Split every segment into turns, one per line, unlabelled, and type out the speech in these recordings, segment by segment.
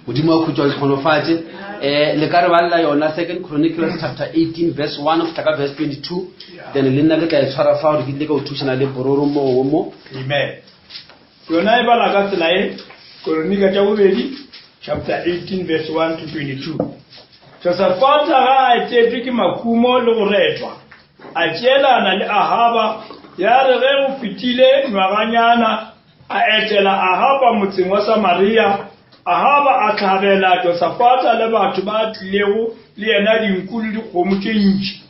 Modimo wa khutšo a le hlogonofatše. Um le ka re balela yona Second Chronicles chapter 18 verse 1 go fihla ka verse 22. Then le nna ke tla e tshwara fa gore ke tlile ka go thušana le bororo mo gongwe mo.
Amen. Yona e bala ka tsela e, Koronika tša bobedi chapter 18 verse 1 to 22. Josafata ga a etetšwe ke mahumo le go retwa, a tšeelana le Ahaba, ya re ge go fetile nywaganyana, A etela Ahaba motseng wa Samaria. Ahaba a hlabela Josafata le batho ba tlilego le yena dinku le dikgomo tše ntši.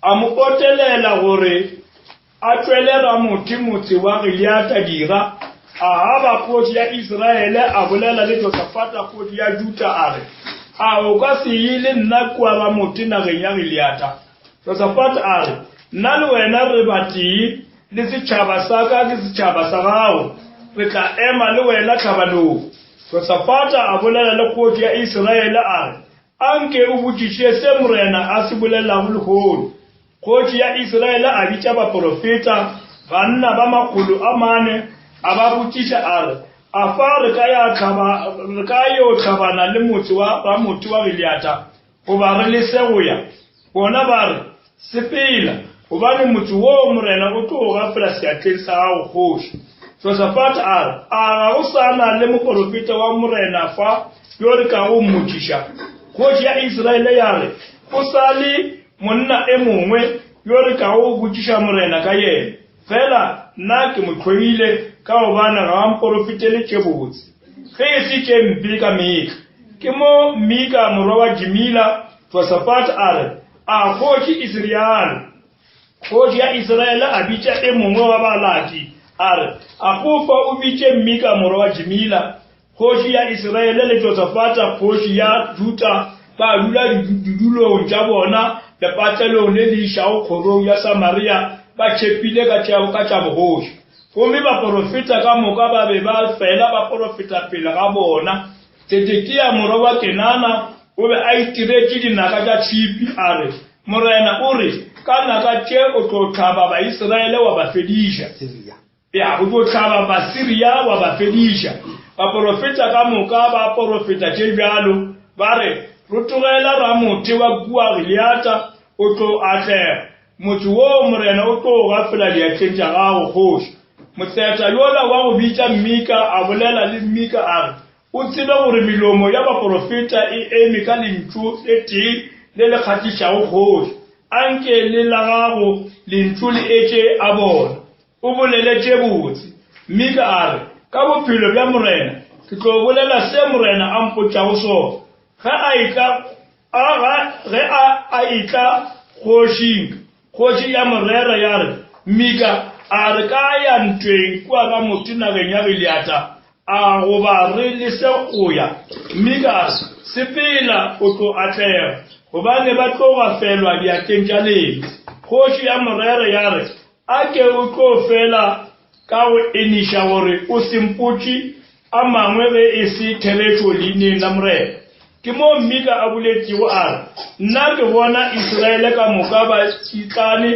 A mo otelela gore a tšwele Ramothe motse wa Gileada dira. Ahaba kgoši ya Isiraele a bolela le Josafata kgoši ya Juda a re, A o ka se ye le nna kua Ramothe nageng ya Gileada? Josafata a re, Nna le wena re batee, le setšhaba sa ka ke setšhaba sa gago, re tla ema le wena tlhabanong. Josafata a bolela le kgoši ya Isiraele a re, Anke o botšiše se Morena a se bolelago lehono. Kgoši ya Isiraele a bitša baporofeta, banna ba makgolo a mane, a ba botšiša a re, A fa re ka ya hlaba, re ka yo hlabana le motse wa Ramothe wa Gileada, goba re lese go ya? Bona ba re, Sepela, gobane motse woo Morena o tlo o gafela seatleng sa gago kgoši. Josafate a re, A ga go sa na le moporofeta wa Morena fa yo re kago mmotšiša? Kgoši ya Isiraele ya re, Go sa le monna e mongwe yo re kago botšiša Morena ka yena, fela nna ke mo hloile ka gobane ga a mporofetele tše botse, ge e se tše mpe ka mehla. Ke mo Mika morwa wa Jimila Josafate a re, A kgoši e se realo. Kgoši ya Isiraele a bitša e mongwe wa balaki, a re, Akgofa o bitše Mika morwa wa Jimila. Kgoši ya Isiraele le Josafata kgoši ya Juda ba dula didulong tša bona lepatlelong le le išago kgorong ya Samaria ba tšhepile ka tša bogoši. Gomme baporofeta ka moka ba be ba fela ba porofeta pele ga bona. Tsedekia morwa wa Kenana o be a itiretše dinaka tša tšhipi, a re, Morena o re, Ka naka tše o tlo hlaba Baisraele wa ba fediša. Ya, o tlo hlaba Basiria wa ba fediša. Baporofeta ka moka ba porofeta tše bjalo, ba re, Rotogela Ramothe wa kua Gileada, o tlo atlega. Motse woo Morena o tlo o gafela diatleng tša gago, kgoši. Motseta yola wa go bitša Mika a bolela le Mika a re, O tsebe gore melomo ya baporofeta e eme ka lentšu le tee le le kgahlišago kgoši. Anke le la gago lentšu le etše a bona, o bolele tše botse. Mika a re, Ka bophelo bja Morena, ke tlo bolela se Morena a mpotšago sona. Ge a etla A ga ge a a etla kgošing, kgoši ya mo rera ya re, Mika, a re ka ya ntweng kua Ramothe nageng ya Gileada, a goba re lese go ya? Mika a re, Sepela, o tlo atlega, gobane ba tlo gafelwa diatleng tša lena. Kgoši ya mo rera ya re, A ke o tlo fela ka go eniša gore o se mpotše a mangwe ge e se therešo leineng la Morena. Ke moo Mika a boletšego a re, Nna ke bona Isiraele ka moka ba tsitlane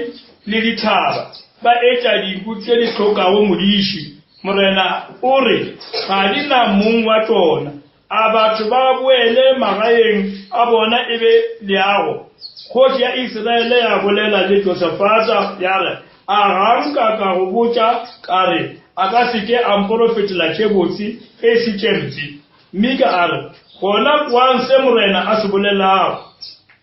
le dithaba, ba etša dinku tše di hlokago modiši. Morena o re, Ga di na mong wa tšona. A batho ba boele magaeng a bona e be leago. Kgoši ya Isiraele ya bolela le Josafata ya re, A ga nka ka go botša ka re, A ka se ke a mporofetela tše botse ge e se tše mpe? Mika a re, Gona kwang se Morena a se bolelago.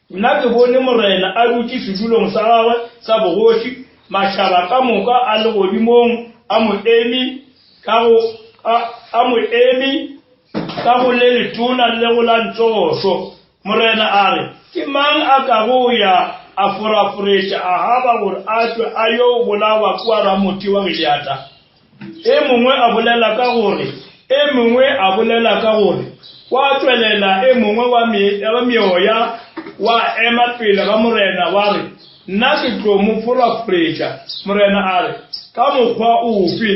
Nna ke bone Morena a dutše sedulong sa gagwe sa bogoši, mašaba ka moka a legodimong a mo eme ka go a mo eme ka go le letona le go la ntsogošo. Morena a re, Ke mang a kago ya a foraforetša Ahaba gore a tšwe a yo bolawa kua Ramothe wa Gileada? E mongwe a bolela ka gore, e mongwe a bolela ka gore. Gwa tšwelela e mongwe wa meoya wa ema pele ga Morena wa re, Nna ke tlo mo foraforetša. Morena a re, Ka mokgwa ofe?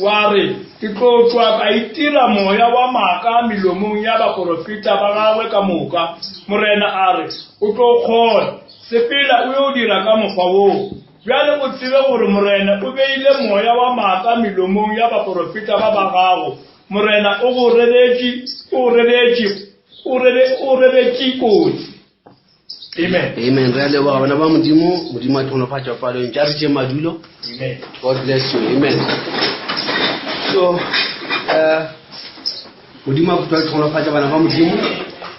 Wa re, Ke tlo tšwa ka itira moya wa maaka melomong ya baporofeta ba gagwe ka moka. Morena a re, O tlo kgona. Sepela o yo dira ka mokgwa woo. Bjale o tsebe gore Morena o beile moya wa maaka melomong ya baporofeta ba ba gago. Morena o go reretše, o reretše, o rere, o reretše kotsi. Amen.
Amen. Re a leboga bana ba Modimo. Modimo a tlhonofatša palong tša re tše madulo.
Amen.
God bless you. Amen. So, uh, Modimo a kutlwa tlhonofatša bana ba Modimo.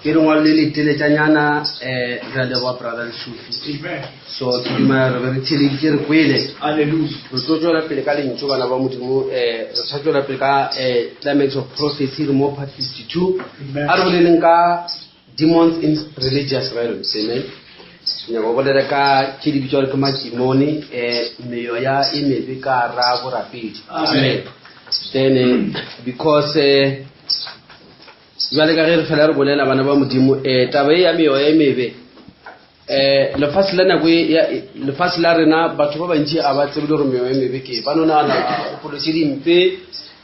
Ke lengwalo le le teletšanyana eh re a leboga brother Lesufi.
Amen.
So ke dumela re be re theleditše re kwele.
Hallelujah.
Re tlo tšwela pele ka lentšu bana ba Modimo eh re sa tšwela pele ka eh climax of prophecy re mo part 52.
Amen.
A re boleleng ka Demons in religious realms, amen. Nyaka go bolela ka tše di bitšwa ke matimone, um meoya e mebe ka ra borapedi.
Amen.
Then eh, because eh, jwale ka ge re fela re bolela bana ba Modimo, eh, taba e ya meoya e mebe um lefase la nako e, ya lefase la rena batho ba bantši ga ba tsebe le gore meoya e mebe ke ba no nagana ke dikgopolo tše dimpe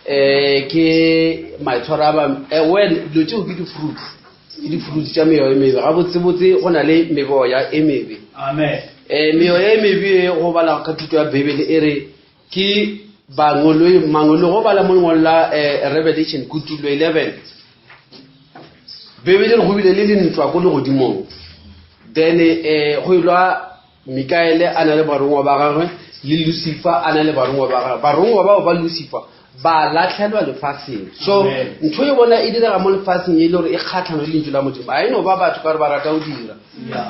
um ke maitshwaro a ba eh, well dilo tšeo ke di-fruits ke di-fruits tša meoya e mebe gabotsebotse go na le meboya e mebe
Amen.
um meoya e mebe e go bala ka thuto ya bibele e re ke bangoloi mangolo go bala mo lengwalo la um revelation kutullo 11 bibele re go bile le lentwa ko legodimong then um go ilwa mikaele a na le barongwa ba gagwe le lucifer a na le barongwa ba gagwe barongwa bao ba lucifer ba latlhelwa lefaseng so ntho e bona e direga mo lefaseng e le gore e kgatlhano le lentšu la modimo a e no ba batho ka gore ba rata go dira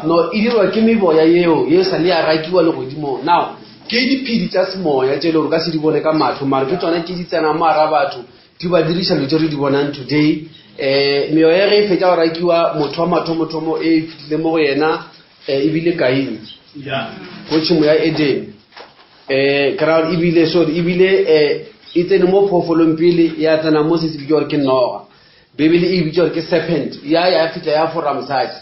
no e dirwa ke meboya yeo ye sa le ya rakiwa legodimong now ke diphedi tša semoya tše e le gore ka se di bone ka matlho mare ke tsona tše di tsenang mo gara batho di ba diriša dilo tše re di bonang today um meoya ge e fetša go rakiwa motho wa mathomothomo e e fitlile mo go yena um ebile kaine ko tšhimo ya eden um ke ra gore ebile sorry ebile um e tsene mo phoofolong pele ya tsena mo se se bitša gore ke noga bibele e bitša gore ke serpent ya ya fitlha ya fora mosadi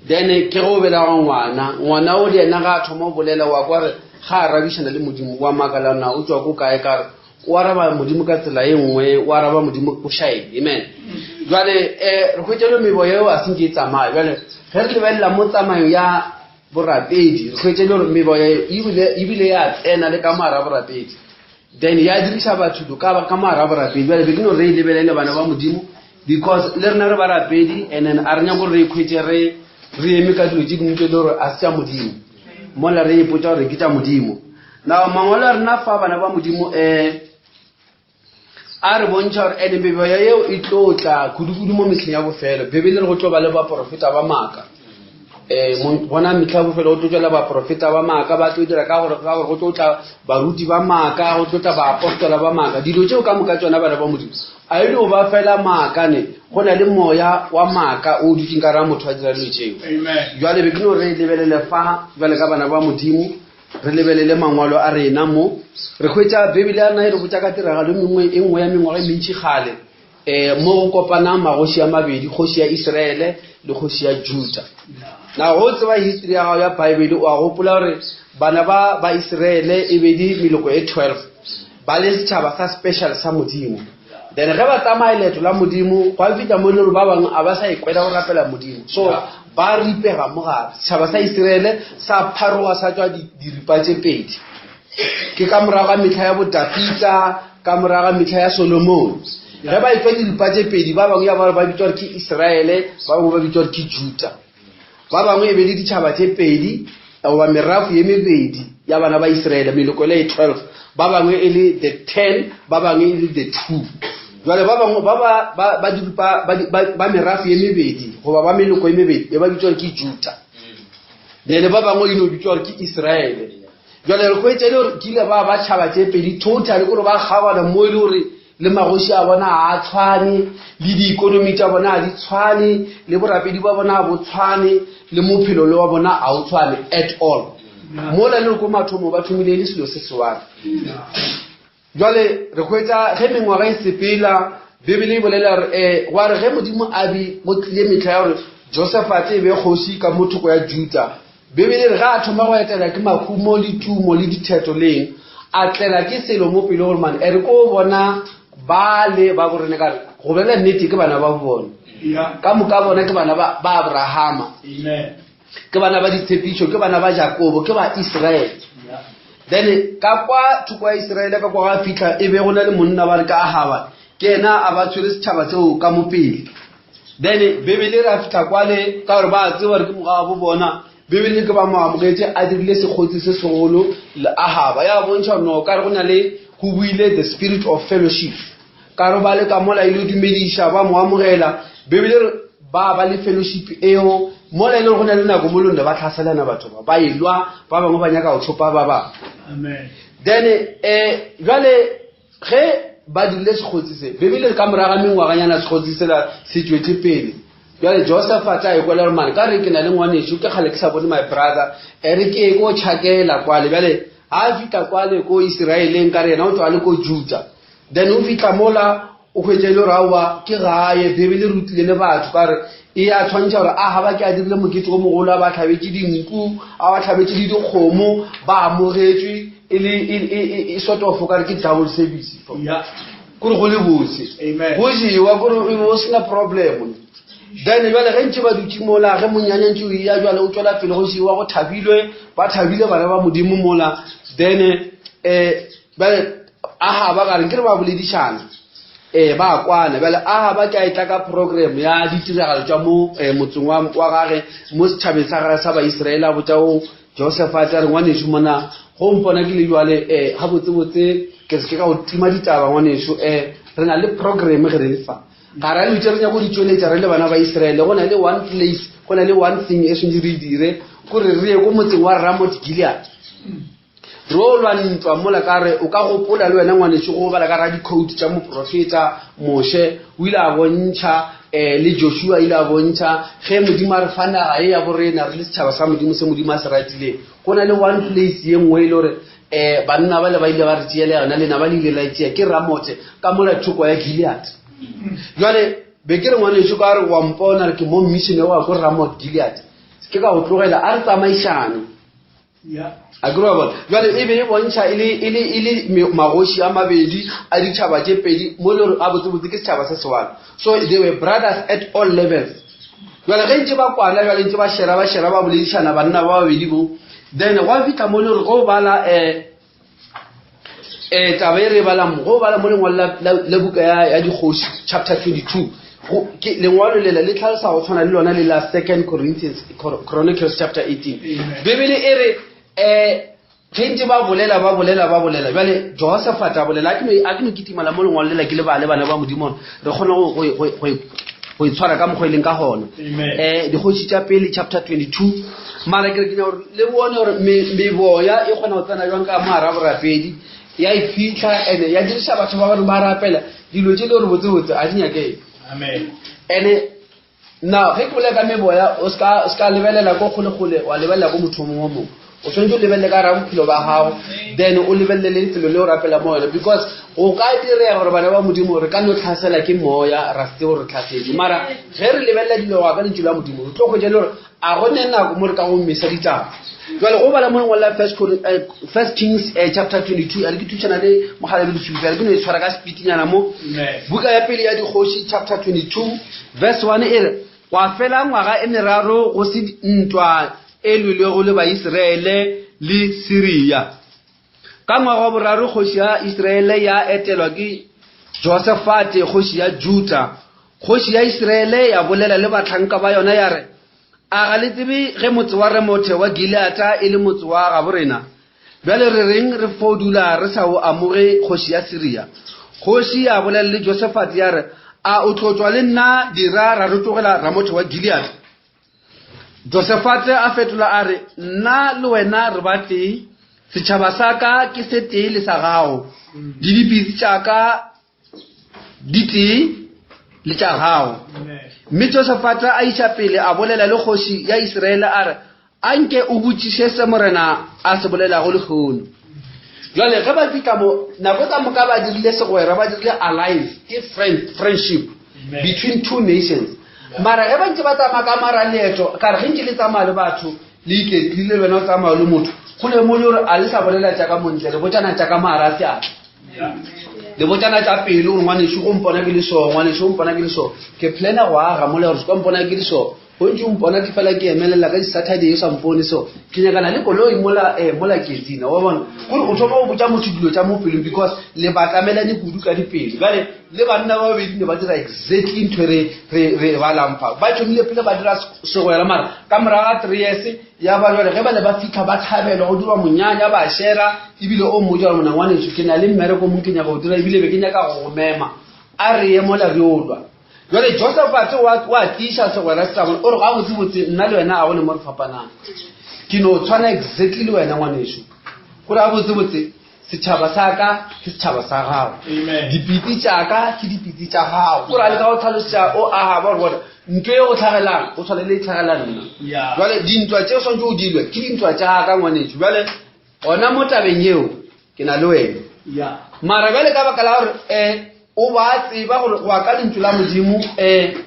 then ke go belega ngwana ngwana o le yena ga a thoma go bolela wa kwa re ga a rabišana le modimo wa makala na o tswa ko kae ka re o araba modimo ka tsela e nngwe o araba modimo o šaedi amen jale um re hwetša le mebo eo a senke e tsamaya jale ge re lebelela mo tsamayo ya borapedi re hwetše le gore meboya ebile ya tsena le ka moara borapedi then ya diriša batho do ka ka moara borapedi bjale be ke no re e lebelele bana ba modimo because le rena re barapedi and then a re nyako gore re ikhwetše re re eme ka dilo tše dingwe tse le gore a se tša modimo mola re ipotsa gore ke tša modimo now mangwalo a rena fa bana ba modimo um a re bontšha gore ene meboya yeo e tlo tla kudu-kudu mo mehleng ya bofelo bibele re go tlo ba le baporofeta ba maaka um gona metlha ya bofelo go tlo tswela baporofeta ba maaka ba tlo dira ka gore ka gore go tlo tla baruti ba maaka go tlo tla baapostola ba maaka dilo tseo ka moka tsona bana ba modimo a e le go ba fela maaka ne go na le moya wa maaka o dutseng ka ra motho a dira dilo tseo jale be ke no re lebelele fa jale ka bana ba modimo Re lebelele mangwalo a rena mo. Re hwetša Bibele ya rena e re botša ka tiragalo e mengwe e nngwe ya mengwaga e mentši kgale um mo go kopanang magoši a mabedi, kgoši ya Israele le kgoši ya Juda. Na go tseba history ya gago ya Bible o a gopola gore bana ba ba Israele e be di meloko e 12 ba le setšhaba sa special sa Modimo. Then ge ba tsamaya leeto la Modimo gwa fihla mo e le gore ba bangwe a ba sa ikwela go rapela Modimo. So ba ripega mo gare. Setšhaba sa Isiraele sa pharoga sa tšwa diripa tše pedi. Ke ka morago ga mehla ya boDafita, ka morago ga mehla ya Solomone. Ge ba etšwa diripa tše pedi, ba bangwe ya ba ba bitšwa gore ke Isiraele, ba bangwe ba bitšwa gore ke Juda. Ba bangwe e be le ditšhaba tše pedi goba merafo ye mebedi ya bana ba Isiraele, meloko le e 12, ba bangwe e le the 10, ba bangwe e le the 2. Jwale ba bangwe ba ba ba ba diripa ba ba, ba merafo ye mebedi goba ba meloko ye mebedi e ba bitšwa gore ke Juda. Then ba bangwe e no bitšwa gore ke Isiraele. Jwale re hwetša e le gore ke ile ba ba tšhaba tše pedi totally gore ba kgaogana mo e le gore le magoši a bona ga a tshwane le diikonomi tša bona ga di tshwane le borapedi ba bona ga bo tshwane le mophelo le wa bona ga o tshwane at all mola le ko mathomo ba thomile e le selo se sewane jwale re hwetša ge mengwaga e sepela bibele e bolela gore um gwa re ge modimo a be go tlile metlha ya gore josefate e be kgoši ka mo thoko ya juda Bibele e re ge a thoma go etela ke mahumo le tumo le ditheto leng, a tlela ke selo mo pelo gore mane ere ko bona ba le ba borene ka re go bolela nnete ke bana ba bone ka moka bona ke bana ba Abrahama ke bana ba ditshepišo ke bana ba Jakobo ke ba Israele then ka kwa thoko ya Israele ka kwa ga fitlha e be go na le monna ba re ka Ahaba. Ke yena a ba tshwere setšhaba seo ka mo pele. Then Bibele ra fihla kwale ka gore ba tseba gore ke mogabo bona. Bibele ke ba mo amogetše a dirile sekgotsi se segolo le Ahaba. Ya bontšha gore no ka re go na le go buile the spirit of fellowship. Ka re ba le ka mola ile dumediša ba mo amogela. Bibele re ba ba le fellowship eo mola e le go na le nako mo lone ba tlhaselana batho ba ba elwa ba bangwe ba nyaka go thopa ba bangwe.
Amen.
Then eh jwale Ge ba dirile sekgotsi se, Bibele re ka morago ga mengwaganyana sekgotsi sela se tšwetše pele. Bjale Josephat a ikwela gore mane ka re ke na le ngwanešu ke kgale ke sa bone my brother, e re ke ye ko tšhakela kwale. Bjale ga a fihla kwale ko Iseraeleng ka re yena o tšwa le ko Juda. Then o fihla mola o hwetša e le gore aowa ke gae. Bibele e rutile le batho ka re e a tshwantšha gore Ahaba ke a dirile mokete o mogolo a ba hlabetše dinku, a ba hlabetše le dikgomo, ba amogetšwe. e le e, e, e, e sort of o kare ke double service
yeah.
kore go le botse go jewa kore o sena problem then jale ge ntse ba dutse mola ge monyanya ntse o ya jale o tswela pele go jewa go thabilwe ba thabile bana ba modimo mola then um bjale aha ba kare ke re ba boledišana um ba kwana bjale aha ba ke a etla ka program ya ditiragalo tša mo um motseng wa gage mo setšhabeng sa gage sa baiseraele a botša o Josefate a re, Ngwanešu, mona go mpona ke le bjale, eh, gabotsebotse ke se ke ka go tima ditaba, ngwanešu. Eh, re na le program ge re le fa. Ga ra dilo tše re nyako di tšweletša re le bana ba Israele. Go na le one place, go na le one thing e swanetše re e dire, kore re ye ko motseng wa Ramoth Gilead. Re o lwa ntwa mola ka re o ka gopola le wena ngwanešu go bala ka ra di-code tša moprofeta Moshe o ile a bontšha um le Joshua ile a bontšha ge Modimo a re fa naga ye ya borena re le setšhaba sa Modimo se Modimo a se ratileng. Go na le one place ye nngwe e le gore um banna bale ba ile ba re tšeela yona lena ba le ile la e tšea ke Ramothe ka mola thoko ya Gilead. Jwale be ke re ngwanešu ka re wa mpona re ke mo mission wa ko Ramoth Gilead ke ka go tlogela a re tsamaišane. A ke wa bona jale e be e bontšha e le e le e le magoši a mabedi a ditšhaba tše pedi mo le gore a botsebotse ke setšhaba se sewang so they were brothers at all levels jale ge ntse ba kwana jale ntse ba shera ba shera ba boledišana banna ba babedi bo then gwa fitlha mo le gore go bala um um taba e re e balang go bala mo lengwalo la buka ya dikgoši chapter 22 lengwalo lela le tlhalosa go tshwana le lona le la second corinthians chronicles chapter 18 bibele e re um ge ntse ba bolela ba bolela ba bolela bjale josephat a bolela a ke no kitimala mo lengwalo lela ke le bale bana ba modimo re kgone go itshwara ka mokgwa e leng ka gona um dikgoši tša pele chapter 22 mara ke re ke gore le bone gore meboya e kgona go tsena jwang ka mogara borapedi ya e fitlha ene ya diriša batho ba bangwe ba rapela dilo tše le gore botsebotse a di nyakeng ene now ge ke bolela ka meboya o se ka lebelela ko kgolekgole wa lebelela ko motho o mongwe mongwe o tshwanetse o lebelele ka ra bophelo ba gago then o lebelele le lefelo le o rapela mo yone because go ka direga gore bana ba modimo re ka no tlhasela ke moya ra se tsebe gore re tlhasetse mara ge re lebelela dilo go ya ka lentšu la modimo re tlo kgwetsa le gore a go ne nako mo re ka go mesa ditaba jale go bala mo lengwalo la first, eh, first kings eh, chapter 22 a re ke thušana le mogala le lesupi a re ke no e tshwara ka speedinyana mo buka ya pele ya dikgoši chapter 22 verse 1 e re gwa fela ngwaga e meraro go se ntwa e lwelwego le baisiraele le siria Ka ngwaga wa boraro kgoši ya Isiraele ya etelwa ke Josefate kgoši ya Juda. Kgoši ya Isiraele ya bolela le bahlanka ba yona ya re, A ga le tsebe ge motse wa Remothe wa Gileada e le motse wa gabo rena? Bjale re reng re fo dula re sa o amoge kgoši ya Siria? Kgoši ya bolela le Josefate ya re, A o tlo tšwa le nna dira ra rotogela Ramothe wa Gileada? Josefate a fetola a re, Nna le wena re ba tee, setšhaba sa ka ke se tee le sa gago, le dipitsi tša ka di tee le tša gago. Mme Josefate a iša pele a bolela le kgoši ya Isiraele a re, A nke o botšiše se Morena a se bolelago lehono. Jwale ge ba fihla mo, nako ka moka ba dirile segwera, ba dirile alliance, ke friend, friendship between two nations. Mara ge ba ntse ba tsamaya ka mara leeto, ka re ge ntse le tsamaya le batho, le iketlile le wena o tsamaya le motho, go ne mo le gore a le sa bolela tša ka montle, le botšana tša ka mara a seatla. Le botšana tša pelo gore ngwanešu go mpona ke le so, ngwanešu go mpona ke le so. Ke plana go aga mola gore se ka mpona ke le so. O ntše o mpona ke fela ke emelela ka di-Saturday o sa mpone so ke nyakana le koloi mola eh, mola Kezina wa bona kore o thoma go botša motho dilo tša mo pelong because le batamelane kudu ka dipelo bjale le banna ba babedi ne ba dira exactly ntho e re re re balang fa ba thomile pele ba dira segwera mara ka morago ga three years ya ba jale ge ba ne ba fitlha ba thabelwa go dirwa monyanya ba shera ebile o mmotsa gore mona ngwaneso ke na le mmereko mong ke nyaka go dira ebile be ke nyaka go go mema a re ye mola re o lwa Jwale Josafate wa, wa tiiša segwera se sa bona, o re gabotsebotse nna le wena ga go ne mo re fapanang. Ke no tshwana exactly le wena ngwanešu. Gore gabotsebotse setšhaba sa ka ke setšhaba sa gago. Dipitsi tša ka ke dipitsi tša gago. Gore a leka go tlhalosetša o Ahaba gore bona ntho e go tlhagelang go tshwane le e tlhagela nna. Jwale dintwa tše o swanetše o dilwe ke dintwa tša ka ngwanešu. Jwale Gona mo tabeng yeo, ke na le wena.
Ya.
Mara bjale ka baka la gore um o ba tseba gore go ya ka lentšu la Modimo um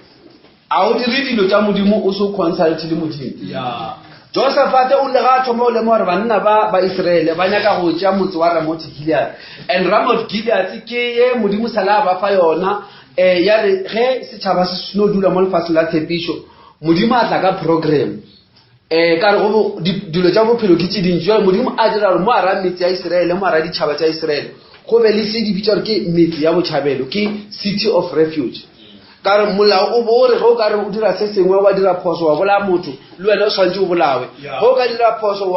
a o dire dilo tša Modimo o se o consult le Modimo.
Ya.
Josafate o ile ga a thoma o lemoga gore banna ba ba Israele ba nyaka go tšea motse wa Ramoth Gilead. And Ramoth Gilead ke ye Modimo sala a ba fa yona um ya re ge setšhaba se seno dula mo lefatsheng la tshepišo, Modimo a tla ka program. um ka re go dilo tša bophelo ke tše dintši jale modimo a dira gore mo ara metse ya iseraele mo ara ditšhaba tša iseraele go be le se di bitša gore ke metse ya botšhabelo ke city of refuge ka re molao o bo re ge o ka re o dira se sengwe wa dira phoso wa bolaya motho le wena o tshwanetse o bolawe ge o ka dira phoso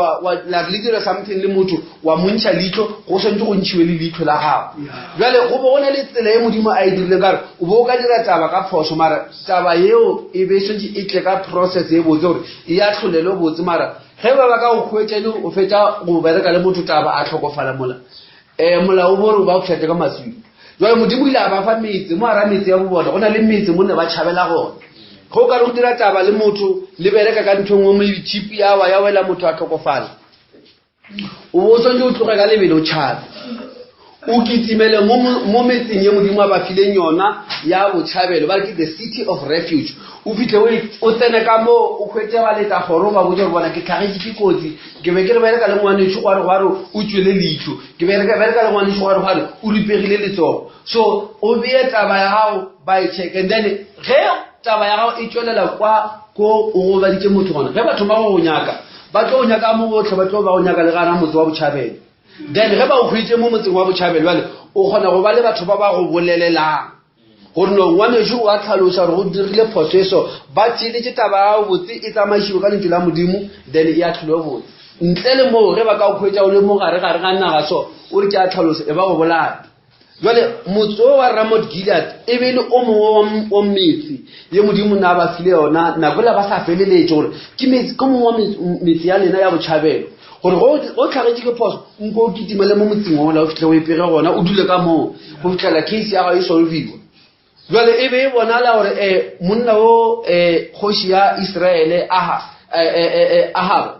la le dira something le motho wa mo ntšha leitlho go tshwanetse go ntšhiwe le leitlho la gago jale go bo go na le tsela e modimo a e dirileng ka re o bo o ka dira taba ka phoso mara Taba yeo e be e šetše e tle ka process e botse gore e ahlolelwe botse mara ge ba ba ka go hwetša e le gore o fetša go bereka le motho taba a hlokofala mola um molao o bore ba o pšhatle ka maswika. Jwale Modimo o ile a ba fa metse mo gara metse ya bo bona go na le metse mo ne ba tšhabela gona. Ge o ka re o dira taba le motho le bereka ka ntho e nngwe mo tšhipi ya wa ya wela motho a hlokofala o bo o swanetše o tloge ka lebelo o tšhabe o kitimele mo metseng ye modimo a ba fileng yona ya botšhabelo ba re ke the city of refuge o fitlhe o tsene ka moo o hwetše ba leta kgoro ba botse gore bona ke tlhagetše ke kotsi ke be ke re bereka le ngwanešo gware gware o tswele leitlho ke be re bereka le ngwanešo gware gware o ripegile letsogo so o beye taba ya gago ba e check and then ge taba ya gago e tšwelela kwa ko o gobaditše motho gona ge batho ba go go nyaka Ba tlo go nyaka mo gohle, ba tlo ba go nyaka le gana motse wa botšhabelo. Then ge ba o hwetše mo motseng wa botšhabelo, bjale o kgona go ba le batho ba ba go bolelelang gore no ngwanešu o a tlhalosa gore go dirile phoso e so ba theeletše taba ya botse e tsamaišiwe ka lentšu la modimo then e ahlolwe botse ntle le moo ge ba ka o hwetša o le mo gare gare ga naga so o re ke a tlhalosa e ba go bolaya Jwale motse wo wa Ramot Gilead e be e le o mongwe wa metse ye Modimo na ba file yona nako ela ba sa feleletše gore ke metse ke mongwe wa metse ya lena ya botšhabelo gore go tlhagetše ke phoso nko o kitimele mo motseng ola o fitlhe o epege gona o dule ka moo go fitlhela case ya gago e solviwa jwale e be e bonala gore um monna wo um kgoši ya Israele aha Ahaba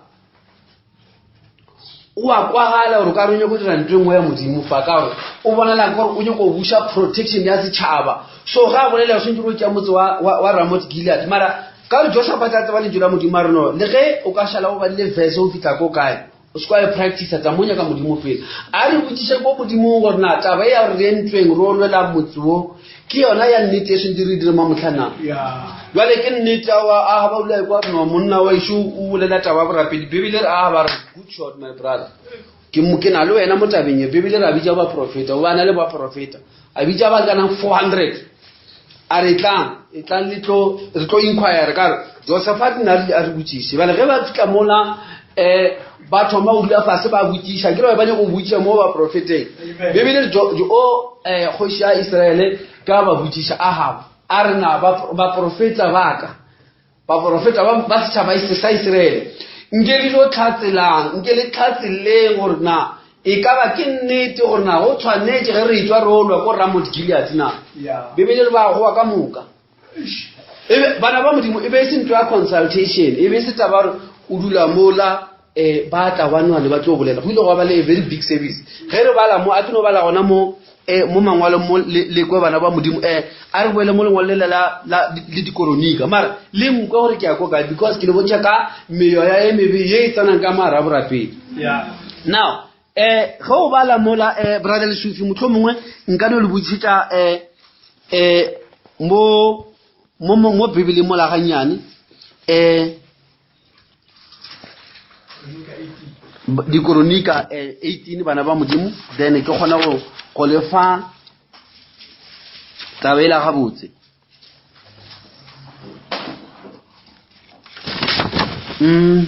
o a kwagala gore o ka re o nyako dira ntho e nngwe ya modimo fa ka gore o bonala gore o nyako buša protection ya setšhaba so ga a bolela o swantse go tšea motse wa ramot gilead mara ka gore josephat a tseba lentšu la modimo a re no le ge o ka šala o badile verse o fitlha ko kae o se kwa e practice tsa mo nyaka modimo pele a re botšiše ko modimong gore na taba e ya gore re ye ntweng re o lwela motse wo ke yona ya nnete e swantse re dire mo motlhanang jale ke nnete awa a ba ula kwa no monna wa ešo o bolela taba borapedi bibele re a ba re good shot my brother ke mo ke na le wena mo tabeng e bibele re a bitša baprofeta o ba na le baprofeta a bitša ba kanang 400 a re tlang e tlang le tlo re tlo inquire ka re Josephat nna a re botšiše bale ge ba fihla mola um ba thoma go dula fase ba botšiša ke re ba nyako go botšiša mo baprofeteng bibele o um kgoši ya israele ka ba botšiša ahaba a re na baprofeta ba ka baprofeta ba setšhaba sa israele nke le tlo tlhatselang nke le tlhatseleng gore na e ka ba ke nnete gore na go tshwanetše ge re etswa re olwa ko ramot gilead na bibele re ba goa ka moka Ebe, bana ba modimo e be e se ntho ya consultation e be e se taba gore o dula mola um ba tla one one ba tlo bolela go ile go ba le a very big service ge re bala mo a ke no bala gona mo um mo mangwalong mo le kwe bana ba modimo um a re boele mo lengwalo lela la le dikoronika mara le nkwe gore ke ya ko kae because ke le bontšha ka meyoya e mebe ye e tsenang ka mara borapedi now um ge o bala mola um brother lesufi motlho mongwe nka no le botsišetša um um mo mo mo bibeleng mola gannyane. um Dikoronika 18 bana ba Modimo, then ke kgona go go le fa taba ela gabotse. Mm.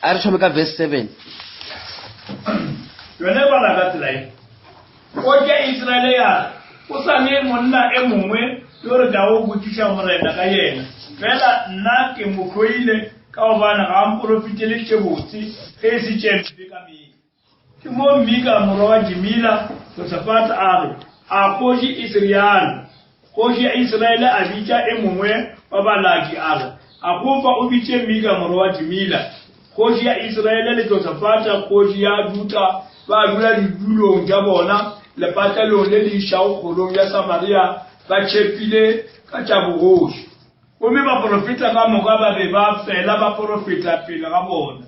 A re thome ka verse 7.
Yone e bala ka tsela e. Kgoši ya Isiraele ya re, Go sa le monna e mongwe yo re tlago botšiša Morena ka yena, fela nna ke mo hloile ka gobane ga a mporofetele tše botse, ge e se tše mpe ka mehla. Ke mo Mika morwa wa Jimila, Josafate a re, A kgoši e se realo. Kgoši ya Isiraele a bitša e mongwe wa balaki a re, Akgofa o bitše Mika morwa wa Jimila. Kgoši ya Isiraele le Josafate kgoši ya Juda ba dula didulong tša bona lepatlelong le le išago kgorong ya Samaria ba tšhepile ka tša bogoši. Gomme baporofeta ka moka ba be ba fela ba porofeta pele ga bona.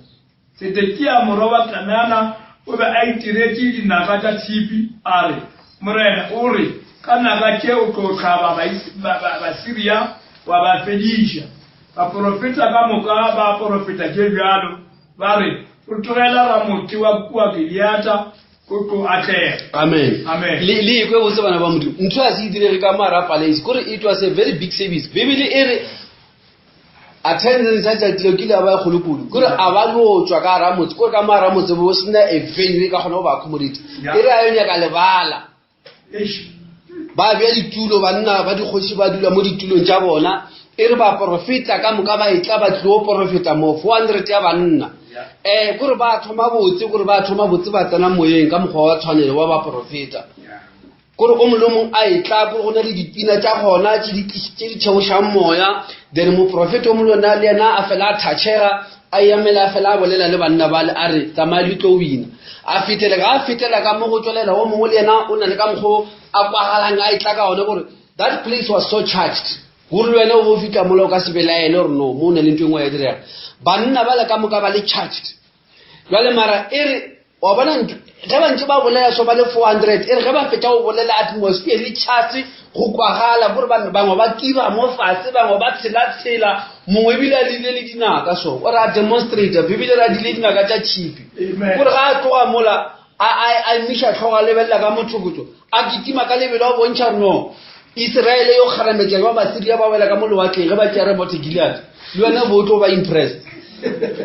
Tsedekia morwa wa Kanana o be a itiretše dinaka tša tshipi, a re, Morena o re, Ka naka tše o tlo hlaba Basiria wa ba fediša. Baporofeta ka moka ba porofeta tše bjalo, ba re, Rotogela Ramothe wa kua Gileada, o tlo atlega.
Amen.
Amen.
Le le ikwe botse bana ba Modimo. Ntho a se e direge ka mara palace. Kore it was a very big service. Bibele e re attendance ya tšatši leo kile ya ba e kgolo kudu kore a ba no tšwa ka gara motse kore ka mo gara motse bo sena a venue e ka kgona go ba accommodate e re a yo nyaka lebala ba bja ditulo banna ba dikgoši ba dula mo ditulong tša bona e re baporofeta ka moka ba etla ba tlilo porofeta mo 400 ya banna um kore ba thoma botse kore ba thoma botse ba tsena moyeng ka mokgwa wa tshwanelo wa baporofeta Kore o mongwe le o mongwe a etla, kore go na le dipina tša gona tše di tše di theošang moya. Then moprofeta o mongwe le yena a fela a thatšhega, a emela a fela a bolela le banna bale a re, tsamaya le tlo wina. A fetela ga a fetela ka mo go tšwelela o mongwe le yena o na le ka mokgo a kwagalang a etla ka gona gore that place was so charged. Gore le wena o bo fihla mola o ka se belaele gore no mo o na le ntho e nngwe ya direga. Banna bale ka moka ba le charged. Jwale mara e re wa bona ntho ge ba ntse ba bolela so ba le 400 e re ge ba fetša go bolela atmosphere e tšhatse go kwagala gore bangwe ba kiba mo fatshe bangwe ba tshela-tshela mongwe ebile a lile le dinaka so o re a demonstrate bibile re a dile dinaka tša tšhipi gore ga a tloga mola a emiša tlhogo a lebelela ka mothokotso a kitima ka lebelo a bontšha gore no iseraele yo kgarametša ba basiria ba wela ka mo lewatleng ge ba tšea remote gilead le wena bo tlo ba impressed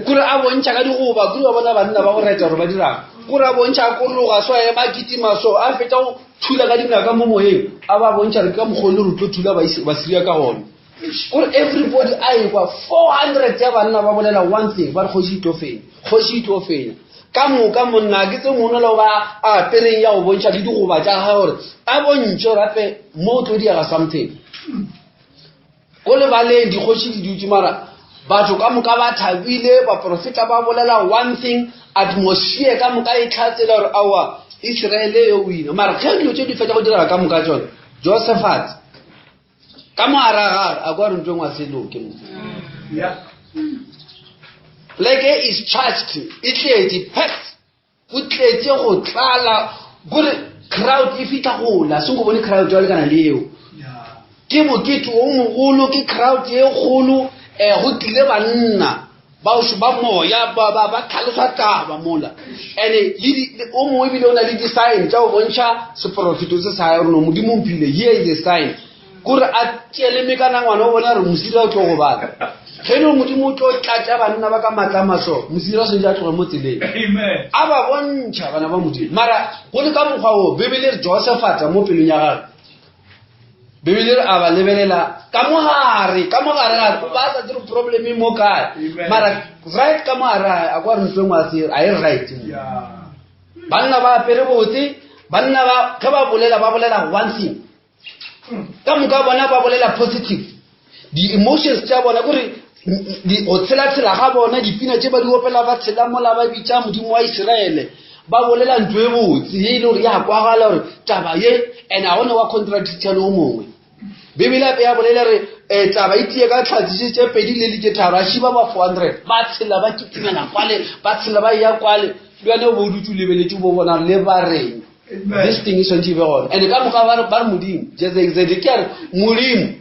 kore a bontšha ka digoba kore wa bona banna ba go reta gore ba dirang kore a bontšha a koroga so a ema kitima so a fetša go thula ka dinaka mo moyeng a ba bontšha re ka mokgone re tlo thula basiria ka gona kore everybody a ekwa 400 ya banna ba bolela one thing ba re kgoši e tlo fenya kgoši e tlo fenya ka moka monna ke tse mongwe le ba a apereng ya go bontšha le digoba tša gage gore a bontšhe gore ape mo o tlo diega something ko lebaleng dikgoši di dutse mara batho ka moka ba thabile baporofeta ba bolela one thing atmosphere ka moka e tlhatsela gore aowa iseraele yo wina mara ge dilo tse di fetsa go direga ka moka tsone josephat ka mo gare gage a kwa re ntho engwe a se loke mo pleke is charged e tletše packed go tletše go tlala kore crowd e fitlha gola se nko bone crowd ya lekana le eo ke mokete o mogolo ke crowd e kgolo um go tlile banna baoši ba moya ba ba ba tlhalosa taba mola ene le o mongwe ebile o na le di-sign tša go bontšha seporofeto se sa gore no modimo mphile here is a sign kore a tšele mekana ngwana o bona gore mosira o tlo gobala ge e le gore modimo o tlo tlatša banna ba ka maatla maso mosira o sentse a tloge mo tseleng a ba bontšha bana ba modimo mara go le ka mokgwa o bebele re josefata mo pelong ya gagwe Bibele re a ba lebelela ka mogare ka mogare gare o ba sa tsere problem e mo kae mara right ka mogare a kwa re ntlo engwe a se a e right banna ba apere botse banna ba ge ba bolela ba bolela one thing ka moka bona ba bolela positive di-emotions tša bona kore go tshela-tshela ga bona dipina tše ba di opela ba tshela mola ba bitša modimo wa iseraele ba bolela ntlo e botse ye e le gore ya kwagala gore taba ye and ga gone wa contradicta le o mongwe bibele ape ya bolela re um taba e tie ka tlhatsi tše pedi le le tše tharo a šiba ba 400 ba tshela ba kitimela kwale ba tshela ba ya kwale le wena o bo o dutse o lebeletse o bo bona le ba reng this thing e swantse e be gona and ka moka ba re modimo zedekia re modimo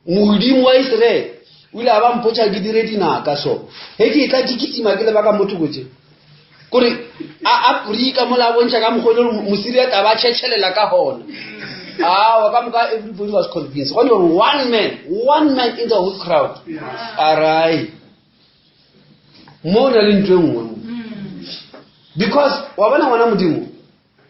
modimo wa iseraele. O ile a ba mpotša ke dire dinaka so. Ge ke etla ke kitima ke leba ka mo thoko tše. Kore a a prika mola a bontšha ka mokgwa e le gore Mosiria tla ba tšhetšhelela ka gona. Awa ka moka everybody was convinced. Gone gore one man, one man in the whole crowd. A rai. Mo o na le ntho e nngwe mo. Because wa bona ngwana Modimo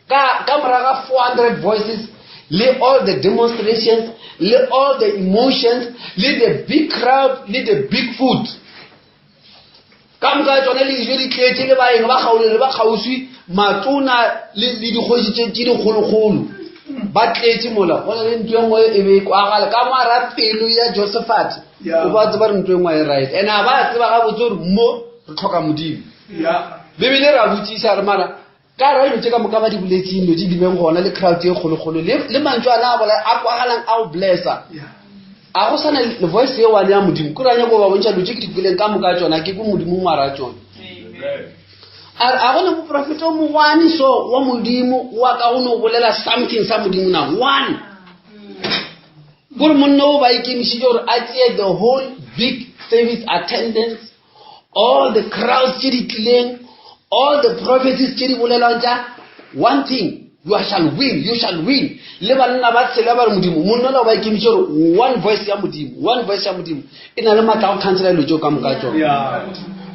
ka ka morago ga 400 voices le all the demonstrations le all the emotions le the big crowd le the big food ka moka tsone le dijo di tletše le baeng ba kgaole le ba kgauswi matona le le dikgoši tše tše dikgolokgolo ba tletše mola go na le ntho e nngwe e be e kwagala ka moara pelo ya josephat o ba tseba re ntho e nngwe e right and a ba tseba gabotse gore mo re tlhoka modimo bebele ra botšiša re mara Ka ra dilo tše ka moka ba di boletseng, dilo tše di bileng gona, le crowd ye kgolokgolo, le, le mantšu a na a bola, a kwagalang a o blessa. A go sana le voice ye one ya Modimo. Ke ra nyako ba bontšha dilo tše ke di kweleng ka moka tšona, ke ko Modimo mara tšona. A re, a go ne moprofeta o mongwane so wa Modimo wa ka go no bolela something sa Modimo na one. Kore monna o ba ikemišitše gore a tseye the whole big service attendance all the crowds tše di tlileng all the prophecies tše di bolelwang tša one thing you shall win you shall win le banna ba tshela ba re modimo monna la ba ikemiše gore one voice ya modimo one voice ya modimo e na le maatla go khansela dilo tšeo ka moka tsone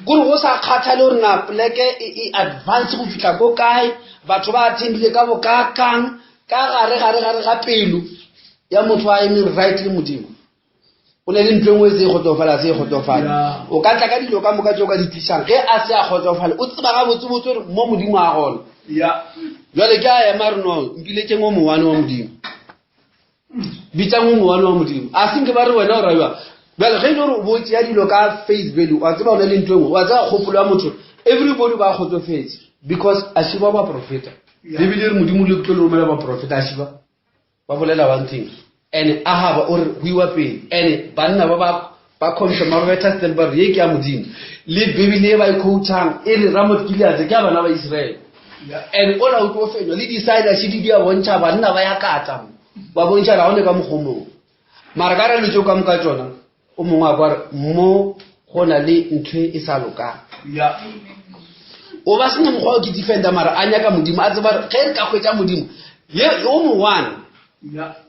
kore go sa kgathale gore na poleke e, e advance go fitlha ko kae batho ba attendile ka bokakang ka gare gare gare ga pelo ya motho a emeng right le modimo o ne le ntlo e nngwe e se e kgotsofala se e kgotsofala o ka tla ka dilo ka moka tse o ka di tlisang ge a se a kgotsofale o tseba gabotsebotse gore mo modimo a gona jale ke a ema re no mpiletseng o mowane wa modimo bitsang o mowane wa modimo a senke ba re wena o raiwa jale ge e le gore o bo tšea dilo ka face value wa tseba o ne le ntlo e nngwe wa tseba kgopolo ya motho everybody ba kgotsofetse because a šiba baprofeta bibele re modimo le tlo le romela baprofeta a šiba ba bolela one thing and ahaba o re go iwa pele and banna ba ba ba confirma ba betha stempe ba re ye ke ya modimo le bibele e ba e quotang e re ramot gilead ke ya bana ba israele and ola o tlo fenywa le di-side she di a bontšha banna ba ya kata mo ba bontšha ra gone ka mokgwa mongwe mara ka ra letseo ka moka tsona o mongwe a kwa re mo go na le ntho e sa lokang o ba sena mokgwa o ke defender mara a nyaka modimo a tseba ge re ka hwetša modimo ye o mongwane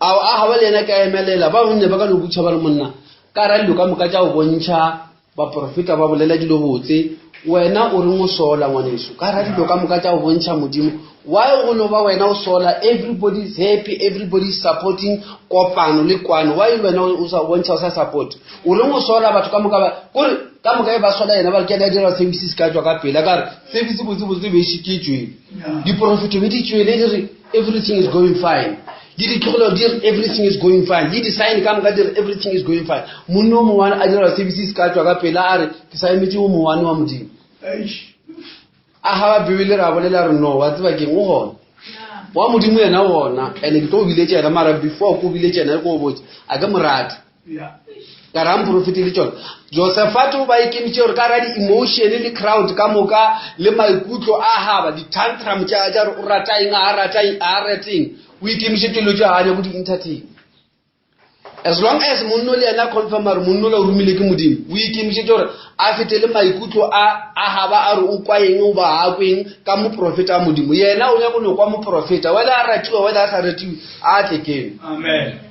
a a gaba le yena ka emelela ba bonne ba ka no butšha ba re monna ka ra dilo ka moka tša go bontšha baporofeta ba bolela dilo botse wena o reng o sola ngwaneso ka ra dilo ka moka tša go bontšha modimo why go no ba wena o sola everybody is happy everybody is supporting kopano le kwano why le wena o sa bontšha o sa support o reng o sola batho ka moka ba kore ka moka e ba sola yena ba re ke ena dira service se ka tswa ka pele ka re service botse botse be šike tšwele diprofeto be di tšwele di re everything is going fine le ditlogelo di re everything is going fine le di-sign ka moka di re everything is going fine monno o mongwane a dira service se ka tswa ka pele a re ke sa emetse o mongwane wa modimo a ga ba bibele ra bolela re no wa tseba keng o gona wa modimo yena o gona and ke tlo o biletša yena mara before ko biletša yena ke o botse a ke morate ka ra mprofete le tsone josefate o ba ikemitše gore ka ra di-emotion le crowd ka moka le maikutlo a gaba di-tantrum tša tša re o rata eng a rata eng a rateng o ikemišetše dilo tša ganya go di-entertain as long as monno le yena confirm gore monno la o romile ke modimo o ikemišetše gore a fete le maikutlo a a gaba a re o kwa eng o ba a kweng ka moprofeta wa modimo yena o nyako no kwa moprofeta whether a ratiwa whether a sa ratiwe a tle keno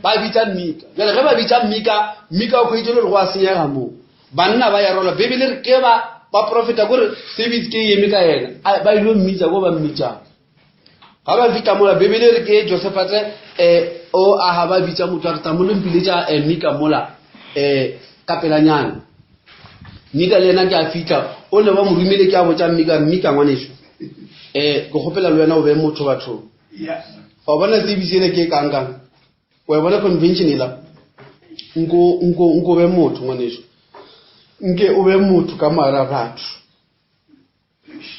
ba bitsa mmika jale ge ba bitsa mmika mmika o kgweditse le gore go a senyega moo banna ba ya rola bebele re ke ba ba profeta kore service ke eme ka yena ba ile mmitsa ko ba mmitsang ga ba fihla mola bebele re ke josefate um o a ga ba bitsa motho a re tamole mpiletša um mika mola um ka pelanyana mika le yena ke a fitlha o ne ba mo romile ke a botša mika mika ngwaneso um ke kgopela le wena o be motho bathong wa bona tsebise ele ke kangkang wa e bona convention ela nko nko nko be motho ngwaneso nke o be motho ka mara batho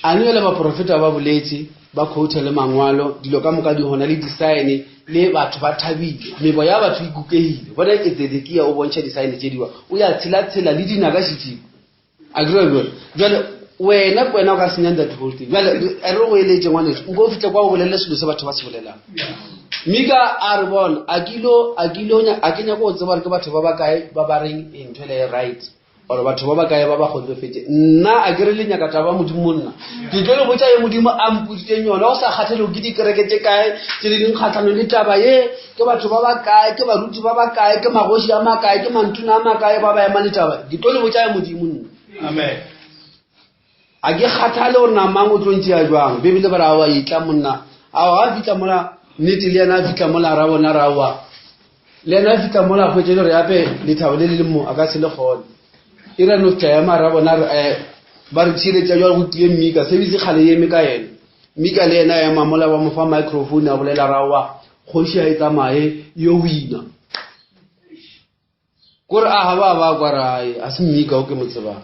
A ne le baprofeta ba boletše, ba quote le mangwalo, dilo ka moka di gona, le disaene, le batho ba thabile, mebo ya batho e kukegile. Bona e Tsedekia o bontšha disaene tše diwa, o ya tshela-tshela le dinaka šitšing. A ke re bjale wena ke wena o ka senyang that whole thing. Bjale a re go eletše ngwaneso, nko o fihle kwa o bolele selo se batho ba se bolelang. Mika a re bona a ke ilo a ke ilo a ke nyako go tseba gore ke batho ba ba kae ba ba reng e ntho ele e right or batho ba ba kae ba ba kgotsofetse nna a ke re le nyaka taba modimo monna ke tlo le botša ye modimo a mpoditseng yona go sa kgathele ke dikereke tše kae tše di leng kgatlhanong le taba ye ke batho ba ba kae ke baruti ba ba kae ke magoši a makae ke mantuna a makae ba ba ema le taba ke tlo le botša ye modimo nna
amen
A ke kgathale gore na mang o tlo ntšea jwang. Bibele ba re aowa etla monna. Aowa ga fihla mola nnete le yena a fihla mola ra bona ra aowa. Le yena a fihla mola a hwetše le gore gape lethabo le le le mo a ka se le kgone. E re no fihla ema ra bona re eh, ba re theeletša jwale go tlile Mmika service kgale e eme ka yena. Mmika le yena a ema mola ba mo fa microphone a bolela ra aowa kgoši a e tsamaye yo wina. Kore a ga ba ba kwa rae a se mmika o ke mo tsebang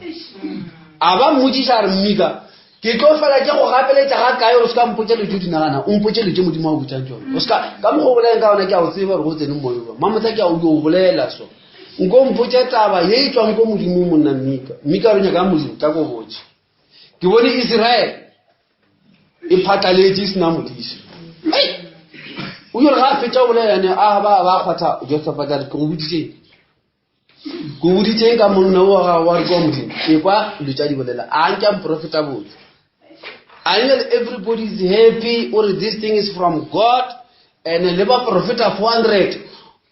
a ba mmotšiša a re mmika ke tlo fela ke go gapeletša ga kae gore o se ka mpotša dilo tše di nagana o mpotše dilo tše modimo a o botsang tsone o se ka ka mokgwa o boleleng ka gona ke a o tseba gore go tsene moyo ba mamotsa ke a o yo bolela so nko mpotše taba ye e tswang ko modimo monna mmika mmika re nyaka modimo tla ko botse ke bone israele e phatlaletše e sena modiša o yo re ga a fetša go bolela ne a ba ba kgwatha josephat a re ke go boditseng ke go boditseng ka monna o wa gago wa re kwa modimo e kwa dilo tša di bolela a nke a mprofeta botse a nne everybody is happy o re this thing is from god and le baprofeta 400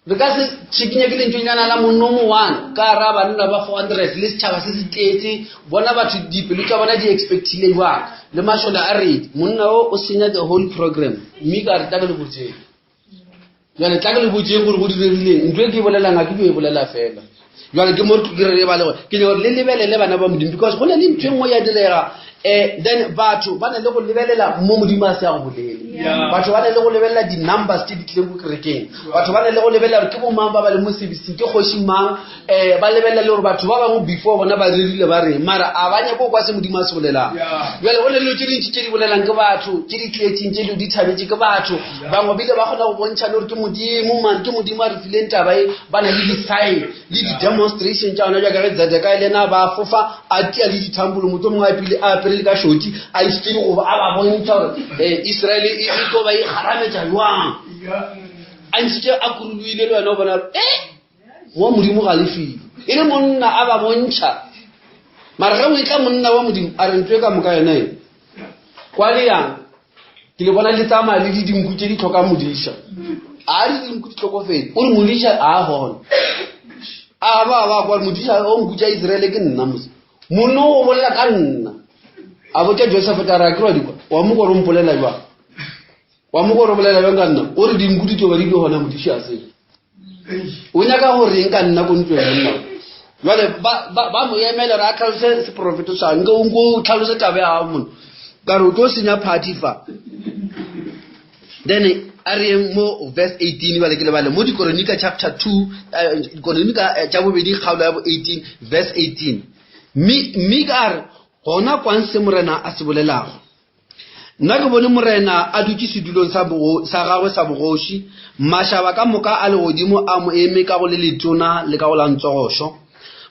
Re ka se tšhikinye ke lentšonyana la monno mo one ka ra banna ba 400 le setšhaba se se tletse bona batho dipelo tša bona di expectile jwang le mašole a ready monna o o senya the whole program mme ka re tla ke le botseng jale tla ke le botseng gore go diregileng ntho e ke e bolelang ga ke dio e bolela fela jale ke mo ke re bale gore ke nyaka gore le lebelele bana ba modimo because go na le ntho e nngwe ya direga um then batho ba na le go lebelela mo modimo a se a go bolele batho ba na le go lebelela di-numbers tse di tlileng ko kerekeng batho ba na le go lebelela gore ke bomang ba ba le mo serviceng ke kgoši mang um ba lebelela le gore batho ba bangwe before bona ba rerile ba reng mara a ba nyako kwa se modimo a se bolelang jale go ne dilo tse dintši tse di bolelang ke batho tse di tletseng tse di thabetse ke batho bangwe bile ba kgona go bontšha le gore ke modimo man ke modimo a re fileng taba e ba na le di-sign le di-demonstration tša gona jaaka ge zedeka le ena ba fofa a tia le dithambolo motho mongwe a a apere le ka shoti a isitse dikobo a ba bontšha gore um israele e, e tlo ba e kgarametša jwang a ntšhitše a kuruluile le wena o bona gore e wa modimo ga lefile e le monna a ba bontšha mara ge o etla monna wa modimo a re ntho e ka moka yona e kwa le yang ke le bona le tsamaya le dinku tse di tlhokang modiša a re dinku di tlhokofetse o re modiša a gona a ba ba kwa modiša o nku tša israele ke nna mose monno o bolela ka nna a botša joseph ka re a kry dikwa wa mo gore o mpolela jwang wa mo gore o bolela jwang ka nna o re dinku di tlo ba di le gona modiša a sele o nyaka go reng ka nna ko ntlong monna jale ba mo emele re a tlhalose seporofeto sa nke o nko o tlhalose taba ya gago mone ka re o tlo senya party fa then a re yeng mo verse 18 bale ke lebale mo dikoronika chapter 2 eh, dikoronika eh, tša bobedi kgaolo ya bo 18 verse 18 mme ka re gona kwang se morena a se bolelago Nna ke bone Morena a dutše sedulong sa, sa gagwe sa bogoši, mašaba ka moka a legodimo a mo eme ka go le letona le ka go la ntsogošo.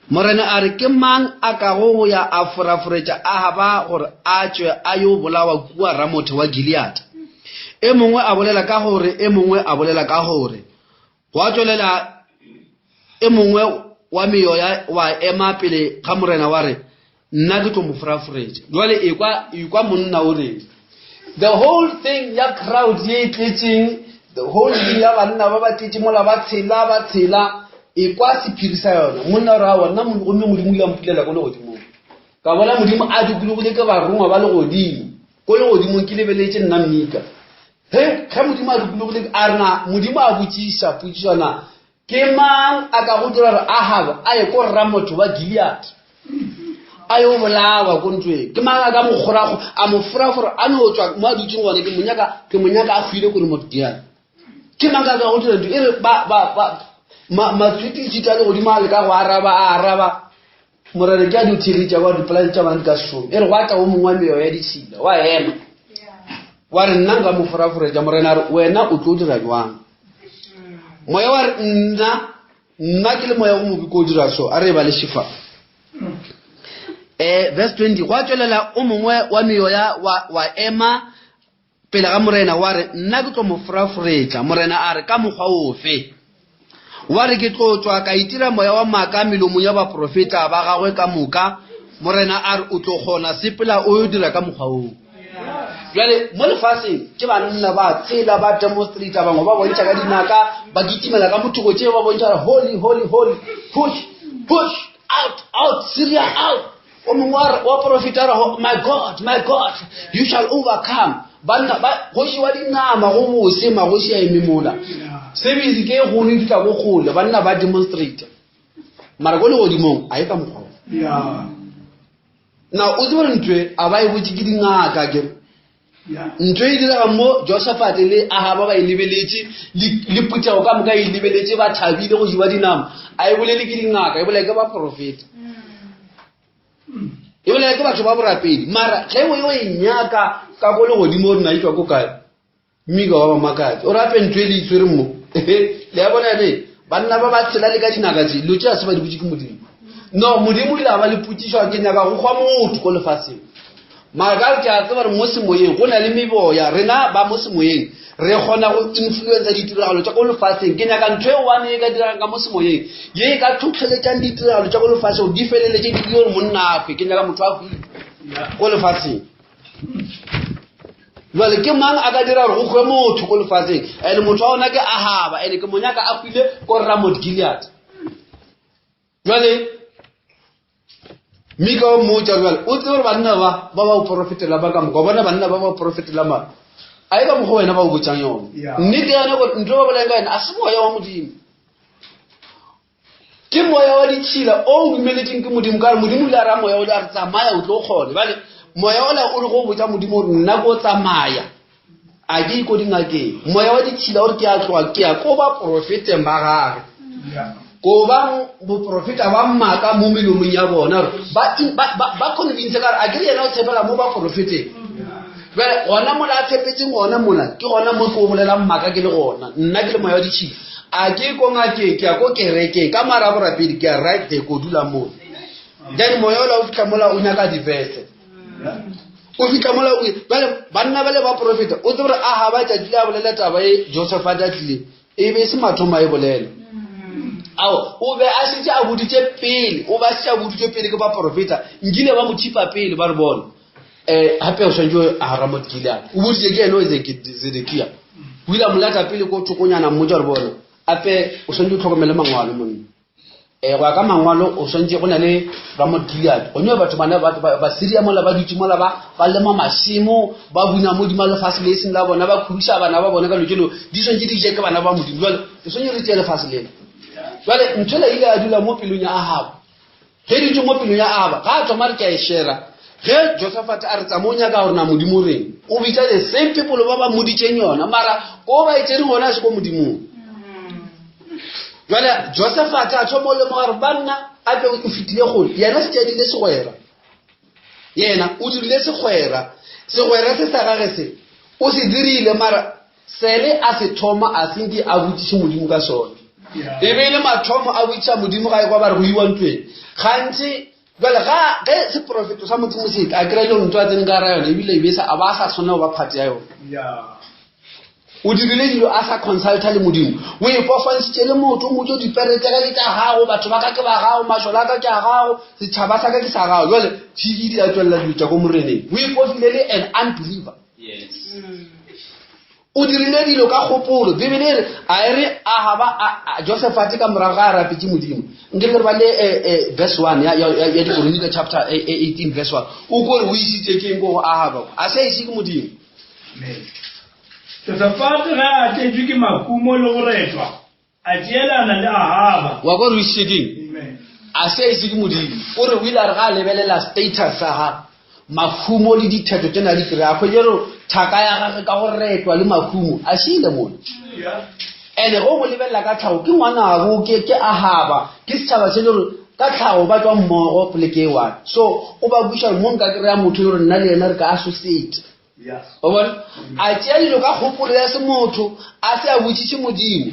Morena a re, Ke mang a kago go ya a foraforetša Ahaba gore a tšwe a yo bolawa kua Ramothe wa Gileada? E mongwe a bolela ka gore, e mongwe a bolela ka gore. Gwa tšwelela e mongwe wa meoya wa ema pele ga morena wa re, Nna ke tlo mo foraforetša. Jwale ekwa, ekwa monna o reng. The whole thing ya crowd ye e tletšeng, the whole thing ya banna ba ba tletše mola ba tshela, ba tshela, ekwa sephiri sa yona. Monna o re, aowa, nna gomme Modimo o ile a mpulela ko legodimong. Ka bona Modimo a dikologile ke barongwa ba legodimo. Ko legodimong ke lebeletše nna Mika. Ge, ge Modimo a dikologile, a re na, Modimo a botšiša potšišo na, ke mang a ka go dira gore Ahab a ye ko Ramotho wa Gilead a yo bolawa ko ntweng? Ke mang a ka mo kgorago, a mo forafora, a no tšwa mo a dutšeng gone, ke mo nyaka, ke mo nyaka a hwile ko Ramotho Gilead. Ke mang a ka go dira ntho e re ba, ba, ba, ma, matswititswiti a legodimo a leka go araba, a araba, Morena ke a di theletša wa dipolane tša bana di ka se šome. E re gwa tla o mongwe wa meoya ya ditšhila wa ema wa re nna nka mo foraforetša. Morena a re wena o tlo dira jwang? Moya wa re nna nna ke le moya o mobe ko dira so. A re e ba le šifa. Eh, verse 20 gwa tšwelela o mongwe wa meoya wa, wa ema. pele ga Morena wa re, Nna ke tlo mo foraforetša. Morena a re, Ka mokgwa ofe? Wa re, Ke tlo tšwa ka itira moya wa maaka melomong ya baprofeta ba gagwe ka moka. Morena a re, O tlo kgona, sepela o yo dira ka mokgwa woo. Bjale mo lefaseng ke banna ba tshela ba demonstrata, bangwe ba bontšha ka dinaka, ba kitimela ka mothoko tše ba bontšha gore holy, holy, holy, push, push, out, out, Syria out. O mongwe wa re, wa porofeta a re, my God, my God, you shall overcome. Banna ba go jewa dinama go bose, magoši a eme mola. Service ke e golo e fihla ko kgole, banna ba demonstrate. Mara ko legodimong a e ka mokgwa wo. Na o tsebe gore ntho e a ba e botše ke dingaka ke re. Ntho e diregang mo Josafate le Ahaba ba e lebeletše, le, le phuthego ka moka e lebeletše, ba thabile go jewa dinama. A e bolele ke dingaka, e bolele ke baprofeta. E bolele ke batho ba borapedi. Mara ge o e nyaka ka ko legodimo gore na e tšwa ko kae? Mika wa ba makatša. O rape ntho e le itshwere mo. Le a bona ne? Banna ba ba tshela le ka dinaka tše, dilo tše a se ba di botše ke Modimo. No, Modimo o ile a ba le potšišo, ke nyaka go hwa motho ko lefaseng. Mara ka ke a tseba gore mo semoyeng go na le meboya, rena ba mo semoyeng re kgona go influencer ditiragalo tša ko lefaseng. Ke nyaka ntho e one e ka diregang ka mo semoyeng ye e ka tlhotlheletšang ditiragalo tša ko lefaseng gore di feleletše di dire gore monna a hwe. Ke nyaka motho a hwile ko lefaseng. Jwale ke mang a ka dira gore go hwe motho ko lefaseng? And motho wa ona ke Ahaba, and ke mo nyaka a hwile ko Ramot Gilead. Jwale Mika o mmotša jwale o tsebe gore banna ba ba ba o porofetela ba ka moka bona banna ba ba o porofetela mara a e ka mokgwa wena ba o botsang yone nnete yone gore ntho ba bolayang ka yone a se moya wa modimo ke moya wa ditšhila o o dumeletseng ke modimo ka gore modimo o ile a raya moya o le a re tsamaya o tlo kgone bale moya ola o re go botsa modimo gore nna ko tsamaya a ke ko dingakeng moya wa ditšhila o re ke a tloga ke ya ko baporofeteng ba gage ko ba boporofeta ba maaka mo melomong ya bona gore ba convince ka gore a ke re yena o tshepela mo baporofeteng jale gona mola a tshepetseng gona mola ke gona mo ke o bolelang maaka ke le gona nna ke le moya wa ditšhila a ke ko ngakeng ke ya ko kerekeng ka mara borapedi ke ya right there ko dula moo then moya ola o fitlha mola o nyaka diverse o fitlha mola o bjale banna ba le ba profeta o tsebe gore aha ba tšatši le a bolela taba e josephat a tlile e be e se mathomo a e bolela ao o be a šetše a boditše pele o be a šetše a boditše pele ke baprofeta nkile ba mo thipa pele ba re bona um gape o swanetše a ramot gilead o boditše ke ene o zedekia o ile a mo lata pele ko thokonyana mmotsa gore bona gape o swanetše o tlhokomele mangwalo monna um go ya ka mangwalo o swantse go na le ramot gilead gonne batho bana basiria mola ba dutse mola ba ba lema masimo ba buna modimo a lefase le e seng la bona ba khuruša bana ba bona ka dilo tseno di swantse di je ke bana ba modimo jale o swantse re tseye lefase lena jale ntho ela ile ya dula mo pelong ya ahaba ge dutse mo pelong ya ahaba ga a thoma re ke a e shera ge josephat a re tsama o nyaka gore na modimo reng o bitsa the same people ba ba moditseng yona mara ko ba e tsereng gona a se ko modimong jale josephat a thoma o lemoga gore banna a be o fetile gole yena se tšadile segwera yena o dirile segwera segwera se sa gage se o se dirile mara sele a se thoma a senke a botšiše modimo ka sone e be e le mathomo a botšiša modimo ga e kwa ba re go iwa ntweng gantsi jale ga ge seporofeto sa modimo se a kry-e le ntwa tsene ka ra yone ebile e be sa a ba a sa tshwanela go ba phate ya yone o dirile dilo a sa consulta le modimo o ipofantšhitše le motho o motse dipere tša ka ke tša gago batho ba ka ke ba gago mašole a ka ke a gago setšhaba sa ka ke sa gago jale tšhiki di a tswelela dilo tša ko moreneng o ipofile le an unbeliever o dirile dilo ka kgopolo bibele e re a e re ahaba josefate ka morago ga a rapetse modimo nke re ba le eh, eh, verse 1 ya ya ya dikoronika chapter 18 verse 1 o kore o isitse keng ko go ahaba a se ise ke modimo
Josafate ge a tletšwe ke mahumo le go retwa, a tšeelana le Ahaba.
Wa kwa re o isitše keng? A se a ise ke Modimo. O re o ile a re ga a lebelela status sa gagwe, mahumo le dithetho tše na di kry-a, a hwetše gore thaka ya gagwe ka go retwa le mahumo a šile mona. Ene ge o mo lebelela ka tlhago ke ngwanabo, ke, ke Ahaba, ke setšhaba se le gore ka tlhago ba tšwa mmogo poleke e one. So o ba buša gore mo nka kry-a motho e le gore nna le yena re ka associate. O bona? A tšea dilo ka kgopolo ya semotho, a se a botšiše Modimo.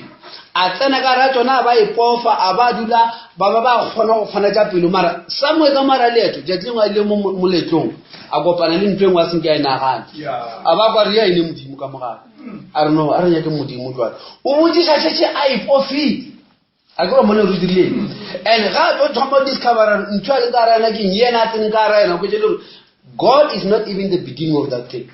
A tsena ka ra tšona, a ba ipofa, a ba dula, ba ba ba kgona go kgona tša pelo. Mara Samuel ka mara leeto, tšatši lengwe a ile mo moletlong, a kopana le ntho e nngwe a senke a e nagana. A ba kwa re ya ene Modimo ka mogare. A re no, a re nyake Modimo jwale. O botšiša šetše a ipofile. A ke ba mone re dirileng. And ga a tlo thoma go discovera ntho a leng ka gara yona ke eng, yena a tsene ka gara yona, o hwetše le gore God is not even the beginning of that thing.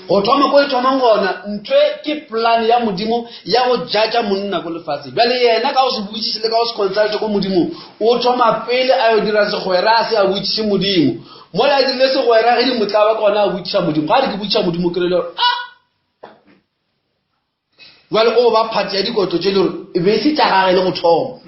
Go thoma ko e thomang gona, ntho e ke plan ya Modimo ya go judge monna ko lefatsheng. Bjale yena ka go se botšiše le ka go se consulte ko Modimong, o thoma pele a yo dira segwera a se a botšiše Modimo. Mola a dirile segwera ge di mo tlaba ke gona a botšiša Modimo. Ga a re ke botšiša Modimo kry-e le gore ah! Jwale o ba phati ya dikotlo tše le gore e be e se tša gage le go thoma.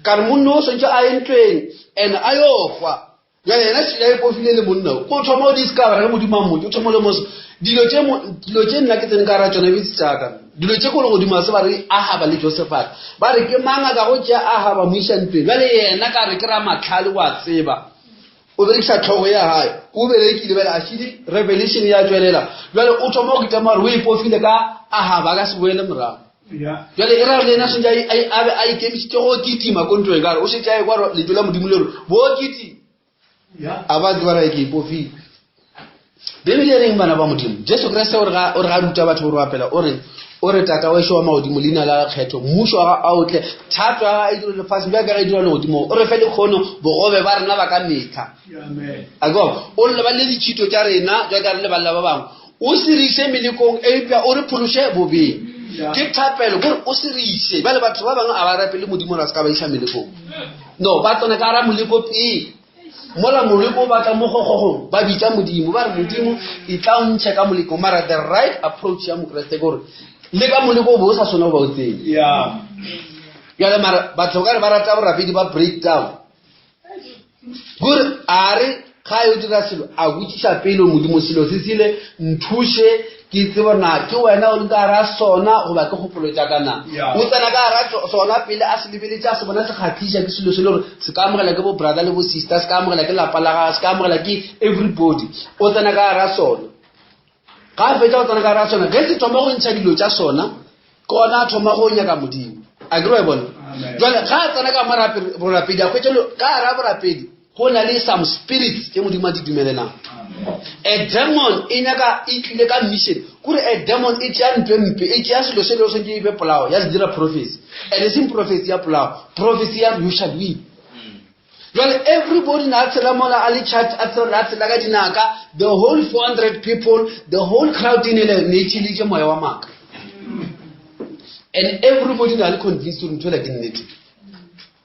Ka re monna o swantše a ye ntweng and a yo hwa. Jwale yena šele a ipofile le monna o. Ko thoma o discover ge Modimo a mmotša, o thoma o lemosa dilo tše dilo tše nna ke tsene ka gara tšona e be se tša ka. Dilo tše ko legodimo ga se ba re Ahaba le Josefate. Ba re ke mang a ka go tšea Ahaba mo iša ntweng. Jwale yena ka re ke ramahlale wa tseba. O berekiša tlhogo ya gae. O berekile bjale a šidi revelation ya tšwelela. Bjale o thoma go kitama gore o ipofile ka Ahaba a ka se boele morago. Bjale e ra gore le yena swantše a be a ikemišitše go kitima ko ntweng ka gore o šetše a ekwa gore lentšu la Modimo le re bo kitima. A ba tseba gore ke ipofile. Bibele e reng bana ba Modimo? Jesu Kriste o re ga o re ga ruta batho gore rapela o re o re tata wešo wa magodimo leina la kgetho mmušo wa gago a o tle thato ya gago e dirwe lefaseng bjalo ka ge e dirwa legodimong o re fe lekgono bogobe ba rena ba ka metlha a ko o lebalele ditšhito tša rena jwa ka re lebalela ba bangwe o se re iše melekong eupša o re phološe bobeng ke thapelo kore o se re iše bjale batho ba bangwe a ba rapele modimo gore a se ka ba iša melekong no ba tsena ka gara moleko pele Mola moleko o batla mo gogogong, ba bitša Modimo, ba re, Modimo, e tla o ntšhe ka moleko. Mara the right approach ya Mokreste ke gore le ka moleko o be o sa swana go ba o tsene. Bjale mara batho ka re ba rata borapedi ba breakdown. Kore a re ga yo dira selo a botšiša pele Modimo selo se sele nthuše Ke tsebo na ke wena o leng ka gara sona goba ke kgopolo tša ka na. O tsena ka gara sona pele a se lebeletše a se bona se kgahliša ke selo se le gore se ka amogela ke bo brother le bo sister, se ka amogela ke lapa la gagwe, se ka amogela ke everybody. O tsena ka gara sona. Ga a fetša go tsena ka gara sona, ge se thoma go ntšha dilo tša sona, ke gona a thoma go nyaka Modimo. A ke re wa e bona? Jwale ga a tsena ka borapedi, a hwetša ka gara borapedi Go na le some spirits tše Modimo a di dumelelang. A demon e nyaka e tlile ka mission. Kore a demon e tšea ntho e mpe, e tšea selo se le swantše e be polao, ya se dira prophecy. And e seng prophecy ya polao, prophecy ya you shall win. Jwale everybody na a tshela mola a le church a tshela a tshela ka dinaka, the whole 400 people, the whole crowd e ne le ne e tšhilitše moya wa maaka. And everybody na le convinced gore ntho ela ke nnete.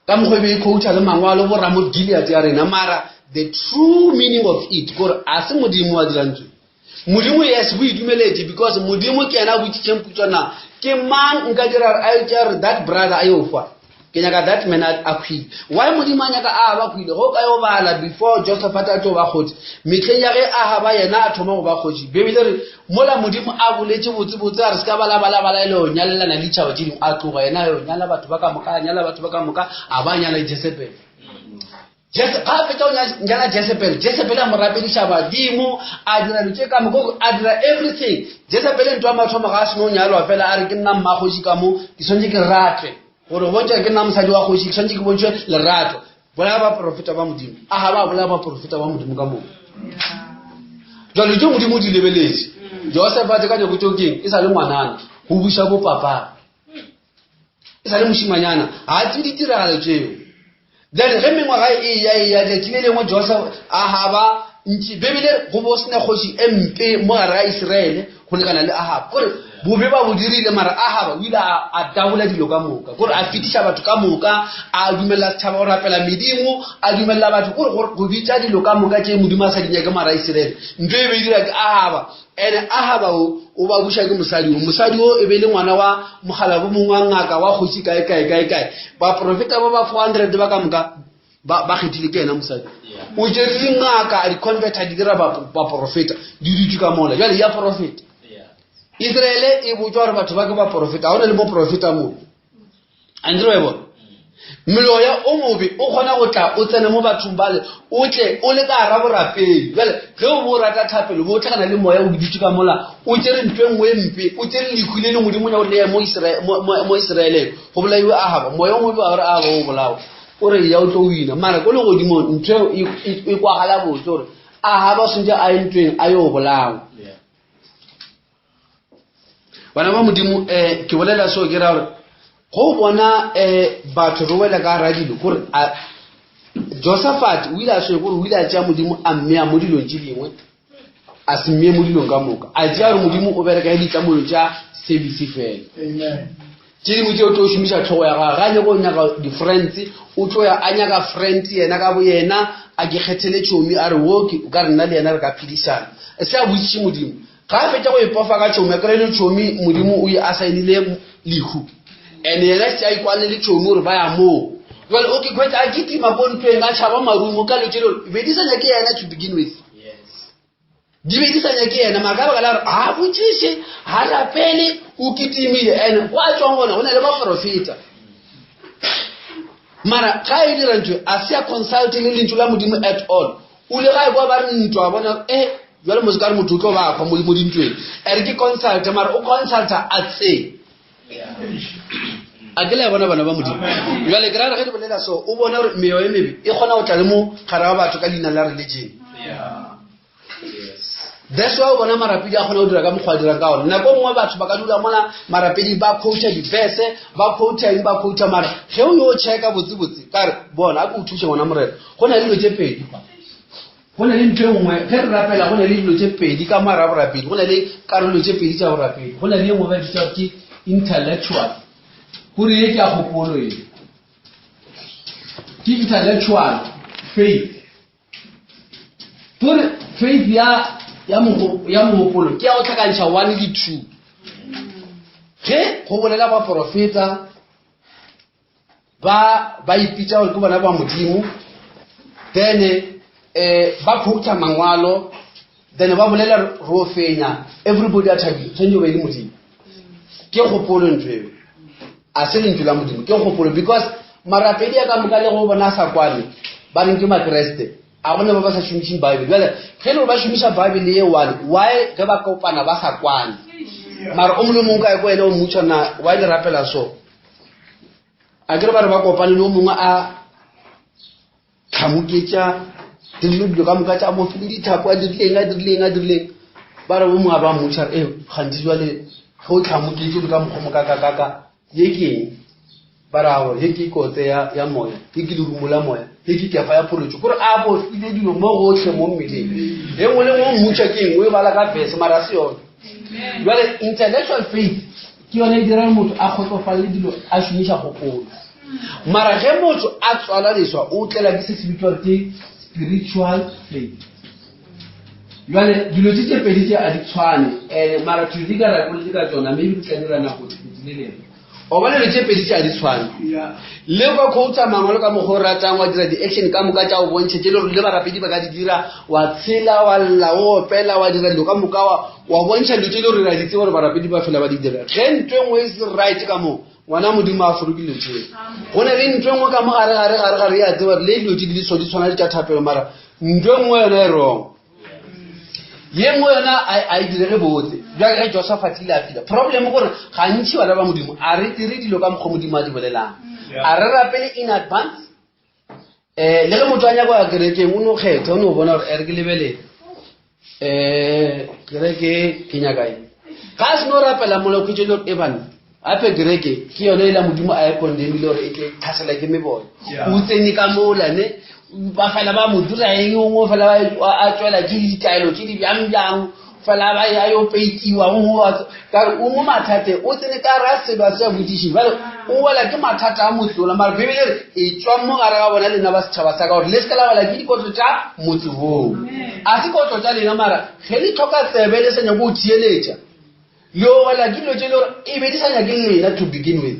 Ka mokgwa e be e quota le mangwalo bo Ramoth Gilead ya rena, mara the true meaning of it kore a se Modimo wa dirang tso. Modimo yes o idumeletše because Modimo ke yena a botšitšeng potso na ke mang nka dira a tša re that brother a yo hwa. Ke nyaka that man a hwile. Why Modimo a nyaka a ba hwile? Go ka yo bala before Josephat a tlo ba kgoši. Mehleng ya ge Ahaba yena a thoma go ba kgoši. Bibele re Mola Modimo a boletše botsebotse a re se ka ba la ba la ba la e le go nyalelana le ditšhaba tše dingwe, a tloga yena a yo nyala batho ba ka moka, a nyala batho ba ka moka, a ba a nyala Jesebele. Jese, ga a fetša go nyala Jesebele, Jesebele a mo rapediša badimo, a dira dilo tše ka moka, a dira everything. Jesebele ntho ya mathomo ga a seno nyalwa fela a re ke nna mmakgoši ka mo, ke swanetše ke ratwe. Gore go bontšha ke nna mosadi wa kgoši, ke swanetše ke bontšhwe lerato. Bolaya baporofeta ba Modimo. Ahaba a bolaya baporofeta ba Modimo ka moka. Jalo tše Modimo o di lebeletše. Josefate ka nyako tšeo keng e sa le ngwanana go buša bo papa. E sa le mošimanyana ga a tsebe ditiragalo tšeo. Then ge mengwaga e ya e ya tšatši le lengwe Joseph Ahaba ntši Bibele go bo sena kgoši e mpe mo gare ga Iseraele go lekana le Ahaba. Kore bobe ba bo dirile mara Ahaba o ile a tabola dilo ka moka. Kore a fetiša batho ka moka, a dumelela setšhaba go rapela medimo, a dumelela batho kore go bitša dilo ka moka tše Modimo a sa di nyake mara Iseraele. Ntho e be e dira ke Ahaba. Ene Ahaba o o ba buša ke mosadi o. Mosadi o e be e le ngwana wa mokgalabo mongwe wa ngaka wa kgoši kae kae kae kae. Baprofeta ba ba 400 ba ka moka ba ba kgethile ke yena mosadi. O tšere dingaka a di converta di dira baprofeta di dutše ka mola. Jwale ya profeta. Israele e botšwa gore batho ba ke baprofeta. Ga go na le moprofeta moo. A nkere wa e bona? Meloya o mobe o kgona go tla o tsene mo bathong bale, o tle o le ka gara borapedi. Bjale ge o bo o rata thapelo, bo o tlhakana le moya o dutše ka mola, o tšere ntho e nngwe e mpe, o tšere lehu le le Modimo o nyaka le ye mo mo Israeleng, go bolaiwe Ahaba. Moya o mobe wa gore Ahaba o bolawa, o re ya o tlo wina. Mara ko legodimong ntho eo e, e, e kwagala botse gore Ahaba o swantše a ye ntweng a yo bolawa. Bana ba Modimo, um ke bolela seo ke ra gore go bona um batho re wela ka gara dilo kore Josafat o ile a sweng gore o ile a tšea Modimo a mmea mo dilong tše dingwe a se mmee mo dilong ka moka a tšea gore Modimo o bereka ditlamolo tša service fela. Tše dingwe tše o tlo šomiša tlhogo ya gagwe. Ga a nyaka go nyaka di-friends, o tlo ya a nyaka friend yena ka boyena, a ke kgethele tšhomi a re wo ke o ka re nna le yena re ka phedišana. Se a botšiše Modimo. Ga a fetša go ipofa ka tšhomi, a kry-e le tšhomi Modimo o ye a saenile lehu. And yena šetše a ikwane le tšhomi gore ba ya moo. Jwale o ke khwetša a kitima ko ntweng a tšhaba marumo ka leo tše le be di sa nyake yena to begin with. Di be di sa nyake yena mara ka baka la gore ga botšiše ga rapele o kitimile and kwa a tswang gona go na le baporofeta mara ga e dira ntho a se ya consult le lentšu la modimo at all o le ga e kwa ba re ntwa bona e jale mose ka re motho o tlo ba kwa mo dintweng a re ke consult mara o consulta a tse a ke le ya bona bana ba modimo jale ke ra re ge di bolela so o bona gore meyo e mebe e kgona go tla le mo gare ga batho ka leina la religion that's why o bona marapedi a kgona go dira ka mokgwa a dirang ka one nako nngwe batho ba ka dula mona marapedi ba quota dibese ba quota eng ba quota mara ge o yo checka botsebotse ka re bona a ko o thuše ngwana morena go na le dilo tse pedi fa go na le ntho e nngwe ge re rapela go na le dilo tse pedi ka moara borapedi go na le karolo tse pedi tša borapedi go na le e nngwe ba bitsa ke intellectual gore ye ke ya kgopolo e ke intellectual faith Gore faith ya ya ya mogopolo ke ya go tlhakantšha one le two. Ge go bolela baporofeta ba ba ipitša gore ke bona ba Modimo then eh ba quota mangwalo then ba bolela ro fenya everybody a thabile tshwanetse o be le Modimo. Ke kgopolo ntho eo. A se lentšu la Modimo, ke kgopolo because marapedi a ka moka le go bona a sa kwane ba reng ke Makreste a gona ba ba sa šomišeng Bible. Bjale ge le gore ba šomiša Bible ye one, why ge ba kopana ba sa kwane? Mara o mongwe le mongwe ka ko ena o mmotša na why le rapela so? A kere ba re ba kopane le o mongwe a tlhamoketša dirile dilo ka moka tša mofi le dithapo a dirileng a dirileng a dirileng ba re o mongwe a ba mmotša e gantsi jale ge o tlhamoketše le ka mokgwa mokakakaka ye ke eng ba ra gore ye ke kotse ya, ya moya ye ke lerumo la moya ye ke kefa ya pholotso kore a bofile dilo mo gotlhe mo mmeleng e nngwe le nngwe o mmutša ke eng o e bala ka verse mara se yone jale intellectual faith ke yone e dirang motho a kgotsofalele dilo a šomiša kgopolo mara ge motho a tswala leswa o tlela ke se se bitswang ke spiritual faith jale dilo tse tse pedi tse a di tshwane um mara thuto di ka ra boletse ka tsona maybe re tla dira nako le lengwe o bona dilo tse pedi tse a di tshwane le kwa quota mangwalo ka mokgwa o ratang wa dira di-action ka moka tša go bontšha tše le gore le barapedi ba ka di dira wa tshela wa lla o opela wa dira dilo ka moka wa bontšha dilo tše le gore ra di tseba gore barapedi ba fela ba di dira ge ntho e nngwe e se right ka moo ngwana modimo a foroke dilo tseo go na le ntho e nngwe ka mo gare gare gare gare ya tseba gore le dilo tse di le so di tshwana le tša thapelo mara ntho e nngwe yone e wrong ye nngwe yona a e direge botse jale ge josephat ile a fila problem gore gantši bana ba modimo a re dire dilo ka mokgwa modimo a di bolelang a re rapele in advance um le ge motho a nyaka ya kerekeng o no kgetha o no bona gore ere ke lebelele um kereke ke nyaka eng ga a seno rapela mola o khwetše le gore e banna gape kereke ke yone e la modimo a e condemile gore e tle tlhasela ke meboya o tsene ka mola ne ba fela ba mo dira eng ongwe fela a tswela ke ditaelo tse di bjang bjang fela ba ya yo peitiwa kare o mo mathateng o tsene ka ra selo a se a bodiše jale o wela ke mathata a motlola mara bibele re e tswang mo gare ga bona lena ba setšhaba sa ka gore le se ka la wela ke dikotlo tša motse woo a se kotlo tša lena mara ge le tlhoka tsebe le sa nyako go theeletša le o wela ke dilo tše le gore e be di sa nyake lena to begin with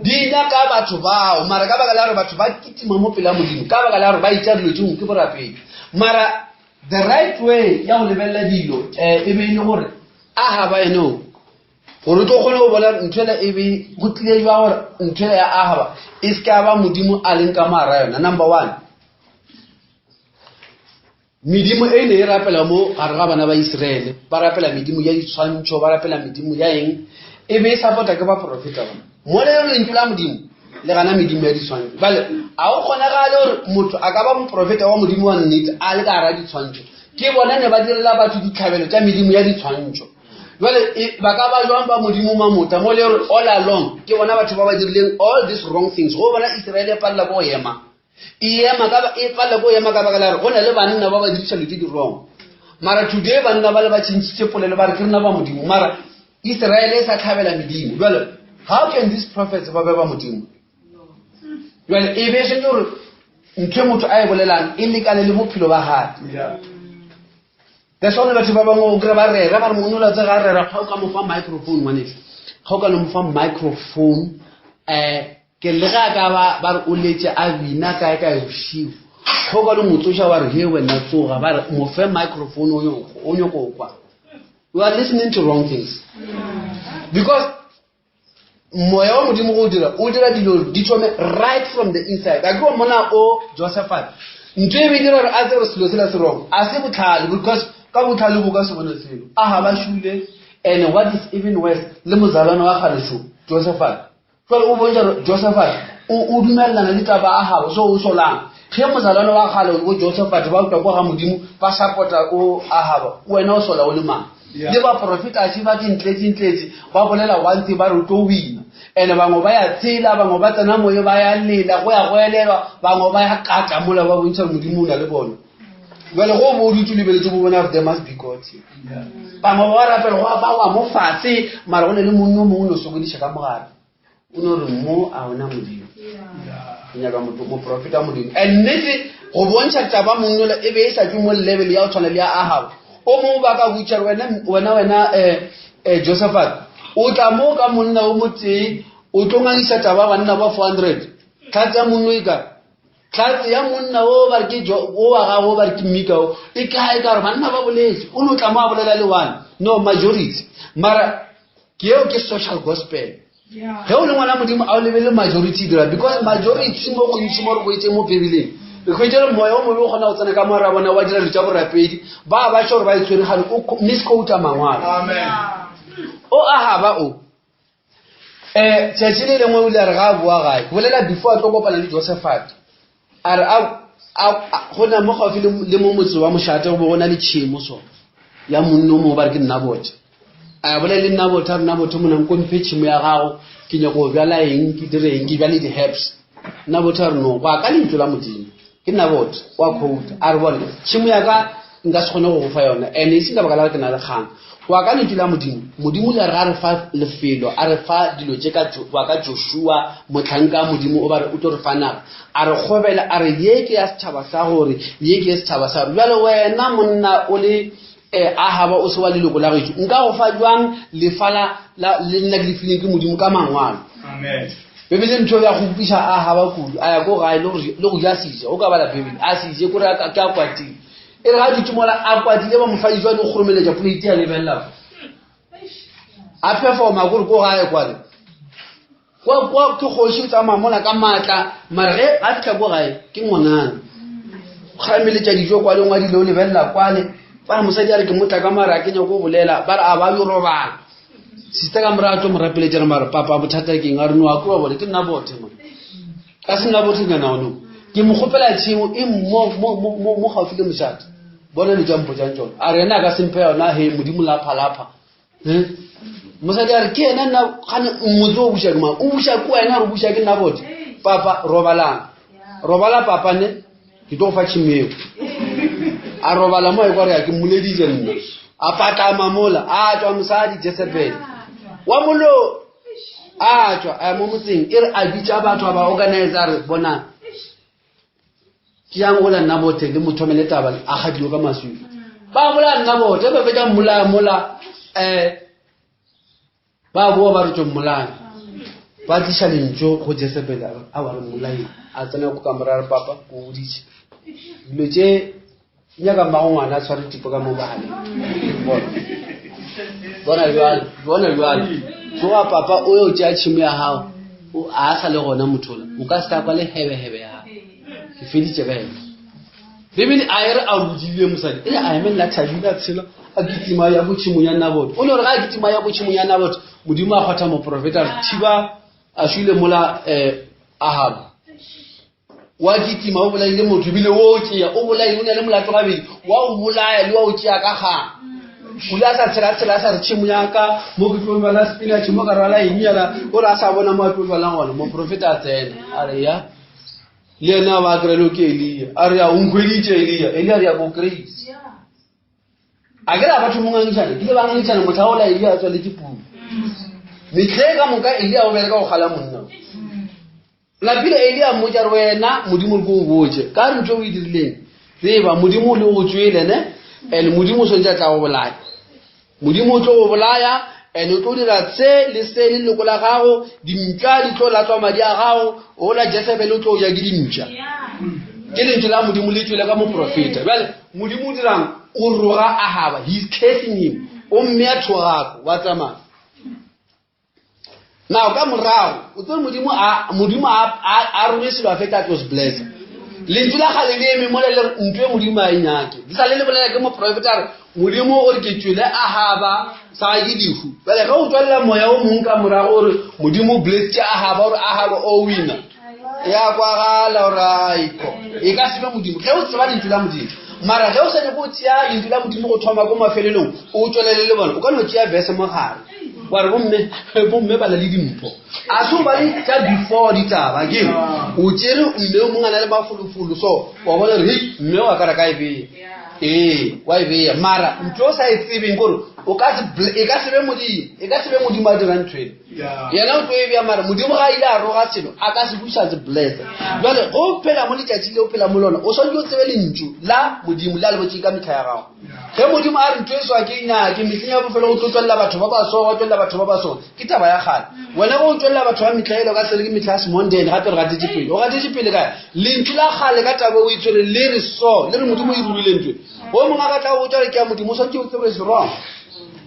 di nyaka batho bao mara ka baka la gore batho ba kitima mo pela modimo ka baka la gore ba itša dilo tše ke borapedi mara the right way ya go lebelela dilo um e be e le gore ahaba eno. Gore o tlo kgone go bona nthwela e be go tlile jwa gore nthwela ya Ahaba e se ka ba Modimo a leng ka moara yona. Number one, medimo e ne e rapela mo gare ga bana ba Israele, ba rapela medimo ya ditshwantšho, ba rapela medimo ya eng, e be e support-a ke baprofeta ba. Mo le lentšu la Modimo le gana medimo ya ditshwantšho. Bale a go kgonagale gore motho a ka ba moprofeta wa Modimo wa nnete a le ka gara ditshwantšho. Ke bona ne ba direla batho ditlhabelo tša medimo ya ditshwantšho. Jwale e, ba ka ba jwang ba Modimo mamota mo le gore all along ke bona batho ba ba dirileng all these wrong things. Go bona Israele e palela ko go ema. E ema ka e palela ko go ema ka baka la gore go na le banna ba ba dirisa dilo tse di wrong. Mara today banna ba le ba tšhentšhitše polelo ba re ke rena ba Modimo. Mara Israele e sa tlhabela medimo. Jwale how can these prophets ba be ba Modimo? Jwale e be e sentse gore ntho e motho a e bolelang e lekane le bophelo ba gage.
Yeah.
That's why batho ba bangwe o kry ba rera ba re monna o tse ga rera ga o ka mo fa microphone ngwaneso ga o ka no mo fa microphone um ke le ga ka ba ba re o letse a bina kae kae bošigo ga o ka no mo tsoša wa re he wena tsoga ba re mo fe microphone o nyoko kwa you are listening to wrong things because Moya wa Modimo go o dira, o dira dilo di thome right from the inside. A ke wa mona o Josephat. Ntho e be dira gore a tsebe gore selo sela se wrong. A se botlhale because ka botlhale bo ka se bone selo. A ga ba šule and what is even worse le mozalwana wa kgale šo Josephat. Jwale o bontšha gore Josephat o o dumelelana le taba a gabo so o solang. Ge mozalwana wa kgale bo Josephat ba utlwa kwa ga Modimo ba support-a o Ahaba, wena o sola o le mang?
Yeah.
Le baprofeta še ba ke ntletše-ntletše ba bolela one thing ba re o tlo wina and bangwe ba ya tshela bangwe ba tsena moye ba ya lela go ya go elelwa bangwe ba ya kata mola ba bontšha gore modimo o na le bona jale go bo o dutse o lebeletse bo bona gore there must be God here. Bangwe ba rapela go ba wa mo fatshe mara go ne le monna o mongwe o ne o sokodiša ka mogare o no re mo a ona modimo o nyaka motho moprofeta wa modimo and nnete go bontšha taba monnola e be e sa tšwe mo level ya go tshwana le ya ahab o mongwe ba ka botša re wena wena wena um um josephat o tla mo ka monna o motee o tlo ngangisa taba banna ba 400 tlhatse ya monno e kae tlhatse ya monna o ba re ke o wa gago ba re ke mmika o e kae ka gore banna ba boletse o no tla mo a bolela le one no majority mara Ke eo ke social gospel. Ge o le ngwana Modimo a o lebelele majority dira because majority mo gontši mo re go itseng mo Bibeleng. Re hwetše re moya o mobe o kgona go tsena ka moara bona wa dira dilo tša borapedi ba ba tšho gore ba itshwere gane o misquota mangwalo.
Amen.
O Ahaba o eh tšatši le lengwe o ile a re ga a boa gae ke bolela before a tlo kopana le Josephat a re a go na mo gaufi le mo motse wa mošate go bo go na le tšhemo so ya monno mo ba re ke nna bote a bolela le nna bote a re nna bote mona nko mphe tšhemo ya gago ke nyako go bjala eng ke dire eng ke bjale di-herbs nna bote a re no go ya ka lentšu la modimo ke nna bote wa quote a re bone tšhemo ya ka nka se kgone go go fa yona and e seng ka baka la gore ke na le kgang go ya ka lentšu la modimo modimo le re a re fa lefelo a re fa dilo tše ka go ya ka joshua mohlanka wa modimo o ba re o tlo re fa naga a re kgobela a re ye ke ya setšhaba sa gore ye ke ya setšhaba sa gore bjale wena monna o le um ahaba o se wa leloko la gešo nka go fa jwang lefa la le nna ke le fileng ke modimo ka mangwalo
Amen.
Bibele ntho ya go utlwisa Ahaba kudu a ya ko gae le go ja seja o ka bala Bibele a seje kore ke a kwatile e re ga dutse mola a kwatile ba mofadi jwa no kgoromeletša plate ya lebelela a performa kore ko gae kwale kwa kwa ke kgoši o tsamaya mola ka maatla mara ge a fitlha ko gae ke ngwanana kgarameletša dijo kwale ngwadile o lebelela kwale ba re mosadi a re ke motla ka mara a ke nyako go bolela ba re a ba yo robala sister ka morago a tlo mo rapeletša re mara papa bothata ke eng a re no a kua bone ke nna bothe mo ka se nna bothe nyana ono ke mo kgopela tšhemo e mo mo mo mo mo gaufi le mošate bona le tša mpotšang tšona a re ena a ka semphe yona he modimo lapha lapha Eh? mosadi a re ke ena nna gane motse o buša ke mang o buša ke wena re buša ke nna bothe papa robalang robala papa ne ke tlo go fa tšhimo eo a robala mo a ekwa re ya ke mmoleditše nna a patlama mola a tswa mosadi jesebele wa molo a tswa a ya mo motseng e re a bitša batho a ba organize a re bonang ke yang gola nna bothe le mo thomele taba a gadilwe ka maswika ba bolaya nna bothe ba fetša mmolaya mola um Ba boa ba re tšo mmolaya. Ba tliša lentšu go Jesebele a re, Aowa re mmolaile. A tsena ko kamora a re, Papa, ke o boditše. Dilo tše di nyaka mmago ngwana a tshware tipo ka mo bogaleng. Bona. Bona bjale, bona bjale. Tsoga papa o yo tšea tšhemo ya gago, o a sa le gona mothola. O ka se ka kwa le hebehebe ya gago. Ke feditše ka yena. Bibele a e re a rudile mosadi, e re a emelela thabile a tshela a kitima ya ko tšhemong ya Naboto. O le gore ga a kitima ya ko tšhemong ya Naboto, Modimo a kgwatha moprofeta a re thiba a šwile mola um Ahaba. Wa kitima o bolaile motho ebile o tšea o bolaile o na le molato gabedi wa o bolaya le wa o tšea ka kgang. O ile a sa tshela tshela a sa re tšhemo ya ka mo ke tlo jala spinach mo ka rwala eng yala o re a sa bona mo a tlo jalang gona moprofeta a tsena a re ya le yena ba kry-e ke Elia a re ya o nkhweditše Elia Elia a re ya ko kry a ke ra batho mo ngangišane ke ile ba ngangišana motlha ola Elia a tswaletše puo metlhe ka moka Elia o bereka go kgala monna Lapile Eli a mmotša re wena Modimo re ko o botše ka re ntho o e dirileng tseba Modimo o le go tswele ne and Modimo o swantse a tla go bolaya Modimo o tlo go bolaya and o tlo dira se le se le leloko la gago dimpša di tlo latswa madi a gago ola Jezebele o tlo ja ke dimpša ke lentšu la Modimo le tswele ka moprofeta bjale Modimo o dirang o roga Ahaba he is cursing him o mmea thogako wa tsamaya Now ka morago o tsere Modimo a Modimo a a rome selo a feta a tlo se blessa. Lentšu la gale le eme mola le re ntho e Modimo a e nyake. Di sa le le bolela ke moprofeta a re Modimo o re ke tšwele Ahaba sa ke dihu. Bjale ge o tswalela moya o mong ka morago o re Modimo o blessitše Ahaba o re Ahaba o wina. Ya kwagala gore aiko. E ka se be Modimo ge o tseba lentšu la Modimo. Mara ge o sa nyake go tšea lentšu la Modimo go thoma ko mafelelong o tšwelele le bona o ka no tšea verse mo gare. Wa re bomme bomme ba na le dimpho. A se o ba le tša before ditaba ke o tšere mme o mongwe a na le mafolofolo so wa bona gore hei mme wa ka re ka e bea. Ee wa e bea mara ntho o sa e tsebeng kore o ka se e ka se be Modimo e ka se be Modimo a dirang ntho ena. Yena o tlo e bea mara Modimo ga a ile a roga selo a ka se buša se blessa. Jwale go o phela mo letšatši le o phela mo lona o swanetše o tsebe lentšu la Modimo le a le botšeng ka metlha ya gago. Ge Modimo a re ntho e swa ke e nyake, mehleng ya bofelo go tlo tšwelela batho ba ba so, gwa tšwelela batho ba ba so, ke taba ya kgale. Wena ge o tšwelela batho ba mehla elo ka sele ke mehla ya semonden, gape re gatetše pele. O gatetše pele kae? Lentšu la kgale ka taba o e tshwere le re so, le re Modimo o e rurile ntho e. Go mongwe a ka tla go botša gore ke ya Modimo, o swanetše o tsebe gore it's wrong.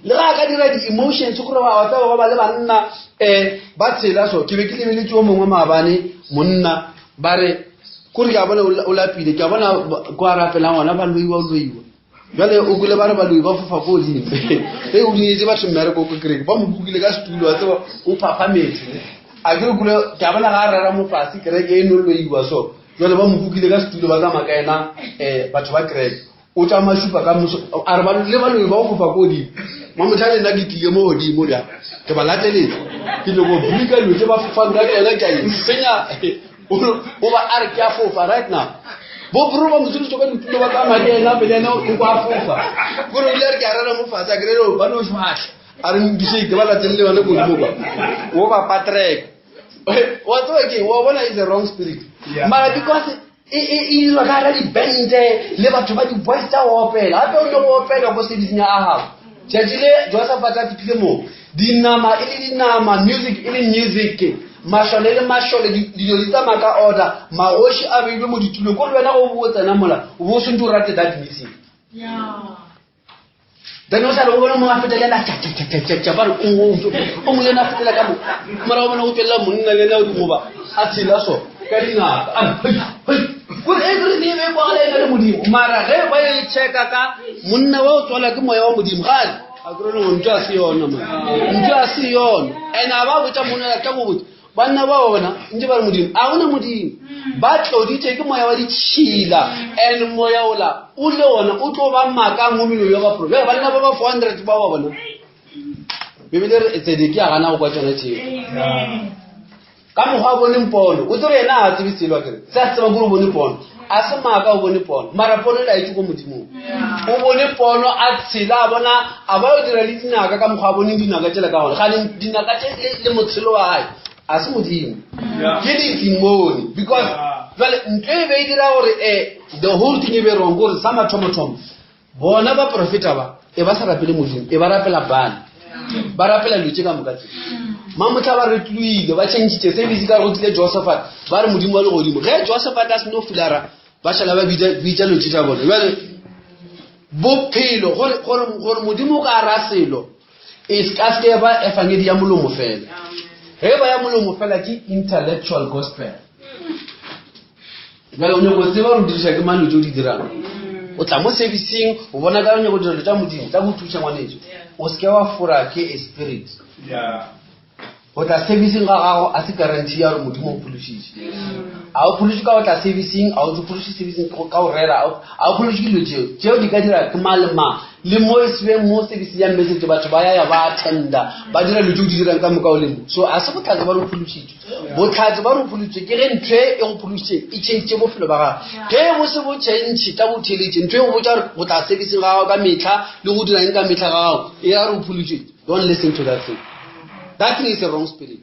Le ge a ka dira di-emotions gore wa tseba go ba le banna um ba tshela so. Ke be ke lebeletše o mongwe maabane monna ba re kore ke a bona o lapile ke a bona kwa rapelang gona ba loiwa o loiwa jale o kwele ba re baloi ba fofa ko godimo ge o dietse batho mmereko ko kereke ba mo kukile ka setulo wa tseba o phaphametse a ke re kule ke a bona ga a rera mo fase kereke e no loiwa so jale ba mo kukile ka setulo ba tsamaya ka ena um batho ba kereke o tla masupa ka moso a re le baloi ba go fofa ko godimo mamotlha le nna ke tlile mo godimo bja ke ba lateletse ke nyako brika dilo tse ba fofang ka tsone ke a e senya o ba a re ke a fofa right now bo bro ba motsoletso ka ditulo ba tsamaya le ena pele ena o kwa fofa kore o ile a re ke a rera mo fatshe a kry ba no šwatlha a re nkise ke ba latelele yone godimo kwa o ba patrek wa tseba ke wa bona is a wrong spirit mara because e e e dirwa ka gara dibente le batho ba di-voice tsa go opela gape o ne go opela ko serviceng ya ahab tšatši le josafat a fitlhile moo dinama e le dinama music e le music mašole e le mašole dilo di tsamaya ka order magoši a beilwe mo ditulong ko le wena go bo tsena mola o bo o swantse o rate that music Then o sa re o bona mongwe a feta le ena tša ba re o mongwe le ena a fetela ka mo morago bona go tswelela monna le ena o digoba a tshela so ka dingaka kore everything e be kwagala ena le modimo mara ge ba e checka ka monna wa o tswala ke moya wa modimo gale a kry le go ntho a se yona man ntho a se yona and a ba botsa monna ka go botsa Banna ba bona ntše ba re Modimo, a gona Modimo. Ba tloditše ke moya wa ditšhila, and moya ola o le ona o tlo ba maaka mo melong ya bapro. Bjale banna ba ba 400 ba ba bona. Bibele re Tsedekia a gana go kwa tšona tšeo. Ka mokgwa a bone pono, o tsere yena a tsebe selo akere. Se a tseba gore o bone pono. A se maaka o bone pono. Mara pono e laetše ko Modimong. O bone pono a tshela a bona a ba yo dira le dinaka ka mokgwa a boneng dinaka tšela ka gona. Gane dinaka tše le motshelo wa gae a se Modimo. Ke didimone because jwale ntho e be e dira gore eh the whole thing e be wrong gore sa mathomothomo bona baprofeta ba e ba sa rapele Modimo e ba rapela Baal. Ba rapela dilo tše ka moka tse. Mamotlha ba retloile ba changitše service ka go tlile Josephat ba re Modimo wa legodimo. Ge Josephat a seno fulara ba šala ba bitša bitša dilo tše tša bona. Jwale bophelo gore gore gore Modimo o ka ra selo. E ka se ke ba efangedi ya molomo fela. Ge ba ya molomo fela ke intellectual gospel. Jale o nyako tseba gore o diriša ke mang dilo tse o di dirang. O tla mo servicing o bona ka o nyako dira dilo tša Modimo tla go thuša ngwaneso. O se ke wa fora ke a spirit. Go tla servicing ga gago a se guarantee ya gore Modimo o phološitše. A o phološe ka go tla servicing, a o phološe servicing ka go rera, a o phološe ke dilo tšeo. Tšeo di ka dira ke mang le mang. Le mo e se beng mo servicing ya message batho ba ya ya ba attenda, ba dira dilo tšeo di dirang ka moka o le mo. So a se bohlatse ba re o phološitšwe. Bohlatse ba re o phološitšwe ke ge ntho e go phološitšeng e changitše bophelo ba gago. Ge bo se bo change tla bo theeletše ntho e go botša gore go tla servicing ga gago ka mehla le go dira eng ka mehla ga gago e ya re o phološitšwe. Don't listen to that thing. That thing is a wrong spirit.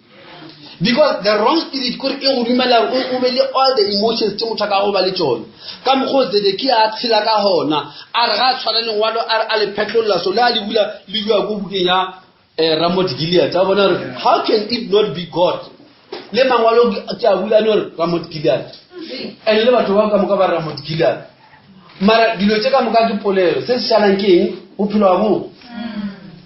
Because the wrong spirit kore e go dumela gore o be le all the emotions tse motho a ka go ba le tsone. Ka mokgwa o Zedekia a tshela ka gona, a re ga a tshwara lengwalo a re a le phetlolla so le a le bula le bua ko bukeng ya eh, Ramoth Gilead. A bona gore how can it not be God? Le mangwalo ke a bula ne gore Ramoth Gilead. And le batho ba ka moka ba Ramoth Gilead. Mara dilo tše ka moka ke polelo, se se šalang ke eng? Bophelo ba bo.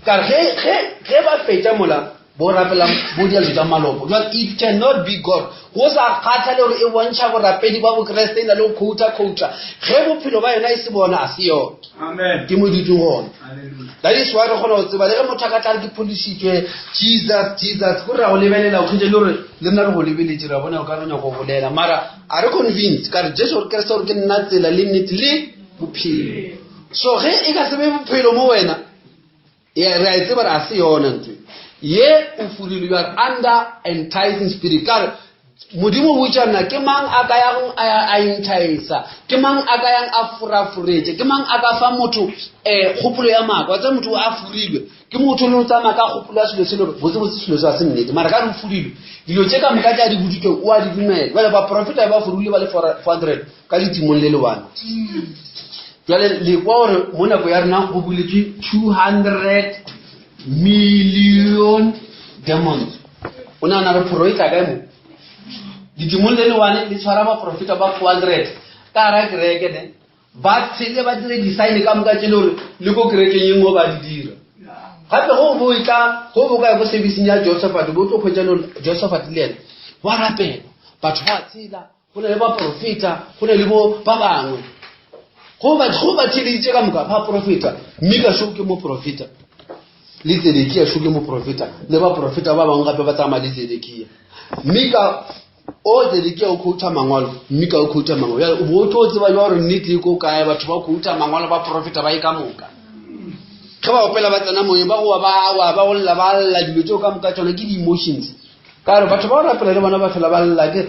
Ka re ge, ge, ge ba fetša mola, bo rapela bo dilo tša malopo. Jwale it cannot be God. Go sa kgathale gore e bontšha borapedi ba Bokreste e na le go quota quota. Ge bophelo ba yona e se bona, a se yona.
Amen.
Ke mo dutseng gona.
Hallelujah.
That is why re kgona go tseba le ge motho a ka tla re ke phološitšwe, Jesus, Jesus, ko re a go lebelela o hwetše le gore le nna re go lebeletše ra bona o ka re nyaka go bolela. Mara A re convince ka re Jesu Kriste gore ke nna tsela le nnete le bophelo. So ge e ka se be bophelo mo wena, ya re a e tseba re a se yona ntho ye o furile you are under enticing spirit ka re modimo o botša nna ke mang a ka yang a ya a enticer ke mang a ka yang a foraforetše ke mang a ka fa motho um kgopolo ya maaka wa tseba motho a furilwe Ke motho le o tsamaya ka kgopolo ya selo se le gore botsebotse selo se ga se nnete mara ka re o furilwe dilo tše ka moka tše a di boditšweng o a di dumela. Jale baprofeta ba furile ba le 400 ka letimong le le one. Jale le kwa gore mo nako ya rena go buletswe 200 million demons. O nagana re phoro e tla kae mo? Letimong le le one le tshwara baprofeta ba 400 ka gara kereke ne. Ba tshele ba dire disaene ka moka tše le gore le ko kerekeng ye nngwe ba di dira. Gape go bo etla go bo ka ya ko serviceng ya Josephat bo tlo hwetša le Josephat le yena wa rapela batho ba tshela go na le baprofeta go na le bo ba bangwe go ba go ba theleditše ka moka ba profeta Mika šo ke moprofeta le Tsedekia šo ke moprofeta le baprofeta ba bangwe gape ba tsamaya le Tsedekia Mika O Tsedekia o khoutha mangwalo, Mika o khoutha mangwalo. Bjale o bo o tlo tseba jwa gore nnete e ko kae, batho ba khoutha mangwalo, ba profeta ba e ka moka. Ge ba opela ba tsena moyeng, ba goa ba wa, ba go lla ba lla, dilo tseo ka moka tsona ke di-emotions. Ka gore batho ba go rapela le bona ba fela ba lla ke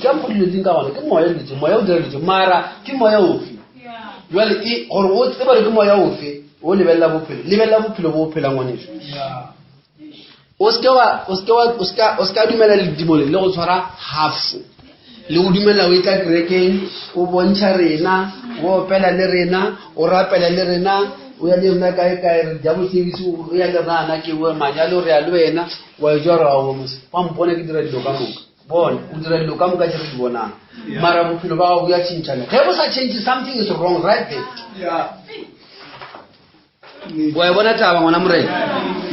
ka mokgwa dilo ding ka gona, ke moya dilo tse, moya o dira dilo tse, mara ke moya ofe? Jwale e gore o tsebe gore ke moya ofe, o lebelela bophelo, lebelela bophelo bo o phelang ngwaneso. O se ke wa, o se ke wa, o se ka, o se ka dumela ledimo le le go tshwara half. Le go dumela o etla kerekeng, o bontšha rena, o opela le rena, o rapela le rena, o ya le rena kae kae, re ja bosebisi, o ya le rena ke we manyalo re ya le wena, wa e jwa ra wa mose. Wa mpona ke dira dilo ka moka. Bona, o dira dilo ka moka tše re di bonang. Mara bophelo ba gago bo ya tšhentšhana. Ge bo sa change, something is wrong right there.
Yeah.
wa e bona taba ngwana morena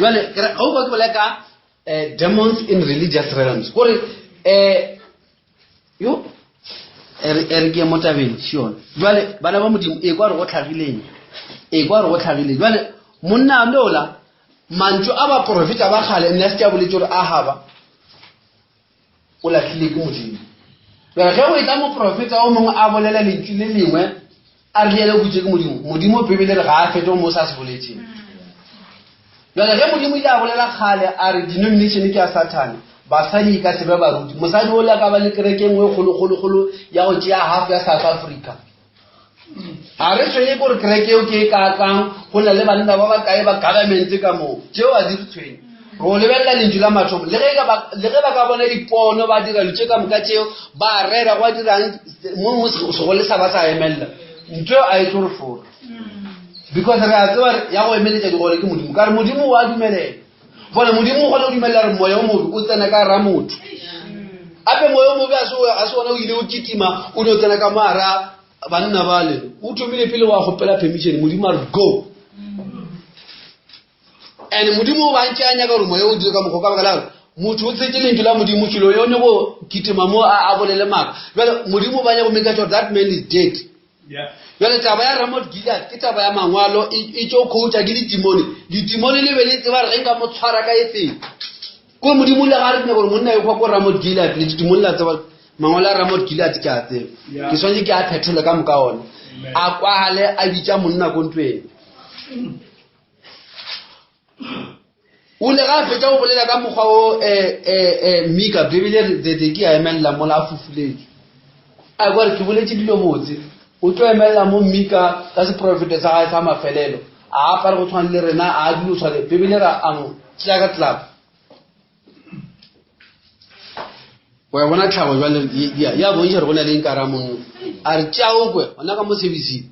jale ga o kwa ke bolela ka eh, demons in religious realms kore um yo e re ke mo tabeng sione jale bana ba modimo e kwa re go tlhagileng e kwa re go tlhagileng jale monna leola mantšu a baporofeta ba kgale nna se ke a boletse gore ahaba o lahlile ke Modimo. Bjale ge o etla moprofeta o mongwe a bolela lentšu le lengwe a re le yena o butše ke Modimo, Modimo Bibele re ga a fetoge mo sa se boletšeng. Bjale ge Modimo ile a bolela kgale a re denomination ke ya Sathane, basadi e ka se be baruti. Mosadi o le a ka ba le kereke e nngwe kgolo-kgolo-kgolo ya go tšea half ya South Africa. Ga re tshwenye gore kereke eo ke e kaakang, go na le banna ba bakae ba government ka moo, tšeo ga di re tshwenye. Re o lebelela lentšu la mathomo, le ge le ge ba ka bona dipono ba dira dilo tše ka moka tšeo, ba rera gwa dirang mo mo segole sa ba sa emelela, ntho eo a e tlo re fora. Because re a tseba ya go emeletša digole ke Modimo, ka re Modimo o a dumelela. Bone Modimo o kgona go dumelela gore moya o mobe o tsena ka gara motho. Ape moya o mobe a se ona o ile o kitima o no tsena ka moara banna bale. O thomile pele wa kgopela permission, Modimo a re go. And Modimo o ba ntše a nyaka gore moya o dire ka mokgwa ka baka la gore motho o tshetše lentšu la Modimo tšhilo yo nyako kitima mo a a bolele maaka. Bjale Modimo o ba nyako make sure that man is dead. Bjale taba ya Ramot Gilead ke taba ya mangwalo e e tšo coacha ke ditimone. Ditimone le be le tseba gore ge nka mo tshwara ka e feng. Ko Modimo le ga re nyaka gore monna e hwa ko Ramot Gilead le ditimone la tseba mangwalo a Ramot Gilead ke a tseba. Ke swanetše ke a phethole ka moka ona. A kwale a bitša monna ko ntweng. O ile ga a fetša go bolela ka mokgwa wo um Mika, Bibele e re Zedekia a emelela mola a fufuletšwe. A kwa re ke boletše dilo botse. O tlo emelela mo Mika ka seprofeto sa gae sa mafelelo. A apare go tshwana le rena, a dilo tshwane. Bibele ra a mo tšea ka tlelapa. Wa bona tlhago jwale ya ya bontšha gore go na le eng ka ra monna. A re tšea o kwe gona ka mo servicing.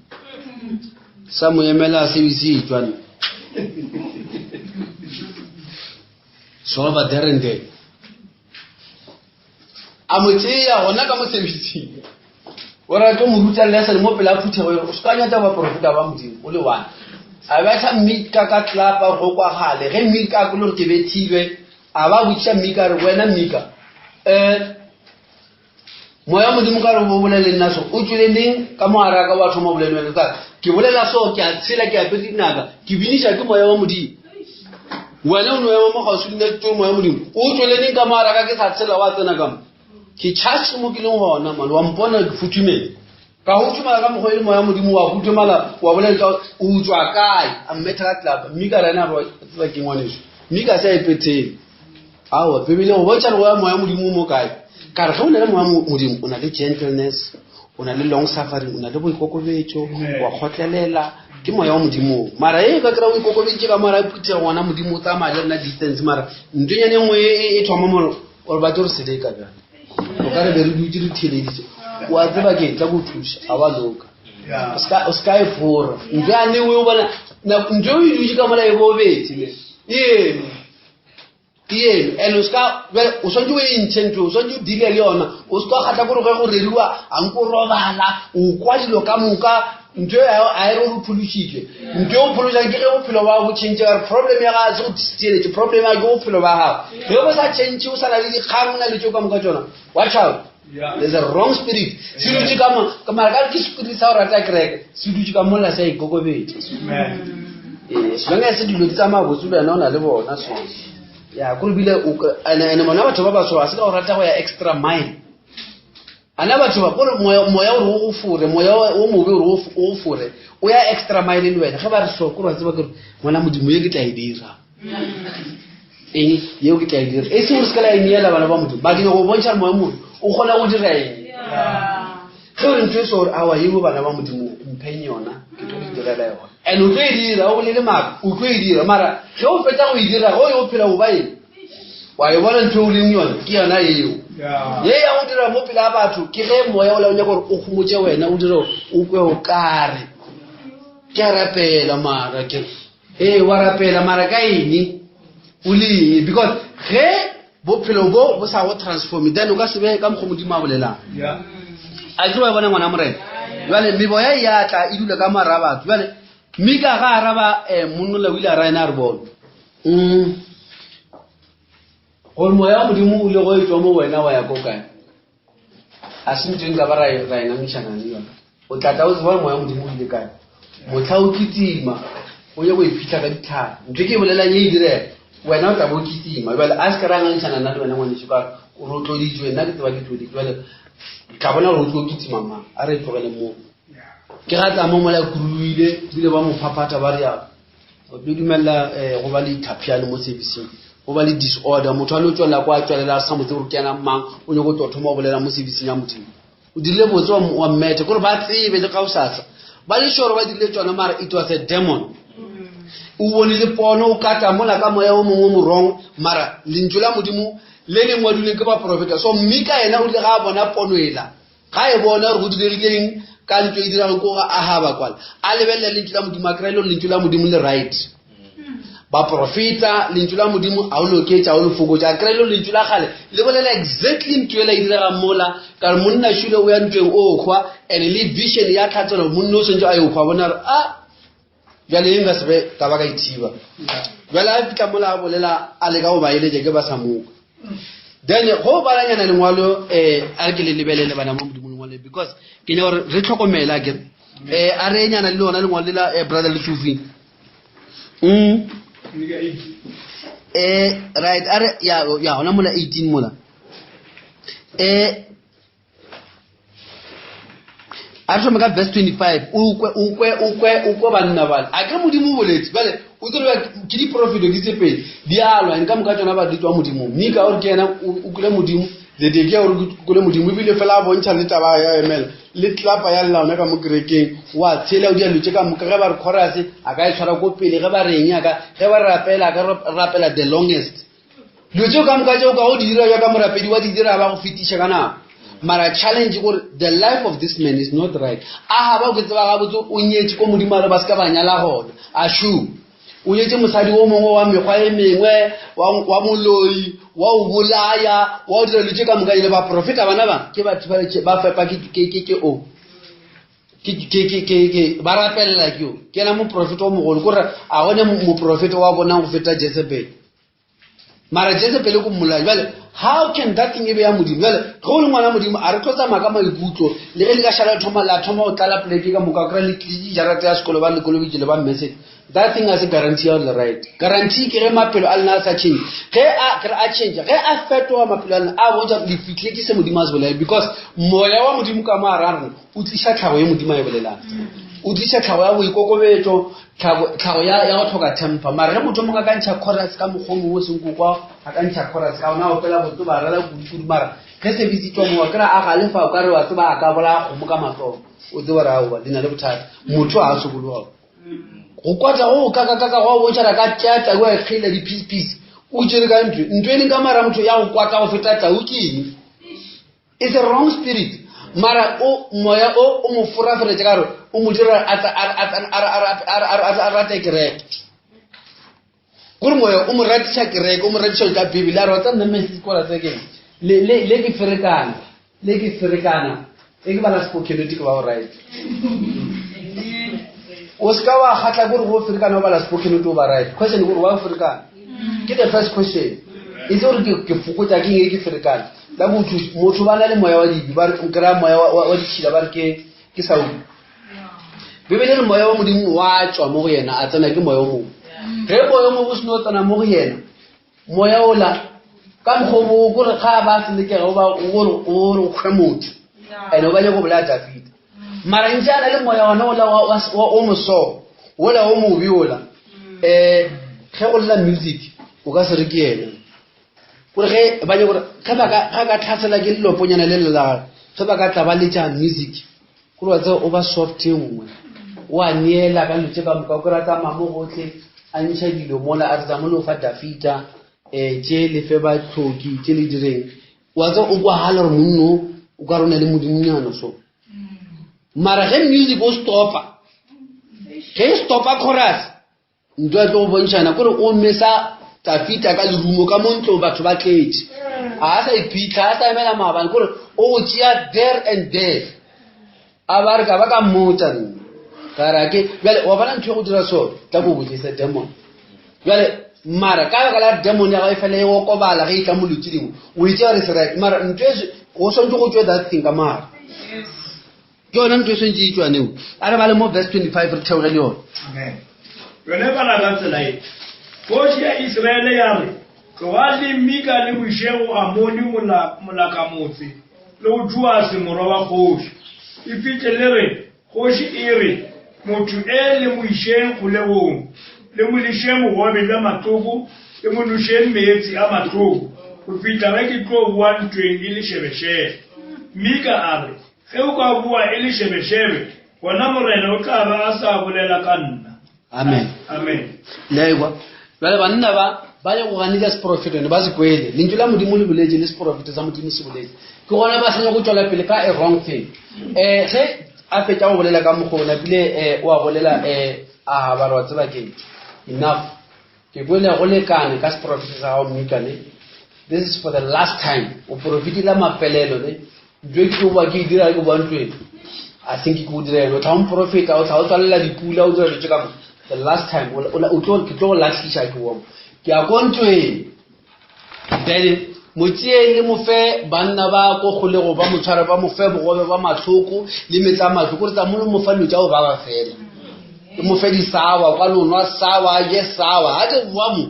Sa mo emela service e tšwa nna. Solva there and there. A mo tšea gona ka mo servicing. O re tlo mo ruta lesson mo pela phuthego o se ka nyatša baporofeta ba Modimo o le one. A betha Mika ka tlelapa go kwagale ge Mika a kwele gore ke bethilwe A ba botšiša Mika a re, Wena Mika, um moya wa Modimo ka re o bolele le nna so, o tšwele neng ka mo gare ga ka wa thoma go bolela le wena? Ka re, Ke bolela so, ke a tshela, ke apere dinaka, ke biniša ke moya wa Modimo. Wena o no ema mo kgauswi le nna ke tšwele moya wa Modimo. O tšwele neng ka mo gare ga ka ke sa tshela wa tsena ka mo? Ke charge mo ke leng gona man, wa mpona ke futhumetse. Ka huthumala ka mokgwa e le moya Modimo wa huthumala wa bolela ka o tswa kae a mmetha ka tlapa mme ka rena re tseba ke ngwaneso mme ka se a ipethele aowa bibele go bontšha gore wa moya Modimo mo kae ka re ge o na le moya Modimo o na le gentleness o na le long suffering o na le boikokobetšo wa kgotlelela ke moya wa Modimo mara e ka kry-a o ikokobeditše ka mara phuthego ngwana Modimo o tsamaya le rena distance mara ntonyane e nngwe e thoma mo gore ba tlo re seleka bjang o ka re be re dutse re theleditse wa tseba ke tla go thuša ga wa loka o se ka e fora ntho ya nengwe o bona ntho e o e dutse ka mola e bobetse ee ke eno and o seka o tshwanetse o e ntshe ntho o tshwanetse o dile le yona o seka kgatla kore ge go reriwa a nko robala o kwa dilo ka moka ntho e a e re o phološitšwe ntho e o phološang ke ge bophelo ba bo change ka problem ya gago se go theeletše problem ya ke bophelo ba gago ge bo sa change o sa na le dikgang o na le tšeo ka moka tsona watch out there's a wrong spirit se dutše ka mo mara ka ke spirit sa go rata kereke se dutše ka mola sa ikokobetša ee selonge se dilo di tsamaya botse le wena o na le bona so ya kore bile ene bona batho ba baso ga se ka go rata go ya extra mile Ana batho ba kore moya moya o re o go fore moya o mobe o re o go fore o ya extra mile le wena ge ba re so kore wa tseba kore ngwana modimo ye ke tla e dira eng yeo ke tla e dira e se gore se ka la e neela bana ba modimo ba ke nyaka go bontšha gore moya mobe o kgona go dira eng ge o re ntho e so gore awa yeo bana ba modimo mpheng yona ke tlo le direla yona and o tlo e dira o bolele maaka o tlo e dira mara ge o fetsa go e dira ge o yo phela o ba eng wa e bona ntho e o leng yone ke yona eo ye ya go dira mo pele ga batho ke ge moya o la o nyaka gore o gomotse wena o dire o kwe o kare ke a rapela mara ke ee wa rapela mara ka eng o le eng because ge bophelo bo bo sa go transforme then o ka se be ka mokgwa modimo a bolelang a ke wa bona ngwana morena jale meboya e ya tla e dula ka mara batho jale mme ka ga araba um monnola o ile a raya ene a re bone Mm. Gore moya wa Modimo o ile go etšwa mo wena wa ya ko kae? A se ntho e nka ba ra e ra e ngangišana le yona. O tla tla o tseba gore moya wa Modimo o ile kae. Motlha o kitima o ye go iphitlha ka ditlhare. Ntho e ke e bolelang e e direga. Wena o tla bo o kitima. Jwale a se ka ra ngangišana nna le wena ngwaneso ka gore o tloditswe nna ke tseba ke tloditswe. Jwale tla bona gore o tlo kitima mang. A re e tlogele moo. Ke ga tla mo mola kuruluile ebile ba mo phaphatha ba rialo. O tlo dumelela um go ba le tlhapšane mo serviceng go ba le disorder motho a no tswelela kwa a tswelela a sa mo tsebe gore ke ena mang o nyako tlo thoma go bolela mo serviceng ya modimo o dirile botse wa mmethe kore ba tsebe le gaosasa ba le sure ba dirile tsona mara it was a demon o bone le pono o kata mola ka moya o mongwe o morong mara lentšu la modimo le le ngwadilweng ke baprofeta so mmika yena o ile ga a bona pono ela Ga e bona gore go diregileng ka ntlo e dirago ko ga Ahaba kwala, a lebelela lentšu la Modimo, a kry-a le gore lentšu la Modimo le right. Baprofeta, lentšu la Modimo a o le oketša, a o le fokotša, a kry-a le gore lentšu la kgale le bolela exactly ntho ela e diregang mola, ka re monna šule o ya ntweng o hwa, and le vision ya tlhatsela monna o swantse a yo hwa, bona gore a. Bjale ye nka se be ka ba ka ithiba. Bjale a fihla mola a bolela a leka go ba eletša ke ba sa moka. Then go balanyana lengwalo eh a re ke le lebelele bana mo modimo lengwalo because ke nyaka gore re tlhokomele a kere. Eh a re nyana le lona lengwalo le la eh, brother Lesufi. Mm. Eh right a re ya ya hona mola 18 mola. Eh a re thome ka verse 25 o kwe o kwe o kwe o kwe banna bale a ke modimo o boletse bale o tsere ke diprofeto di tse pedi di alwa ene ka moka tsona ba di tswa modimong mika o re ke yena o kwele modimo zedekia o re kwele modimo ebile fela a bontšha le taba ya emela le tlapa ya lla ona ka mo kerekeng wa tshela o dialo tse ka moka ge ba re chorus a ka e tshwara ko pele ge ba reng a ka ge ba re rapela a ka rapela the longest dilo tseo ka moka tseo ka go di dira jwa ka morapedi wa di dira ba go fetiša ka nako mara challenge gore the life of this man is not right a ga ba ke tseba gabotse o nyetse ko modimo a re ba se ka ba nyala gona a shu o nyetse mosadi o mongwe wa mekgwa e mengwe wa moloi wa o bolaya wa o dira dilo tse ka moka ile baprofeta bana ba ke batho ba fepa ke o ba rapelela ke yo ke ena moprofeta o mogolo kore a gone moprofeta wa bonang go feta jezebel mara jezebele ko mmolai jale how can that thing e be ya modimo jale ge o le ngwana modimo a re tlo tsamaya ka maikutlo le ge le ka šala thoma la thoma go tlala poleke ka moka kry le tlise jarata ya sekolo ba lekolobitse le ba mmese that thing a se guarantee ya le right guarantee ke ge maphelo a lena a sa change ge a kere a change ge a fetoga maphelo a lena a bontša le fitlhe ke se modimo a se bolele because moya wa modimo ka mo a ra rena o tliša tlhago ye modimo a e bolelang o tliša tlhago ya boikokobetšo tlhago ya go tlhoka temper mara ge motho mongwe a ka ntšha chorus ka mokgwa mongwe o seng kokwa a ka ntšha chorus ka ona opela botse ba rela kudu-kudu mara ge service tswa mowa kry a galefa o ka re wa tseba a ka bolaya kgomo ka matsogo o tseba re aowa le na le bothata motho ga a sokologa go kwata go kakakaka go bontšhara ka tšea tau a ekgeila di-piece piece o tšere ka ntho ntho e leng ka mara motho ya go kwata go feta tau ke eng It's a wrong spirit. Mara o moya o o mo foraforetše ka gore o mo dira a rate kereke. Gore moya o mo ratiša kereke, o mo ratiša ka Bibele a re wa tsa nna message ko rata keng. Le le le ke ferekana. Le ke ferekana. E ke bala spokenoti ke ba o right. O se ka wa kgatla gore go ferekana o bala spokenoti o ba right. Question gore wa ferekana. Ke the first question. E se gore ke fokotsa ke eng e ke ferekana. La motho motho ba na le moya wa dibe ba re kry-a moya wa ditšhila ba re ke ke sauli bibele re moya wa modimo wa tswa mo go yena a tsena ke moya o mongwe ge moya o mongwe o seno tsena mo go yena moya ola ka mokgwa o kore ga ba selekega o ba gore o re kgwe motho and o ba nyako bolaya dafita mara ntse a na le moya ona ola o moso ola o mobe ola um ge go lela music o ka se re ke yena Gore ge ba nyaka gore ge ba ka ga ka tlhasela ke leloponyana le le la ge ba ka tla ba letša music gore wa tseba o ba soft e nngwe o a neela ka dilo tše ka moka o kry-a tsamaya mo gotlhe a ntšha dilo mola a re tsa mo le fa dafita um tše lefe batlhoki tše le direng wa tseba o kwagala gore monno o ka rona le modimonyana so mara ge music o stopa ge e stopa chorus Ntwa e tlo go bontšhana kore o mesa Tafita ka lerumo ka mo ntlong batho ba tletše. A a sa iphitlha, a sa emela maabane kore o go tšea there and there. A ba re ka ba ka mmotsa nna. Ka re ke bjale wa bona ntho e go dira so tla go botlisa demon. Bjale mara ka baka la demon ya gago e fela e okobala ge e tla molotsi dingwe o e tšea gore se right mara ntho e go swantse go tšwe that thing ka mara. Ke yona ntho e swantse e tšwaneo. A re bale mo verse 25 re theoge le yone.
Amen. Yone e bala ka tsela e. Kgoši ya Isiraele ya re, Tlogang le Mika le mo iše go Amoni molakamotse le go Joase morwa wa kgoši. E fihle le re, Kgoši e re, Motho e le mo išeng kgolegong, le mo lešeng bogobe bja mahloko, le mo nošeng meetse a mahloko, go fihla ge ke tlo boa ntweng e le šebešebe. Mika a re, Ge o ka boa e le šebešebe, gona Morena o tla ba a sa bolela ka nna.
Amen.
Amen.
Le a ekwa? Bjale banna ba ba ye go ganetša seprofeto ne ba se kwele. Lentšu la Modimo le boletše le seprofeto sa Modimo se boletše. Ke gona ba senya go tšwela pele ka a wrong thing. Eh ge a fetša go bolela ka mokgwa o napile eh o a bolela eh a ba re wa tseba keng. Enough. Ke kwele go lekane ka seprofeto sa gago Mika ne. This is for the last time. O profetile la mafelelo ne. Ntho e ke tlo boa ke e dira ke boa ntweng. I think ke go dira yone. O tla o mprofeta, o tla o tswalela dipula, o dira dilo tše ka moka. The last time o o tlo ke tlo go lahliša ke woma. Ke ya ko ntweng. Then mo tšeeng le mo fe banna ba ko kgolego ba mo tshware ba mo fe bogobe ba mahloko le metsa mahloko re tsa mo le mo fa dilo tša go baba fela. Le mo fe disawa kwa no nwa sawa a je sawa. Ha ke boa mo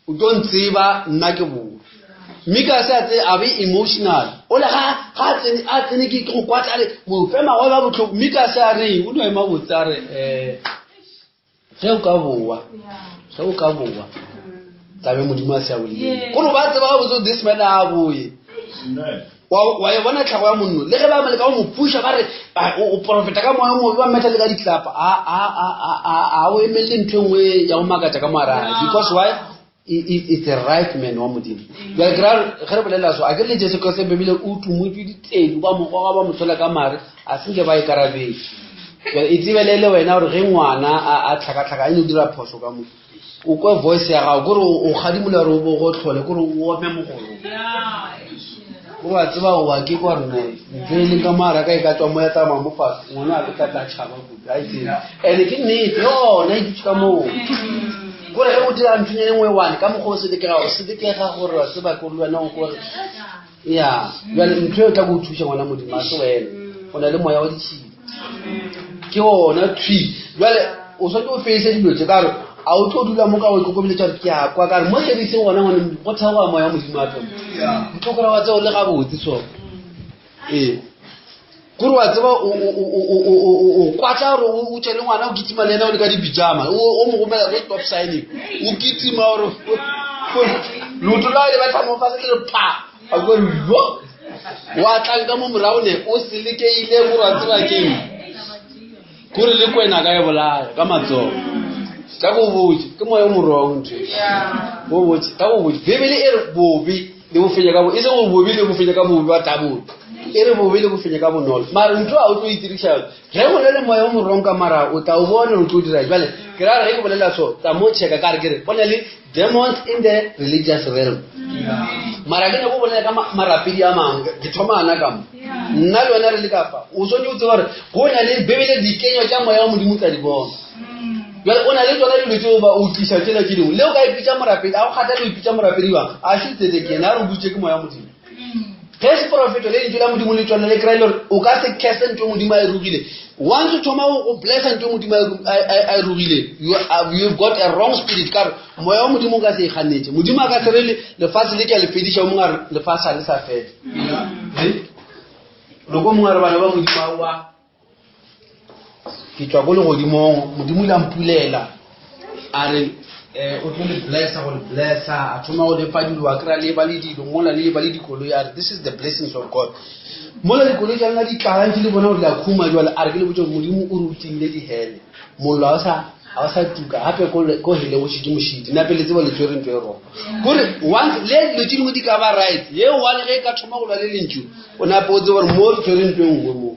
o tlo ntseba nna ke boa. Mme ka se a tse a be emotional. O le ga ga a tsene a tsene ke go kwatla le mo fe magobe a bohloko. Mme ka se a reng o no ema botse a re eh ge o ka boa ge o ka boa tlabe modimo a se a bolile kore ba tseba gabotse this man a boye wa e bona tlhago ya monno le ge ba leka go mo puša ba re o porofeta ka moya mobe ba mmetha le ka ditlapa a o emelele ntho e nngwe ya go makatša ka moarae because why it's a right man wa modimo jale ke ra ge re bolela so a ke le jesu kriste bebile o tumotse ditedu ba mogoga ba mo tshola ka mare a senke ba e karabetse jale e tsebelele wena gore ge ngwana a tlhakatlhaka e ne o dira phoso ka mo o kwe voice ya gago kore o kgadimola gore o bo go tlhole kore o ome mogolo o wa tseba wa ke kwa rena ntho e leng ka moara ka e ka tswa mo ya tsamaya mo fatshe ngwana a ke tla tla tšhaba kudu a e tsebe and-e ke nnete yona e dutse ka moo kore ge o dira ntho e nngwe one ka mokgwa o se lekega o se lekega gore wa tseba ko le wena o kore ya jale ntho e o tla go thuša ngwana modimo a se wena o na le moya wa ditšhila ke ona thwi jale o swanetse o fedise dilo tse ka gore a o tlo dula mo ka o ikokobeletsa gore ke a kwa ka re mo serviceng gona ngwane go theoga moya modimo a tlamo o tlo kry wa tseo le gabotse so ee kore wa tseba o kwatla gore o tšwe le ngwana o kitima le ena o le ka dipijama o mo gomela ko stop signing o kitima gore leoto la le batla mo fase le re pha a kore yo wa tlang ka mo morago ne o selekeile gore wa tseba keng kore le kwena ka e bolaya ka matsogo ka go botse ke moya o morong ntho bo botse ka go botse bibele e re bobe le bo fenya ka bo e seng gore bobe le bo fenya ka bobe ba tabolo e re bobe le bo fenya ka bonolo mara ntho a o tlo itiriša yone ge go le le moya o morong ka mara o tla o bone o tlo dira jale ke ra re ge ke bolela so tsa mo checka ka re ke re go na le demons in the religious realm mara ke nyako bolela ka marapedi a mangwe ke thoma ana ka mo nna le wena re le ka fa o swanetse o tseba gore go na le bebele dikenywa tša moya wa modimo tla di bona jale o na le tsona dilo tseo ba o tlisa tsela tse dingwe le o ka ipitsa morapedi a go kgatha le o ipitsa morapedi wa a šutsetse ke ena a re o butse ke moya wa modimo ge seporofeto le lentšu la modimo le tswana le kry-e le gore o ka se curse ntho e modimo a e rogile once o thoma go blessa ntho e modimo a e rogile you've got a wrong spirit ka gore moya wa modimo o ka se e ganetse modimo a ka se re lefatshe le ke a le fediša o mongwe a re lefatshe ga le sa fela loko mongwe a re bana ba modimo aowa ke tswa ko legodimong modimo ile a mpulela a re um o tlo le blessa go le blessa a thoma go lefa dilo a kry-a le ba le dilo mola le ba le dikoloi a re this is the blessings of god mola dikoloi tša lena di tlala ntse le bona gore le a khuma jale a re ke le botse gore modimo o re o timile dihele mollo ga o sa ga o sa tuka gape ko hele go šitše mošidi nape le tseba le tshwere ntho e rong kore once le dilo tše dingwe di ka ba right ye one ge e ka thoma go lwa le lentšu o nape o tseba gore mo re tshwere ntho e nngwe mo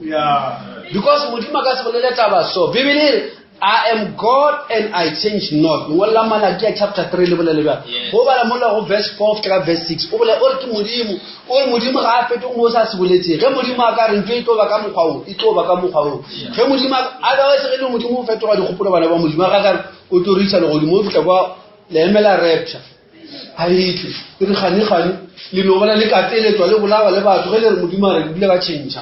because modimo a ka se bolele taba so bibele e re I am God and I change not. Lengwalo la Malakia chapter 3 le bolele bjang. Go bala mola go verse 4 fihla ka verse 6. O bolela o re ke Modimo. O re Modimo ga a fetoge mo o sa se boletseng. Ge Modimo a ka re ntho e tlo ba ka mokgwa o, e tlo ba ka mokgwa o. Ge Modimo otherwise ge le Modimo o fetoga dikgopolo bana ba Modimo ga ka re o tlo re isa legodimo o fihla kwa le emela rapture. Ga e tle. E re gane gane le no bona le kateletswa le bolawa le batho ge le re Modimo a re le dula ba change.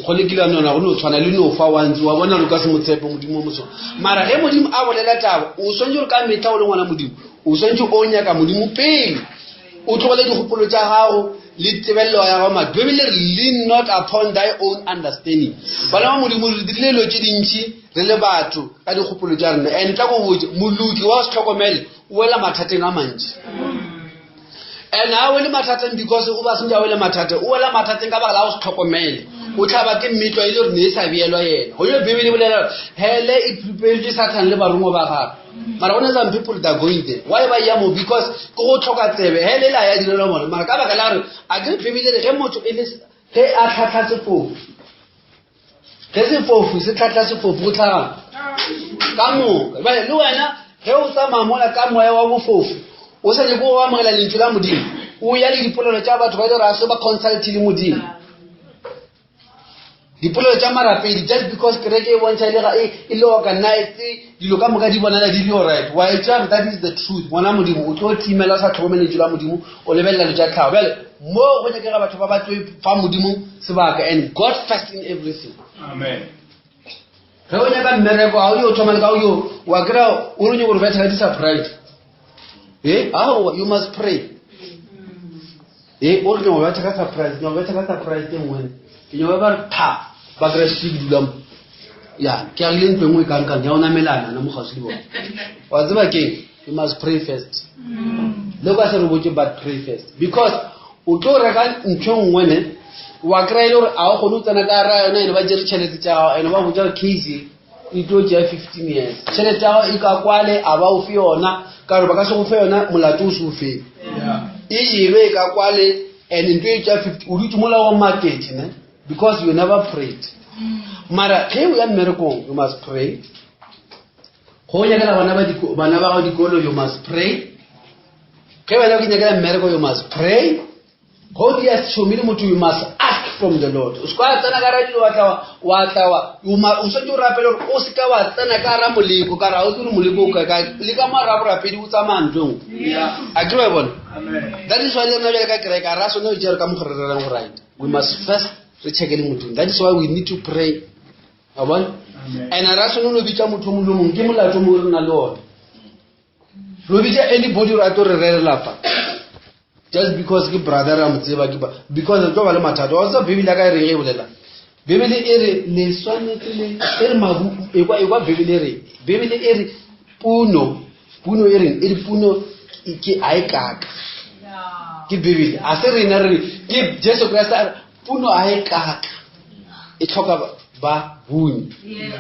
Go le kile nona go no tshwana le no fa wa ntse wa bona lo ka se mo tshepe Modimo o moso. Mara ge Modimo a bolela taba o swanetše gore ka metlha o le ngwana Modimo o swanetše o nyaka Modimo pele o tlogele dikgopolo tša gago le tebelelo ya gago mara Bibele re lean not upon thy own understanding. Bana ba Modimo re dirile dilo tše dintši re le batho ka dikgopolo tša rena and tla go botse moloki wa se tlhokomele o wela mathateng a mantši and ga wele mathateng because o ba sentse a wele mathateng o wela mathateng ka baka la go se tlhokomele o tlhaba ke mmetlwa e le gore ne e sa beelwa yena go yo bibele e bolela hele e preparedwe satan le barongwa ba gagwe mara go ne some people that going there why ba ya mo because ke go tlhoka tsebe hele la ya direlwa bona mara ka baka la gore a ke bibele re ge motho e le ge a tlhatlha sefofu ge sefofu se tlhatlha sefofu go tlhagang ka moka bale le wena ge o tsamaya mola ka moya wa bofofu o sa nyako go amogela lentšu la modimo o ya le dipolelo tša batho ba dira se ba consulte le modimo. Dipolelo tša marapedi, just because kereke e bontšha e le ga e, e le organized, dilo ka moka di bonala di le alright. Wa e tšea gore that is the truth. Ngwana Modimo, o tlo timela o sa tlhokomele lentšu la Modimo, o lebelela dilo tša tlhago. Bjale, mo go nyakega batho ba ba tlo fa Modimo sebaka and God first in everything.
Amen.
Ge o nyaka mmereko, ga o yo thoma le ka o yo, wa kry-a o re nyako gore betha ka di-surprise. Eh, aowa, you must pray. E, o re ke nyako betha ka surprise, ke nyako betha ka surprise e nngwe. Ke nyako ba re tha, ba kry-a setse ke dula mo. Ya, ke agile ntlo e nngwe e kangkang, ya o namelana na mo kgauswi le bona. Wa tseba keng? You must pray first. Le ka se re botse but pray first. Because o tlo reka ntho e nngwe ne, wa kry-a e le gore a o kgone go tsena ka gara yona ene ba jere tšhelete tša gago ene ba botsa gore case e tlo tšea 15 years. Tšhelete ya gago e ka kwale a ba o fe yona ka gore ba ka se go fe yona molato o se o fele. E jelwe e ka kwale and ntho e tšea 50 o dutse mola wa maketše ne because you never prayed. Mara ge o ya mmerekong you must pray. Go nyakela bana ba diko, bana ba gago dikolo you must pray. Ge wena o nyakela mmereko you must pray. Go dia tšhomi le motho you must ask from the Lord. O se ka tsena ka ra dilo wa tla wa tla wa o ma o swanetše o rapele gore o se ka wa tsena ka ra moleko ka ra o tsere moleko o ka ka le ka mo ra borapedi o tsamaya ntlong. A ke wa e bona?
Amen.
That is why le rena bjale ka kereke a ra swanela go tšea ka mo go re rerang go right. We must first re check le Modimo. That is why we need to pray. Wa bona?
Amen.
And a ra swanela go bitša motho o mongwe le o mongwe ke molato o mongwe re na le ona. Re bitša anybody gore a tlo re rerela fa. Just because ke brother ra mo tseba ke ba because re tlo ba le mathata. Wa tseba Bibele ya ka e reng e bolela? Bibele e re le swanetse le e re mabu e kwa e kwa Bibele e re Bibele e re puno puno e reng e re puno e ke a e kaka. Ke Bibele a se rena re ke Jesu Christ a re puno a e kaka e tlhoka ba buni.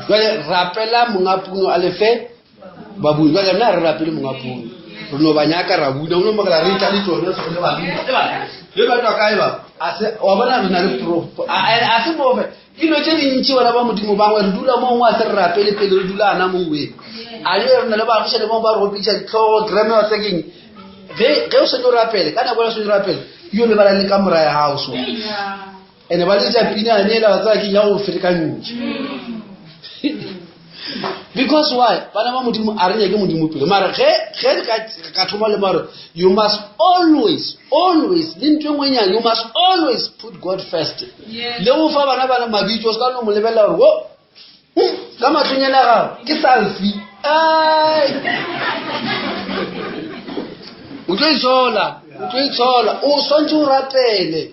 Jwale rapela monga puno a lefe ba buni. Jwale rena re rapele monga puno. Re no ba nyaka ra buna o no makala re tla le tsone so le ba le ba tswa kae ba a se wa bona re na le pro a se bofe dilo tše dintši bana ba modimo bangwe re dula mo ngwe a se re rapele pele re dula ana mo ngwe a le re na le baagišane bangwe ba re gopiša ditlhogo grame wa tsekeng ge ge o swanetše o rapele ka nako ya swanetše o rapele yo lebala le ka mora ya gago so ene ba letša pina ane ela ba tsaya ke ya go ferekantšha because why bana ba modimo a re nyake modimo pele mara ge ge re ka ka thoma le mare you must always always le ntho e nngwe nyane you must always put god first le go fa bana bana mabitso o se ka no mo lebelela gore wo ka matlhonyana a gago ke selfie ai o tlo itshola o tlo itshola o swantse o rapele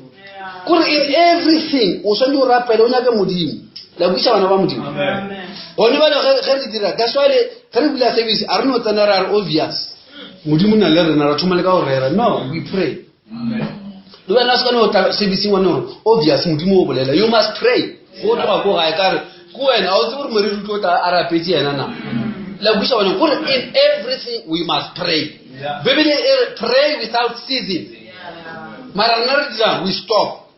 kore in everything o swantse o rapele o nyake modimo la buisa bana ba modimo gone bale ge re dira that's why ge re bula service a re no tsena ra re obvious modimo na le rena ra thoma le ka go rera no we pray le wena o se ka no tla serviceng wa gore obvious modimo o bolela you must pray go tloga ko gae ka re ko wena a o tsebe gore moriri o tlo tla a rapetse yena na la buisa bone kore in everything we must pray bibele e re pray without ceasing mara rena re dirang we stop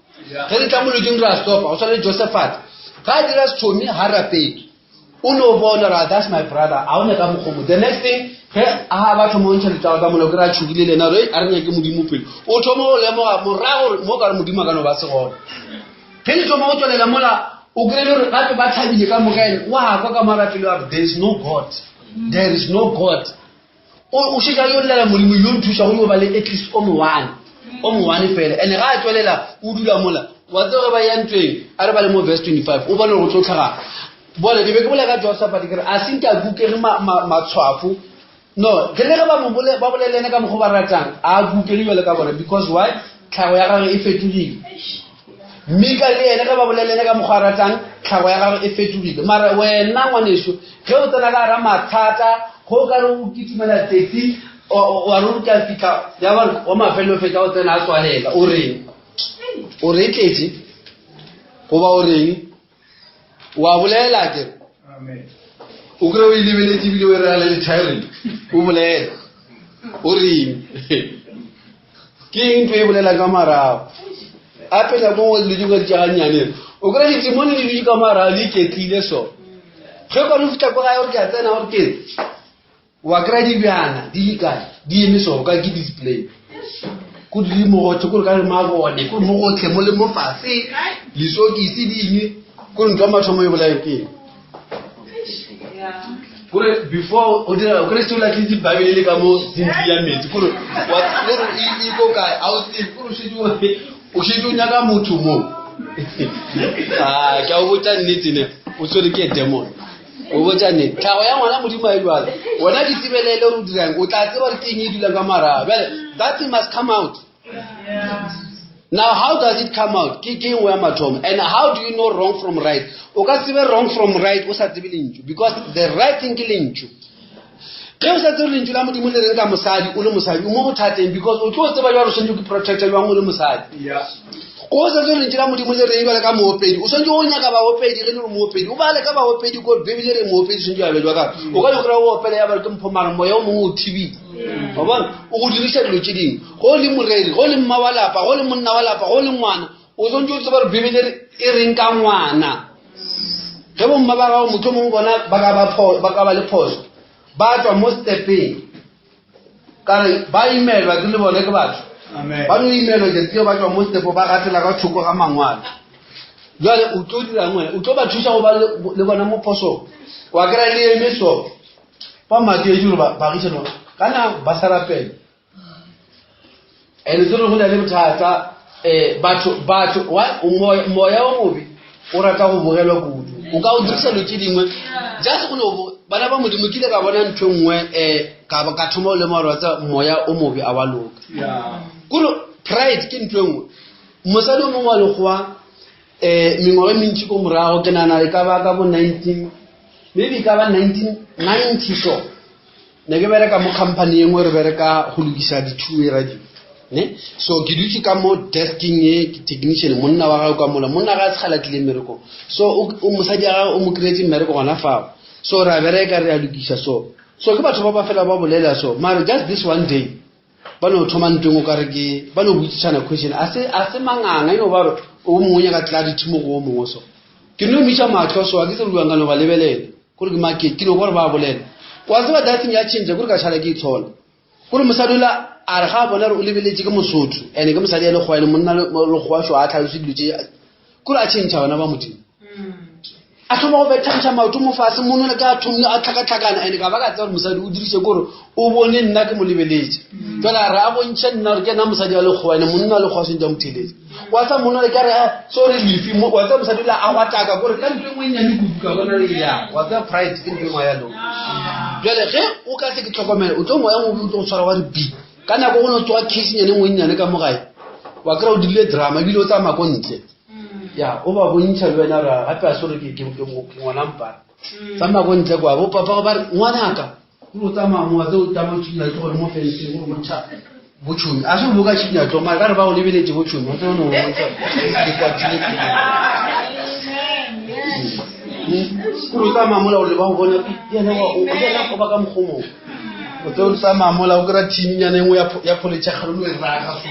ge re tla moloding re a stopa go tshwana le josephat ga a dira setšhomi ga rapele o no bona ra that's my brother a o ne ka mokgomo the next thing ge a ba thoma go ntšha ditaba ka molao ke re a tšhogile le ena re a re nyake modimo pele o thoma go lemoga morago gore mo ka re modimo a ka no ba se gona ge le thoma go tswelela mola o kry-e gore gape ba thabile ka moka ene wa kwa ka marapelo a re there is no god there is no god o šetša yo llela modimo yo nthuša go yo ba le at least o mowane o mowane fela and ga a tswelela o dula mola wa tseba ge ba ya ntweng a re ba le mo verse 25 o bone gore tlo tlhaga bone ke be ke bolela ka josephat ke re a senke a kukege matshwafo no ge le ge ba bolele ene ka mokgwa ba ratang a kukege jale ka bona because why tlhago ya gagwe e fetogile Mika le yena ge ba bolela ene ka mokgwa a ratang tlhago ya gagwe e fetogile mara wena ngwaneso ge o tsena ka gara mathata go ka re o kitimela tsatsi wa re o tla fitlha ya ba wa mafelelo fetsa o tsena a tswalela o reng o re tletše goba o reng wa bolela ke o kry o e lebeletse ebile o e rera le lethaereng o bolela o reng ke eng ntho e bolelang ka marago ape nako nngwe dilo dingwe di tša gannyane o kry ditimone di dutse ka marago di iketlile so ge o ka no fitlha ko gae gore ke a tsena gore ke wa kry dibjana di le kae di eme so ka ke display ko di le mogotlhe kore ka re mabone kore mo gotlhe mo le mo fatshe lesokisi dingwe. Kore ntho ya mathomo e bolae ke eng? Kore before o dira kore se o latlhetse Bible le ka mo zinki ya metsi kore wa kore e e ko kae a o tsebe kore o šetše o šetše o nyaka motho mo. Ah, ke a o botša nnete ne o tshwere ke demon. O botša nnete. Tlhago ya ngwana Modimo a e jwalo. Wena di tsebelele gore o dirang o tla tseba gore ke eng e dulang ka morago. Bjale that thing must come out. Now, how does it come out? Ke ke nngwe ya mathomo. And how do you know wrong from right? O ka tsebe wrong from right o sa tsebe lentšu because the right thing ke lentšu. Ge o sa tsebe lentšu la Modimo le reng ka mosadi o le mosadi o mo bothateng because o tlo tseba jwang gore o swanetše go protecta jwang o le mosadi. O sa tsebe lentšu la Modimo le reng jwale ka moopedi o swanetše o nyaka baopedi ge le re moopedi o bale ka baopedi ko Bibele re moopedi swanetše a be jwa ka o ka no kry-a o opela ya ba re ke mpho mara moya o mongwe o thibile. Wa bona o go diriša dilo tše dingwe go o le moreri go o le mma wa lapa go o le monna wa lapa go o le ngwana o tshwanetse o tseba gore bibele e reng ka ngwana ge bomma ba gago motho mongwe bona ba ka ba le phoso ba tswa mo stepeng kare ba imelwa ke le bone ke batho ba no imelwa jetseo ba tswa mo stepo ba gatela ka thoko ga mangwalo jale o tlo dirang wena o tlo ba thusa go ba le bona mo phosong wa kry-a le eme so ba maketše gore baagišane kana ba sa rapela and se re go na le bothata um batho batho moya o mobe o rata go bogelwa kudu o ka o dirisa dilo tse dingwe just go no bana ba modimo kile ka bona ntho e nngwe um ka thoma o lemoga gore tsa moya o mobe a wa loka kore pride ke ntho e nngwe mosadi o mongwe wa lekgowa um mengwaga e mentši ko morago ke nana e ka ba ka bo 19 maybe e ka ba 1990 so ne ke bereka mo company e nngwe re bereka go lokisa di-two-way radio ne so ke dutse ka mo desking e ke technician monna wa gagwe ka mola monna ga a segala tlile mmerekong so o mosadi ya gagwe o mo kry-etse mmereko gona fao so re a bereka re a lokisa so so ke batho ba ba fela ba bolela so mare just this one day ba no thoma ntweng o kare ke ba no botsišana question a se a se manganga e no ba gore o mongwe nyaka clarity mo go o mongwe so ke no miša matlho so a ke se buang ka no ba lebelela kore ke make ke no gore ba bolela wa tseba that thing ya change kore ka šala ke itshola kore mosadi ola a re ga a bona gore o lebeletse ke mosotho ene ke mosadi ya lekgowa ene monna lekgowa sho a tlhalose dilo tse kore a change bana ba modimo a thoma go bethantšha maoto mo fase monole ka thomile a tlhakatlhakana and ka ba ka tseba gore mosadi o dirise kore o bone nna ke mo lebeletse jale a re a bontšhe nna gore ke ena mosadi wa lekgowa ene monna wa lekgowa sentse a mo theletše wa tsa monole ka re ah, sorry lefi wa tsa mosadi la a gwataka kore ka ntho e nngwe e nnyane kudu ka bona re ya wa tsa pride ke ntho e nngwe ya lona jale ge o ka se ke tlhokomele o tlo moya mobe o tlo go tshwara wa re bi ka nako go no tsoga case nyane nngwe e nnyane ka mo gae wa kry-a o dirile drama ebile o tsamaya ko ntle ya o ba bontšha le wena ra gape a sore ke ngwana mpara tsamaya ko ntle kwa bo papa ba re ngwanaka o tsamaya mo wa tse o tsamaya tšhinya tlo gore mo fenceng gore bontšha botšhomi a se bo ka tšhinya tlo mara ka re ba go lebeletse botšhomi o tse o no bontšha ke kwatile kore o tsamaya mola o le ba go bona yena o ba ka mokgomong o tse o tsamaya mola o kry-a teamnyana e nngwe ya pholetšhagalo o e raga so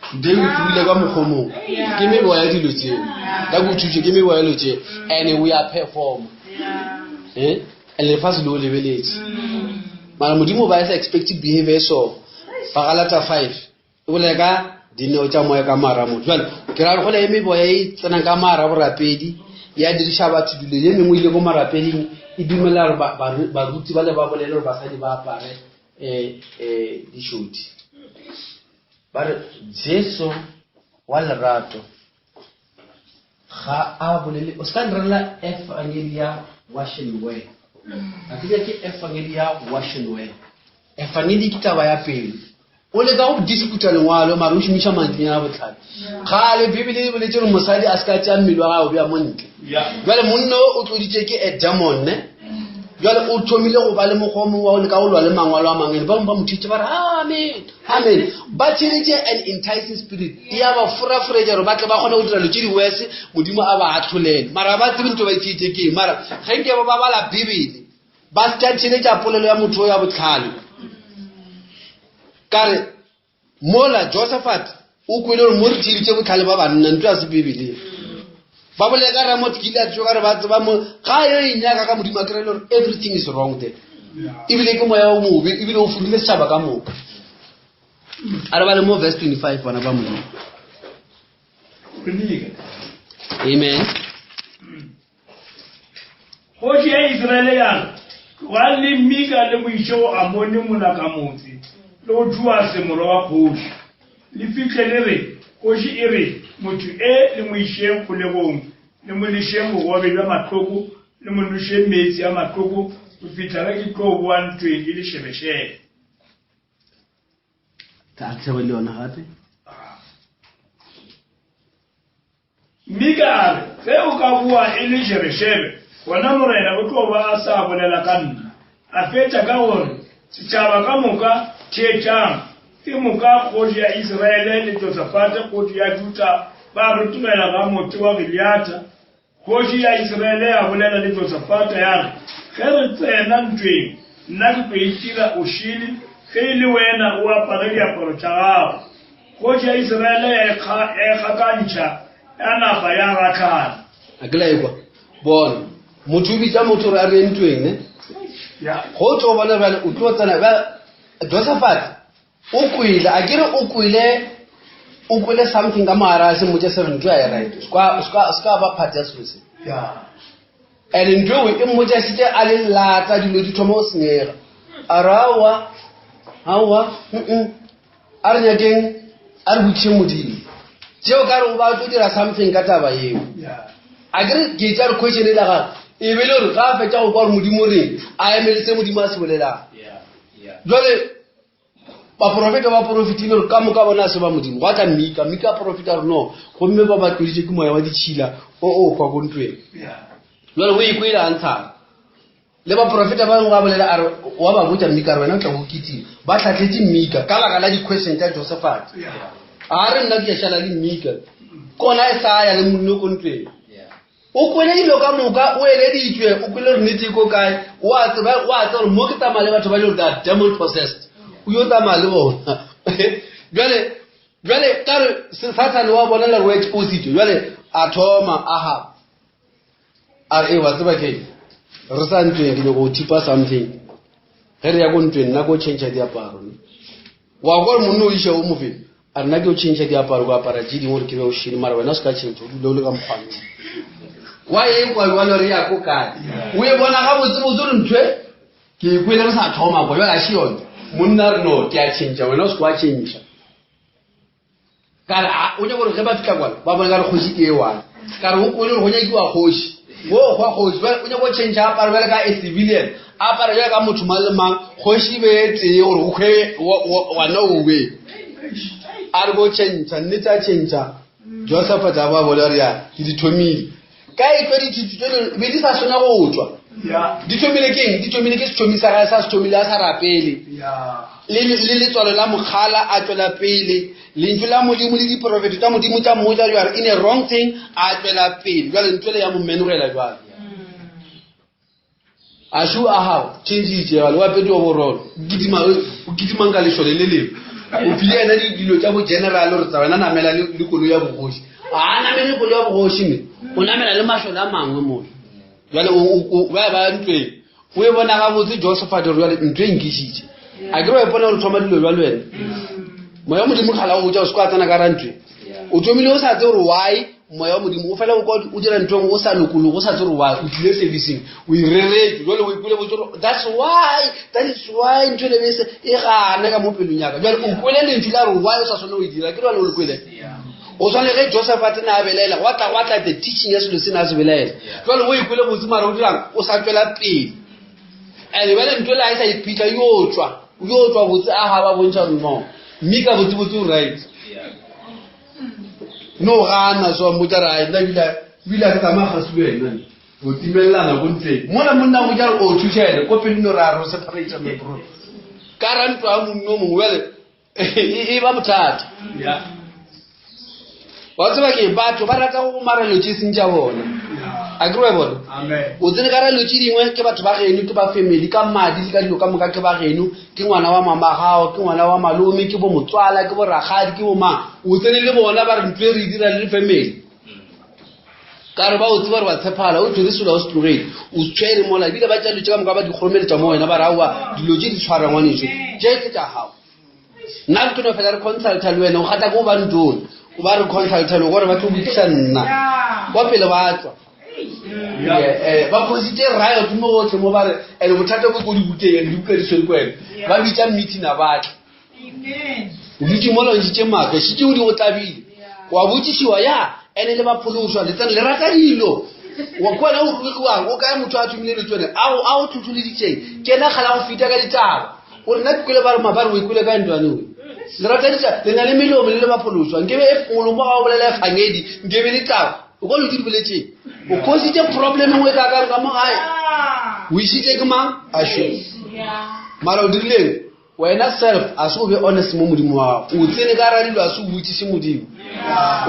today o tsebile ka mokgomong ke meboya ya dilo tseo ka ko thutše ke meboya dilo tseo and we are perform eh and lefatshe le o lebeletse mara modimo ba sa expect behavior so bagalata 5 e bolela ka dineo tša moya ka mara motho jale ke ra go le meboya e tsenang ka mara borapedi ya diriša batho dilo ye mengwe ile ko marapeding e dumela gore baruti ba le ba bolele gore basadi ba apare um um dišodi Ba re, Jesu wa lerato ga a bolele, o se ka nrela efangedi ya wash and wear. Ga ke nyake efangedi ya wash and wear. Efangedi ke taba ya pelo. O leka go disputa lengwalo mara o šomiša mantšunyana a botlhale. Kgale Bibele e boletše gore mosadi a se ka tšea mmele wa gagwe bja mo ntle. Jwale monna o o tloditše ke a demon ne? Jwale o thomile go ba le mokgwa o mongwe wa go leka go lwa le mangwalo a mangwe. Ba bangwe ba mo thutše ba re amen. Amen. Ba theeletše an enticing spirit e ya ba foraforetša gore ba tle ba kgone go dira dilo tše di-worse, Modimo a ba ahlolele. Mara ba tsebe ntho ba itšeetše ke eng. Mara ge nke ba bala Bibele, ba se ka theeletša polelo ya motho ya bohlale. Ka re mola Josaphat o kwele gore mo re theeditše bohlale ba banna, ntho ya se Bibeleng. Ba bolela ka Ramoth Gilead tšo ka re ba tseba mo ga yo e nyaka ka Modimo a kry-e gore everything is wrong there. Ebile ke moya o mobe ebile o furile setšhaba ka moka. A re bale mo verse 25 bana ba Modimo. Amen.
Kgoši ya Isiraele ya re, Tlogang le Mika le mo iše go Amone molakamotse, le go Joase morwa wa kgoši. Le fihle le re, Kgoši e re, Motho e le mo išeng kgolegong, le mo lešeng bogobe bja mahloko, le mo nošeng meetse a mahloko, go fihla ge ke tlo boa ntweng e le šebešebe.
A tlhebe le yona gape.
Mika a re, Ge o ka boa e le šebešebe, gona Morena o tlo ba a sa bolela ka nna. A fetša ka go re, Setšhaba ka moka, theetšang! Ke moka kgoši ya Isiraele le Josafate kgoši ya Juda ba rotogela Ramote wa Gileada. Kgoši ya Isiraele ya bolela le Josafate ya re, Ge re tsena ntweng, nna ke tlo itira o šele, ge e le wena o apare diaparo tša gago. Kgoši ya Isiraele ya ikgakantšha, ya napa ya gahlana.
A ke la ekwa? Bona, motho o bitša motho gore a re ye ntweng, ne? Go o tlo bona bjale o tlo tsena bjale Josafate o kwele, a ke re o kwele, o kwele something ka mogare a se mmotše se re ntho ya e right, se ka ba part ya selo se. And ntho eo e mmotša šitše a le lata dilo di thoma go senyega. A re aowa, aowa, mm a re nyakeng a re botšišeng Modimo. Tšeo ka re o ba tlo dira something ka taba eo. A ke re ke tša re question e la gagwe e be le gore ga a fetša go kwa gore Modimo o reng, a emele se Modimo a se bolelang. Jwale baporofeta ba porofetile gore ka moka bona se ba Modimo. Gwa tla Mika, Mika a porofeta gore no, gomme ba ba tloditše ke moya wa ditšhila o o hwa ko ntweng. Jwale o ikwele a ntshana. Le baporofeta ba bangwe ba bolela a re wa ba botša Mika re wena o tla go kitima. Ba tlhahletše Mika ka baka la di-question tša Josafate. A re nna ke šala le Mika. Kona e sa ya le monno ko ntweng. O kwele dilo ka moka, o eleditšwe, o kwele gore nnete e ko kae, o a tseba, o a tseba gore mo ke tsamaya le batho ba le gore they are demon possessed. O yo tsamaya le bona. Bjale, bjale ka re Sathane wa bonela gore o expositšwe. Bjale a thoma Ahab. A re, Ee, wa tseba keng? Re sa ntweng, ke nyako go thipa something. Ge re ya ko ntweng, nna ko change diaparo. Ne? Wa kwa gore monna o iša o mofe? A re, nna ke o change diaparo, ko apara tše dingwe gore ke be o šele, mara wena o se ka change, o dule o le ka mokgwa wa e kwa jwalo re ya ko kae? O e bona gabotsebotse gore ntho e ke e kwele re sa thoma kwa jwale a še yone. Monna re no ke a change, wena o se kwa change. Ka re, a o nyaka gore ge ba fihla kwana ba bone ka re kgoši ke e one. Ka re o kwele gore go nyakiwa kgoši. Go hwa kgoši. Bjale o nyaka go change apare bjale ka a civilian. Apare bjale ka motho mang le mang. Kgoši e be e tee gore go hwe gona o be. A re go change, nnete a change. Josephat a ba bona gore ya ke di thomile. Ka e tlo dithuto tse be di sa swana go tšwa. Di thomile ke eng? Di thomile ke sethomi sa gagwe sa se thomile a sa rapele. Le le letswalo la mokgala a tšwela pele. Lentšu la Modimo le diprofeto tša Modimo tša mmotša you are in a wrong thing a tšwela pele. Jwale ntho ele ya mo menogela jwale. A šo a gago tšhentšhitše jale o apedi wa borolo o o kitimang ka lešole le lengwe o file yena dilo tša bo general gore tsa wena namela le koloi ya bogoši a namele koloi ya bogoši me o namela le mašole a mangwe mo jale ba ba ntweng o e bona gabotse josephat gore jale ntho e nkišitše a ke re wa ipona gore thoma dilo jalo wena moya wa modimo kgala o botša o se kwa tsena ka ra ntweng o thomile o sa tse gore why moya wa modimo o fela o kwa o dira ntho engwe o sa lokologe o sa tse gore why o tlile servicing o e reretse jale o ikwele botse gore that's why that is why ntho ele bese e gana ka mo pelong yaka jale o kwele lentšu la gore why o sa swane o e dira ke jale o le kwele o tshwane ge joseph a tena a belaela gwa tla gwa tla the teaching ya selo se ne a se belaela jale o ikwele botse mara o dirang o sa tswela pele and bjale ntho ele ga e sa iphitlha yo tswa yo tswa botse a ga ba bontšha gore no mme ka botse botse o right no gana so mmotsa re nna ebile ebile a ke tsamaya gasi le wena o timelelana ko ntleng mola monna mo jare o thuša ene ko pele no ra re o separate my bro ka ra ntwa ya monna o mongwe bjale e ba bothata wa tseba ke batho ba rata go gomara dilo tše seng tša bona a ke re bona o tsene ka ra dilo tše dingwe ke batho ba geno ke ba family ka madi le ka dilo ka moka ke ba geno ke ngwana wa mama gago ke ngwana wa malome ke bo motswala ke bo rakgadi ke bo mang o tsene le bona ba re ntlo e re e dira le family ka re ba o tseba gore wa tshephala o tshwere selo o se tlogele o tshwere mola ebile ba tša dilo tše ka moka ba di kgoromeletša mo wena ba re aowa dilo tše di tshwara ngwaneso tše ke tša gago nna re tlo fela re consulta le wena o gata ko ba ntone. Ba re consulta le gore ba tlo botšiša nna. Kwa pele ba tswa. Eh, ba phositse riot mo gotlhe mo ba re and bothata bo ko dibukeng and dibuka di swere ko wena. Ba bitsa meeting a batla. O dutše mola o ntšhitše maaka, šitše o di go tlabile. Wa botšišiwa ya ene le ba phološwa le tsena le rata dilo. Wa kwa wena o rurugiwang o kae motho a thomile le tsone a o a o tlhotlholeditseng ke ena kgala go fita ka ditaba. O re nna ke kwele ba re mabare o ikwele ka ntwane we. Le rata ditaba le na le melomo le le ba phološwa nkebe e molomo ga o bolela efangedi nkebe le taba o kwa lodi di boletseng o khositse problem engwe ka kang ka mo gae o isitse ke mang a sho mara o dirileng wena self a se o be honest mo modimo wa gago o tsene ka ra dilo a se o botsise modimo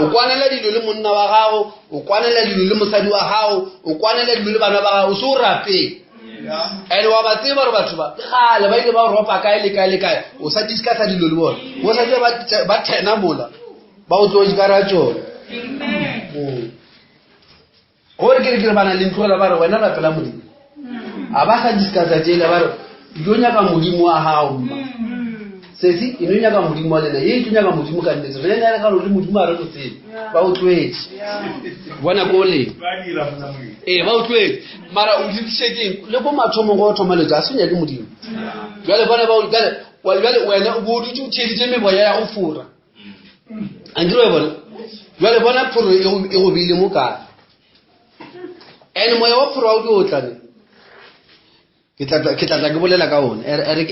o kwanela dilo le monna wa gago o kwanela dilo le mosadi wa gago o kwanela dilo le bana ba gago o se o rapele and wa ba tseba gore batho ba gale ba ile ba ropa kae le kae le kae o sa discussa dilo le bone o sa tse ba thena mola ba o tloetše ka ra tsone mm. Gore ke re ke re bana le ntlogela ba re wena rapela Modimo. A ba sa discussa tšela ba re o tlo nyaka Modimo wa gago mma. Sesi e no nyaka Modimo wa lena ye e tlo nyaka Modimo ka nnete. Re ne re ka re Modimo a re mo tsebe. Ba o tloetše. Bona ko le. Ee ba o tloetše. Mara o diriše keng le ko mathomong go thoma letso a se nyake Modimo. Jwale bona ba jwale jwale wena o bo o dutše o theeditše meboya ya go fora. Ankere wa bona jwale bona phoro e go e beile mo kae and moya wa phoro wa o tlo tla ne ke tla ke tla tla ke bolela ka one a re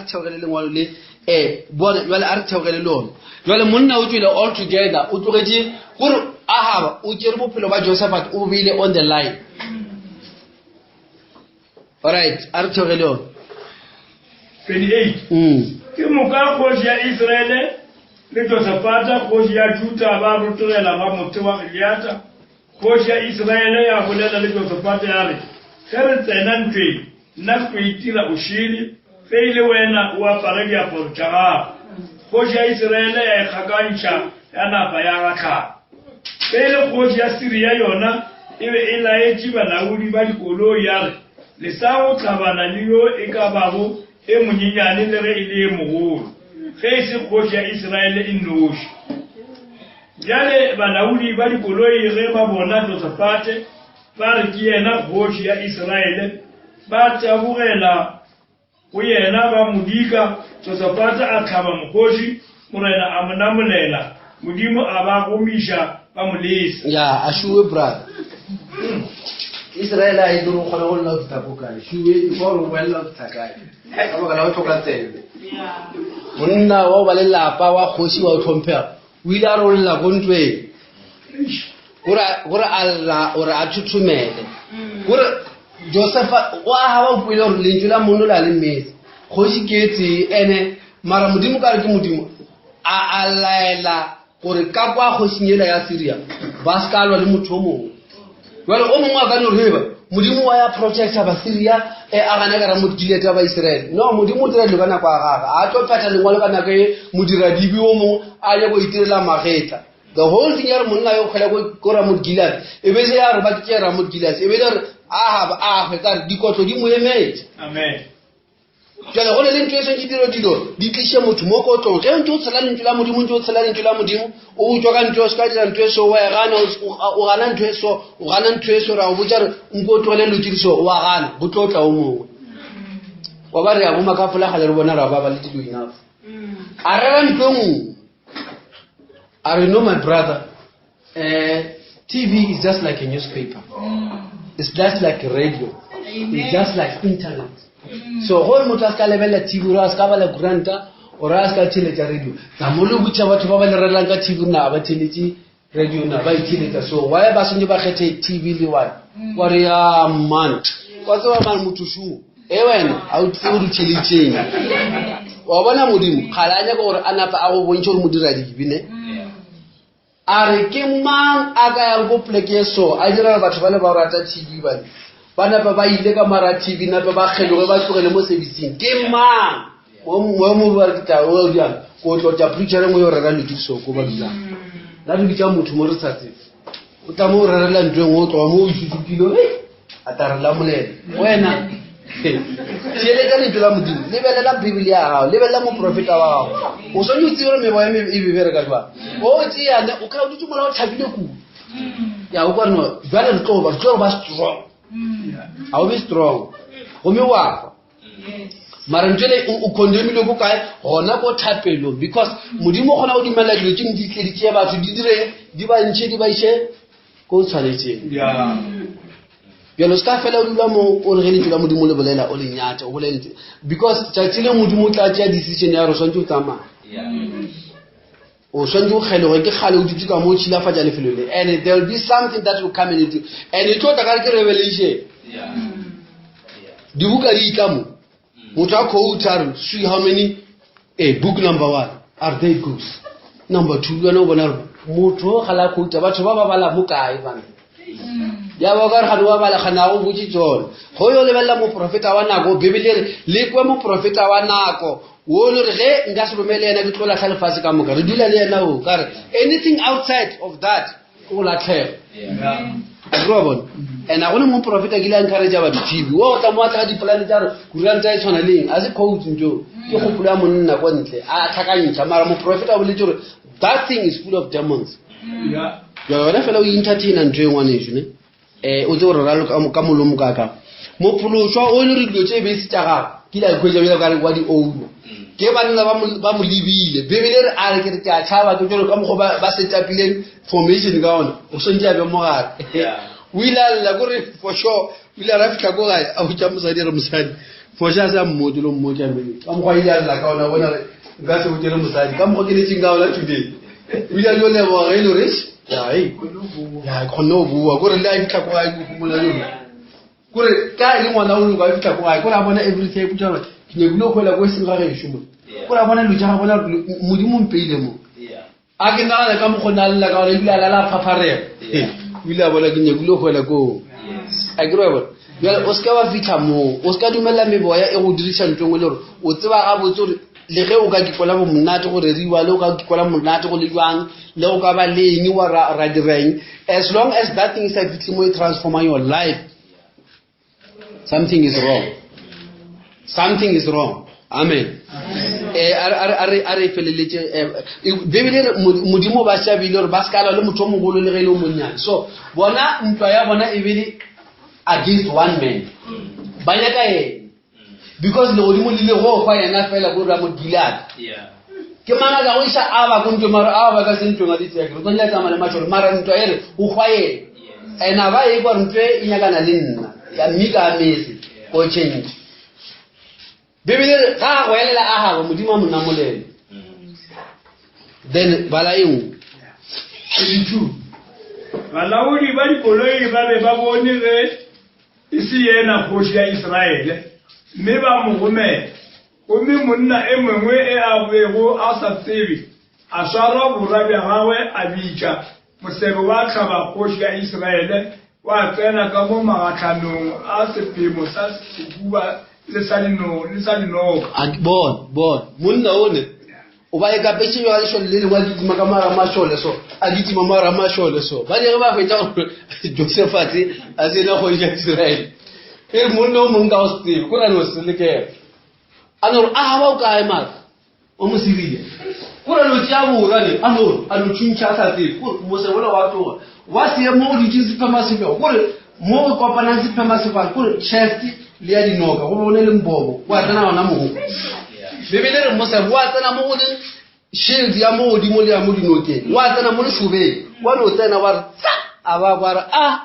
theogele lengwalo le eh bone jwale a re theogele le one jwale monna o tswile all together o tlogetše gore ahaba o tšere bophelo ba josephat o beile on the line Alright, a re theogele yone.
28 Ke moka kgoši ya Isiraele le Josafata kgoši ya Juda ba rotogela ba motse wa Gileada. Kgoši ya Isiraele ya bolela le Josafata ya re, Ge re tsena ntweng, nna ke tlo itira o šele, ge e le wena o apare diaparo tša gago. Kgoši ya Isiraele ya ikgakantšha ya napa ya gahlana. Ge e le kgoši ya Siria yona e be e laetše balaodi ba dikoloi ya re, Lesang go hlabana le yo e ka bago e monyenyane le ge e le e mogolo, ge e se kgoši ya Isiraele e nnoši. Bjale balaodi ba dikoloi ge ba bona Josafate ba re ke yena kgoši ya Isiraele, ba tabogela Go yena ba mo dika, Josafate a hlaba mokgoši, Morena a mo namolela, Modimo a ba gomiša ba mo lesa.
Ya, a šuwe brother. Israel a e duro kgona go lla o fihla ko kae. Šuwe e kwa gore o boelela o fihla kae. Ka baka la go hloka tsebe. Monna wa go ba le lapa wa kgoši wa go hlomphega o ile a rolla ko ntweng. Gore a lla gore a thuthumele. Gore Josefa o a gaba o kwele gore lentšu la monno la le mmetse. Kgoši ke e tee ene mara modimo ka re ke modimo a a laela gore ka kwa kgošing ela ya Syria ba se ka lwa le motho o mongwe. Jwale o mongwe a ka no re ba modimo wa ya protecta ba Syria e a gana ka ra Gilead ba Israel. No modimo o dira dilo ka nako ya gagwe. A tlo phetha lengwalo ka nako e modiradibe o mongwe a ye go itirela magetla. The whole thing ya re monna yo kgwela ko Ramot Gilead e be se ya re ba ke Ramot Gilead e be le re Ahab a hwe ka re dikotlo di mo emetse.
Amen.
Jale go ne le ntho e swantse dilo dilo di tliše motho mo kotlong ge o ntse o tshela lentšu la modimo o ntse o tshela lentšu la modimo o tswa ka ntho e se ka dira ntho e so wa e gana o gana ntho e so o gana ntho e so ra o botša re nko o tlogele dilo tse di so o a gana go tlo tla o mongwe wa ba re ya bo makafola gale re bona ra ba ba le dilo enough a rera ntho e nngwe a re no my brother uh, tv is just like a newspaper it's just like a radio it's just like internet so gore motho a se ka lebelela tv ore a se ka bala kuranta ore a se ka theletša radio tsa mo le botša batho ba ba le rerelang ka tv na ba theletše radio na ba itheletša so why ba swantse ba kgethe tv le one wa re ya man wa tseba man motho šoo e wena a o tsebe o theletšeng wa bona modimo ga la nyaka gore a napa a go bontšhe gore modira dibe ne a re ke mang a ka yang ko poleke e so a dira gore batho ba le ba rata tv bane ba napa ba ile ka mara tv napa ba kgeloge ba tlogele mo serviceng ke mang mo mo ba re ke tla o diang ko tlotla preacher engwe yo rera ledi so ko ba dulang la re bitsa motho mo re sa tsebe o tla mo rerela ntho engwe o tloga mo o isutukile a tla re lamolela wena. Theeletša lentšu la Modimo, lebelela Bibele ya gago, lebelela moprofeta wa gago. O swanetše o tsebe gore meboya e be bereka jwang. O tšeane, o kry-a o dutse mola o thabile kudu. Ya o kwa no, jwale re tlo ba, re tlo ba strong. Ga o be strong. Gomme wa fa. Mara ntho ele o condemnile ko kae? Gona ko thapelong because Modimo o kgona go dumelela dilo tše di tle di tšee batho di direng, di ba ntšhe di ba iše ko o tshwanetseng. Bjalo se ka fela o dula mo o re ge lentšu la Modimo le bolela o le nyatša o bolele lentšu because tšatši le Modimo o tla tšea decision ya gore o swanetše o tsamaya. O swanetše o kgeloge ke kgale o dutše ka mo o tšhilafatša lefelo le and there will be something that will come into and e tlo tla ka re ke revelation. Dibuka di tla mo. Motho a quote a re see how many eh, book number one are there goes number two le wena o bona gore motho o gala a quote batho ba ba bala mo kae bana ya ba ka re gane wa bala gana go botse tsone go yo lebelela moprofeta wa nako bibele re le kwe moprofeta wa nako wo le re ge nka se romele yena ke tlo latlha lefatshe ka moka re dula le yena o ka re anything outside of that ke go latlhega a wa bona and a gone moprofeta kile a encourage batho tv wa o tla mo atla ka dipolane tsa re kuranta e tshwana leng a se quote nto ke kgopolo ya monna ko ntle a tlhakantšha mara moprofeta o boletse gore that thing is full of demons yona fela o entertaina ntho e ngwaneso ne um o tse gore ralo ka molomo ka ka mophološwa o e le gore dilo tše e be e se tša gagwe ke ile a ikhwetša bjalo ka re wa di owner ke banna ba mo lebile bebele re a re ke re ke a tšhaba ke jalo ka mokgwa ba ba setapileng formation ka ona o swantse a be mogare o ile a lla kore for sure o ile a ra fitlha ko gae a botša mosadi re mosadi for sure a se a mmotse lo mmotša mene ka mokgwa ile a lla ka ona bona re nka se botse le mosadi ka mokgwa ke letseng ka ona today o ile a yo leboga ge e le gore ya kgonne go bua kore le a fitlha ko gae ko gomola yone kore ka e le ngwana o loko a fitlha ko gae kore a bona everything a ipotsa gore ke nyakile go hwela ko e seng ga gešo mo kore a bona dilo tša ga bona modimo mpeile mo a ke nagana ka mokgona a lela ka gona ebile a lala a phapharega o ile a bona ke nyakile go hwela koo a ke re bona jale o seke wa fitlha moo o seka dumelela meboya e go diriša ntho engwe le gore o tseba gabotse gore le ge o ka kikwela bo monate go reriwa le o ka kikwela monate go le jwang le go ka ba le eng wa ra direng as long as that thing sa fitlhe mo e transforma your life something is wrong something is wrong amen eh, a re feleletše eh, bibele re modimo ba šabile gore ba se ka lwa le motho o mogolo le ge e le o monnyane so bona ntwa ya bona e bele against one man ba nyaka ene because legodimo le le go fa yena fela ko ramo gilead ke mang a ka go iša a ba ko ntweng mara a ba ka se ntweng a ditseke re tlo tsamaya le mašole mara ntwa e re o hwa yena and a ba e kwa ntwe e nyakana le nna ya mme ka metse ko change bibele re ga a go elela a gagwe modimo a mo namolele then bala e nngwe
22 balaodi ba dikoloi ba be ba bone ge e se yena kgoši ya Israele, mme ba mo gomela. Gomme monna e mongwe e a bego a sa tsebe, a swara bora bja gagwe a bitša, mosebe wa hlaba kgoši ya Israele, wa tsena ka mo magahlanong a sephemo sa sehuba le sa dinoka.
A bona, bona, monna o ne O ba e kapetše bjalo lešole le lengwe a kitima ka mogare ga mašole so, a kitima mogare ga mašole so. Ba dire ba hwetša gore Josefate a se ena kgoši ya Iseraele. E re monna o mongwe ka go se tsebe, ko ra no se lekela. A no re, a ba o kae mara? O mo Siria. Ko ra no tšea bora le, a no a no tšhuntšha a sa tsebe. Ko mose ola wa tloga. Wa se mo go dutšeng sephema sefego. Ko re mo go kopanang sephema sefang, ko re chest le ya dinoka, go bone le mbobo, wa tsena gona moo. Bibele re mose wa tsena mo go leng shield ya mo godimo le ya mo dinokeng, wa tsena mo lešobeng, wa no tsena wa re tsa, a ba kwa re a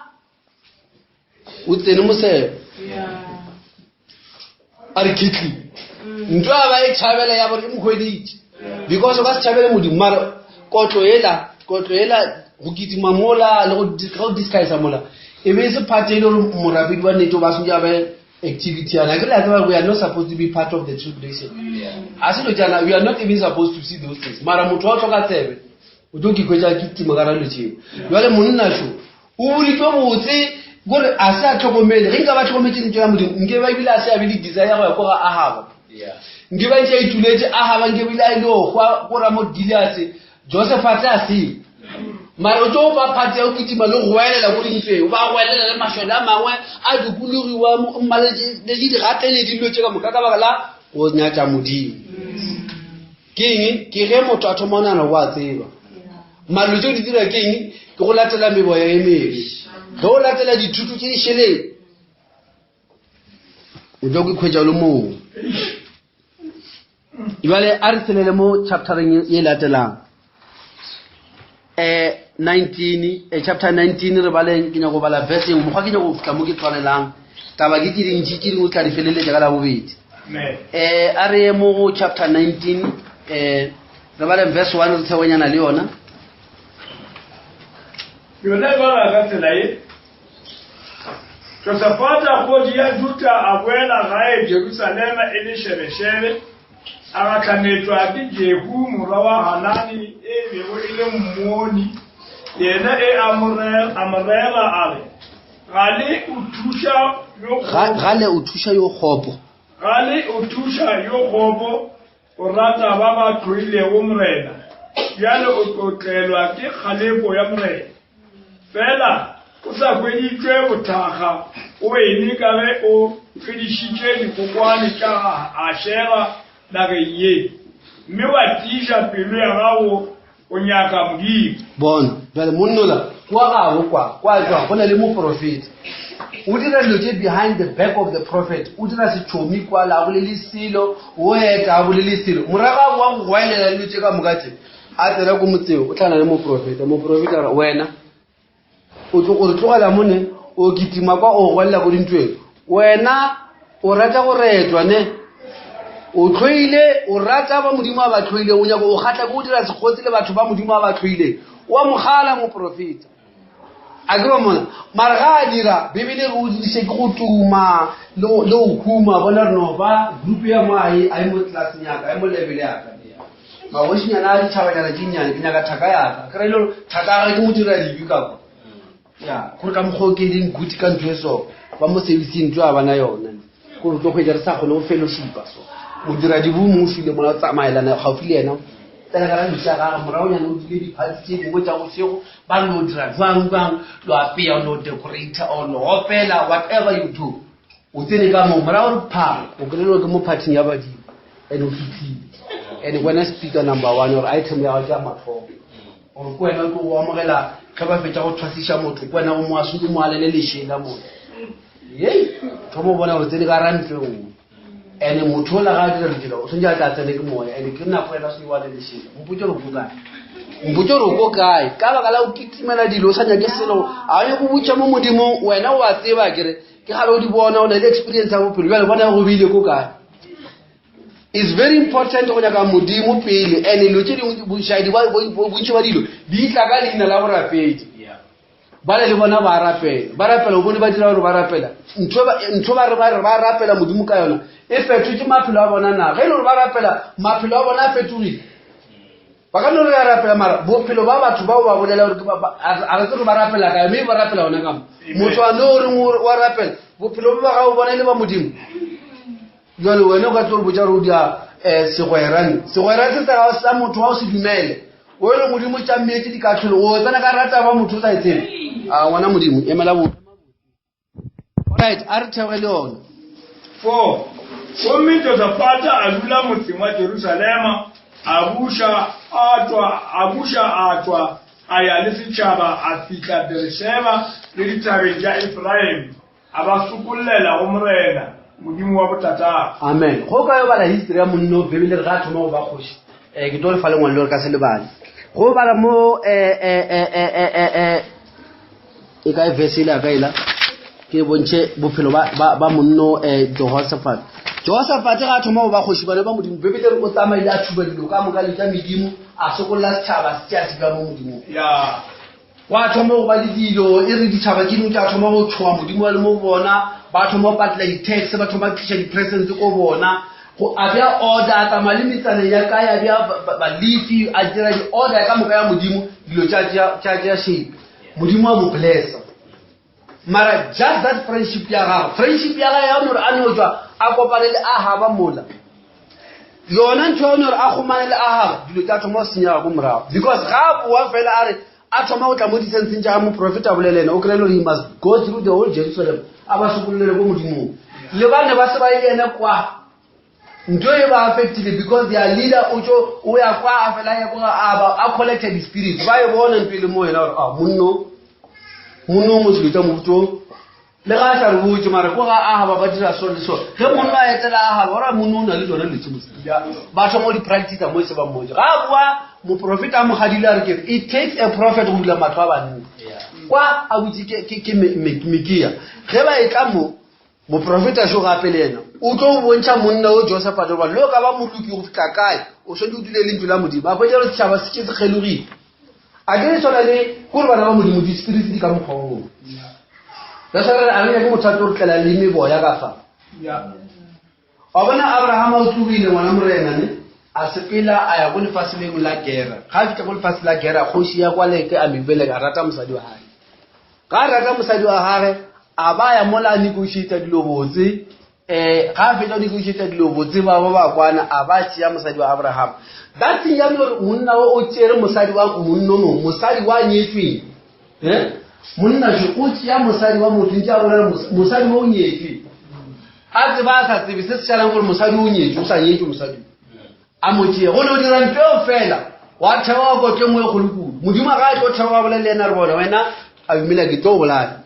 o tsene mosebe. A re kitli. Ntho a ba e tšhabela ya gore e mo hweditše. Because o ka se tšhabele modimo mara kotlo ela, kotlo ela go kitima mola le go disguise mola e be e se part e le gore morapedi wa nnete o ba sentse a be activity yana ke le a tseba we are not supposed to be part of the tribulation a se lo tšana we are not even supposed to see those things mara motho wa o hloka tsebe o tlo ke hwetša ke tima ka ralo tšeo jale monna šo o boditswe botse gore a se a tlhokomele ge nka ba tlhokometse ntho ya modimo nke ba ebile a se a be le desire ya go ya ko ga ahaba nke ba ntse a ituletse ahaba nke bile a ile go hwa ko ramo gilease joseph a tle a se. Mara o tlo ba phatse ya go kitima le go goelela ko dintweng, o ba goelela le mašole a mangwe a dikologiwa mmaletše digateledi dilo tše ka moka ka baka la go nyatša Modimo. Ke eng? Ke ge motho a thoma go nagana o a tseba. Mara dilo tšeo di dira ke eng? Ke go latela meboya e mebe. Ge o latela dithuto tše di šeleng, o tlo ikhwetša o le mong. Jwale a re tshelele mo chaptereng ye latelang. Eh 19 eh, chapter 19 re baleng ke nyako bala verse engwe mokgwa ke nyako fihla mo ke tshwanelang taba ke tše dintši tše dingwe tla di feleletša ka la bobedi eh a re ye mo go chapter 19 eh re baleng verse 1 re thewenyana le yona
yona e bala ka tsela ye Josafata kgoši ya Juda a boela gae Jerusalema e le šebešebe, a gahlanetšwa ke Jehu morwa wa Hanani e bego e le mmoni, yena e a mo rera a re, Gale o thuša yo kgopo.
Gale o thuša yo kgopo.
Gale o thuša yo kgopo, O rata ba ba hloilego Morena, bjale o tlo tlelwa ke kgalefo ya Morena. Fela o sa hweditšwe bothakga, o ene ka ge o fedišitše dikokwane tša Ashera nageng ye, mme wa tiiša pelo ya gago o nyaka Modimo.
Bona, bjale monnola kwa gabo kwa kwa tšwa go na le moprofeta o dira dilo tše behind the back of the prophet o dira setšhomi kwa la bolele selo o eta a bolele selo morago a boa go goelela dilo tše ka moka tše a tsena ko motseng o tlhana le moprofeta moprofeta re wena o tlo gore tlogela mone o kitima kwa o goelela ko dintweng wena o rata go retwa ne o tlhoile o rata ba modimo a ba tlhoileng o nyako o kgatla ke o dira sekgotsi le batho ba modimo a ba tlhoileng wa mogala moprofeta a ke ba mona mara ga a dira bibele re o dirise ke go tuma le go huma bona re no ba group ya mo a e mo classeng yaka a e mo level yaka magošinyana a ditšhabanyana tše nnyane ke nyaka thaka yaka ke raile gore thaka ya gage ke mo dira dibe ka kwa ya gore ka mokgwa o ke leng good ka ntho e so ba mo serviceng ntho a bana yone gore tlo kgwetsa re sa kgone go fellowshipa so modiradibe o mongwe o file mola o tsamaelana gaufi le yena tsena ka la tša gage moragonyana o dile diphatsi tše dingwe tša bošego ba no dira jwang jwang lo apeya lo decorator or lo opela whatever you do o tsene ka moo morago re pha o kry-elwa ke mo parting ya badimo and o fitlhile and wena speaker number one or item ya gago ke ya mathomo gore ke wena o tlo go amogela ge ba fetša go thwasiša motho ke wena go mo asudi mo alele lešela motho yei thoma o bona gore tsene ka rantlo e nngwe and motho o la ga a dira dilo o tshwanetse a tla tsene ke moya and ke nako ena se wa le lešela mpotse gore ko kae mpotse gore ko kae ka baka la go kitimela dilo o sa nyake selo ga o nyake go botša mo modimong wena o a tseba kere ke gale o di bona o na le experience ya bophelo bjale bona go beile ko kae is very important go nyaka modimo pele and dilo tše dingwe bošaedi bontši ba dilo di tla ka leina la borapedi bale le bona ba rapela ba rapela o bone ba dira gore ba rapela ntho ba re ba re ba rapela modimo ka yona e fetotse maphelo a bona na ge e le gore ba rapela maphelo a bona a fetogile ba ka no re ya rapela mara bophelo ba batho bao ba bolela gore a re tsere ba rapela kae mme ba rapela gona kamo motho a no reng wa rapela bophelo bo ba gago bona e le ba modimo jale wena o ka tlo re botsa gore o dia um segwerane segwera se sa sa motho wa o se dumele o e le modimo tša mmeetse dikatlholo o tsena ka rata ba motho o sa e tsebe a ngwana modimo emela bo right a re theoge le yone
4 Gomme Josafata a dula motseng wa Jerusalema, a buša a tšwa, a buša a tšwa a ya le setšhaba a fihla Beresheba le dithabeng tša Efraime, a ba sokollela go Morena, Modimo wa botatagwe.
Amen. Go ka yo bala history ya monno Bibele re ga thoma go ba kgoši. Eh ke tlo le fa lengwalo le re ka se lebale. Go bala mo eh eh eh eh eh eh e kae verse ile ka ela ke bontšhe bophelo ba ba ba monno eh Jehoshaphat. Jehoshaphat ga thoma go ba kgoši bana ba Modimo Bibele re o tsamaile a thuba dilo ka moka le tša medimo a sokolla setšhaba se tša se bja mo Modimong.
Ya.
Gwa thoma go ba le dilo e re ditšhaba tše dingwe tša thoma go tšhoga modimo wa le mo bona ba thoma go patela di-tax ba thoma tliša di-presents ko bona go a bja order a tsamaya le metsaneng ya kae a bja balefi a dira di-order ka moka ya modimo dilo tša tšea shape modimo a mo blessa mara just that friendship ya gagwe friendship ya gagwe ya gore a no tswa a kopane le ahaba mola yona ntho ya gore a gomane le ahaba dilo tša thoma go senyega ko morago because ga a boa fela a re. a thoma go tla mo disenseng tša moprofeta a bolele ena o kry-e le gore he must go through the whole Jerusalem a ba sokololele ko modimong le ba ne ba se ba e ene kwa ntho e ba affectile because their leader o tso o ya kwa a fela ya kwa a ba a collecta di-spirits ba e bona ntho e le mo yena gore a monno monno mo selo tša mofuto Le ga a sa re botše, mara ko ga Ahaba ba dira so le so. Ge monna a etela Ahaba, ora monna o na le tsone letse mose. Ba thoma go di practice mo se ba mmotse. Ga a bua moprofeta a mo gadile a re ke it takes a prophet go bula matlho a banna. Kwa a butse ke ke ke Mekia. Ge ba etla mo moprofeta šo gape le yena o tlo bontšha monna o Josephat gore le o ka ba moloki go fihla kae o swanetše o dule lentšu la Modimo. A hwetša gore setšhaba se tše se kgelogile. A ke re swana le kore bana ba Modimo di-spirits di ka mokgwa oo. That's why re a re nyake motho a tlo re tlela le meboya ka fa. Wa bona Abrahama o tlogile ngwana morena ne a sepela a ya ko lefase lengwe la Gera. Ga a fihla ko lefase la Gera kgoši ya kwa leke a mebeleka a rata mosadi wa gage. Ga a rata mosadi wa gage a ba ya mola a negotiata dilo botse um ga a fetsa go negotiata dilo botse ba ba ba kwana a ba tšea mosadi wa Abraham. That thing ya gore monna o o tšere mosadi wa monnono mosadi wa nyetsweng eh? Monna jo o tšea mosadi wa motho ntse a bolela mosadi o nyetswe a tseba a sa tsebe se se šalang gore mosadi o nyetswe o sa nyetswe mosadi a mo tšea go no dira ntho eo fela wa theoga kotlo nngwe e kgolo kudu modimo a ga a tlo theoga bolele le ena re bona wena a dumela ke tlo bolaya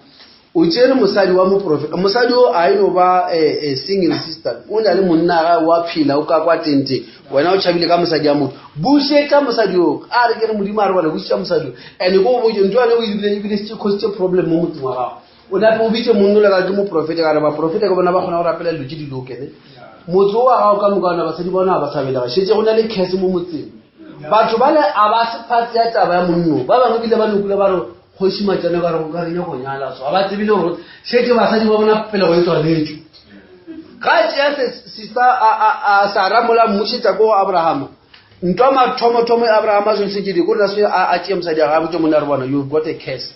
o tšere mosadi wa moprofeta mosadi o a e no ba eh, eh, single sister o na le monna ga wa phela o ka kwa tenteng wena o tšhabile ka mosadi ya motho bušetša mosadi o a re ke re modimo a re bona bušetša mosadi o and ko botse ntho yane o e dirile ebile se cause problem mo motseng wa gago o nape o bitse monna le ka ke moprofeta ka re baprofeta ke bona ba kgona go rapela dilo tse di lokene motse wa gago ka moka ona basadi bona ga ba sa belega šetse go na le curse mo motseng batho bale a ba se phatse ya taba ya monno ba bangwe bile ba nokule ba re kgoši matsena ka re go ka re nyako nyala so ga ba tsebile gore šetse basadi ba bona pelego e tswaletšwe ga tšea sister a sara mola mmušetša ko go abrahama ntwa mathomothomo e abrahama a swanetse ke di kore a tšee mosadi ya gagwe tše monna re bona you've got a curse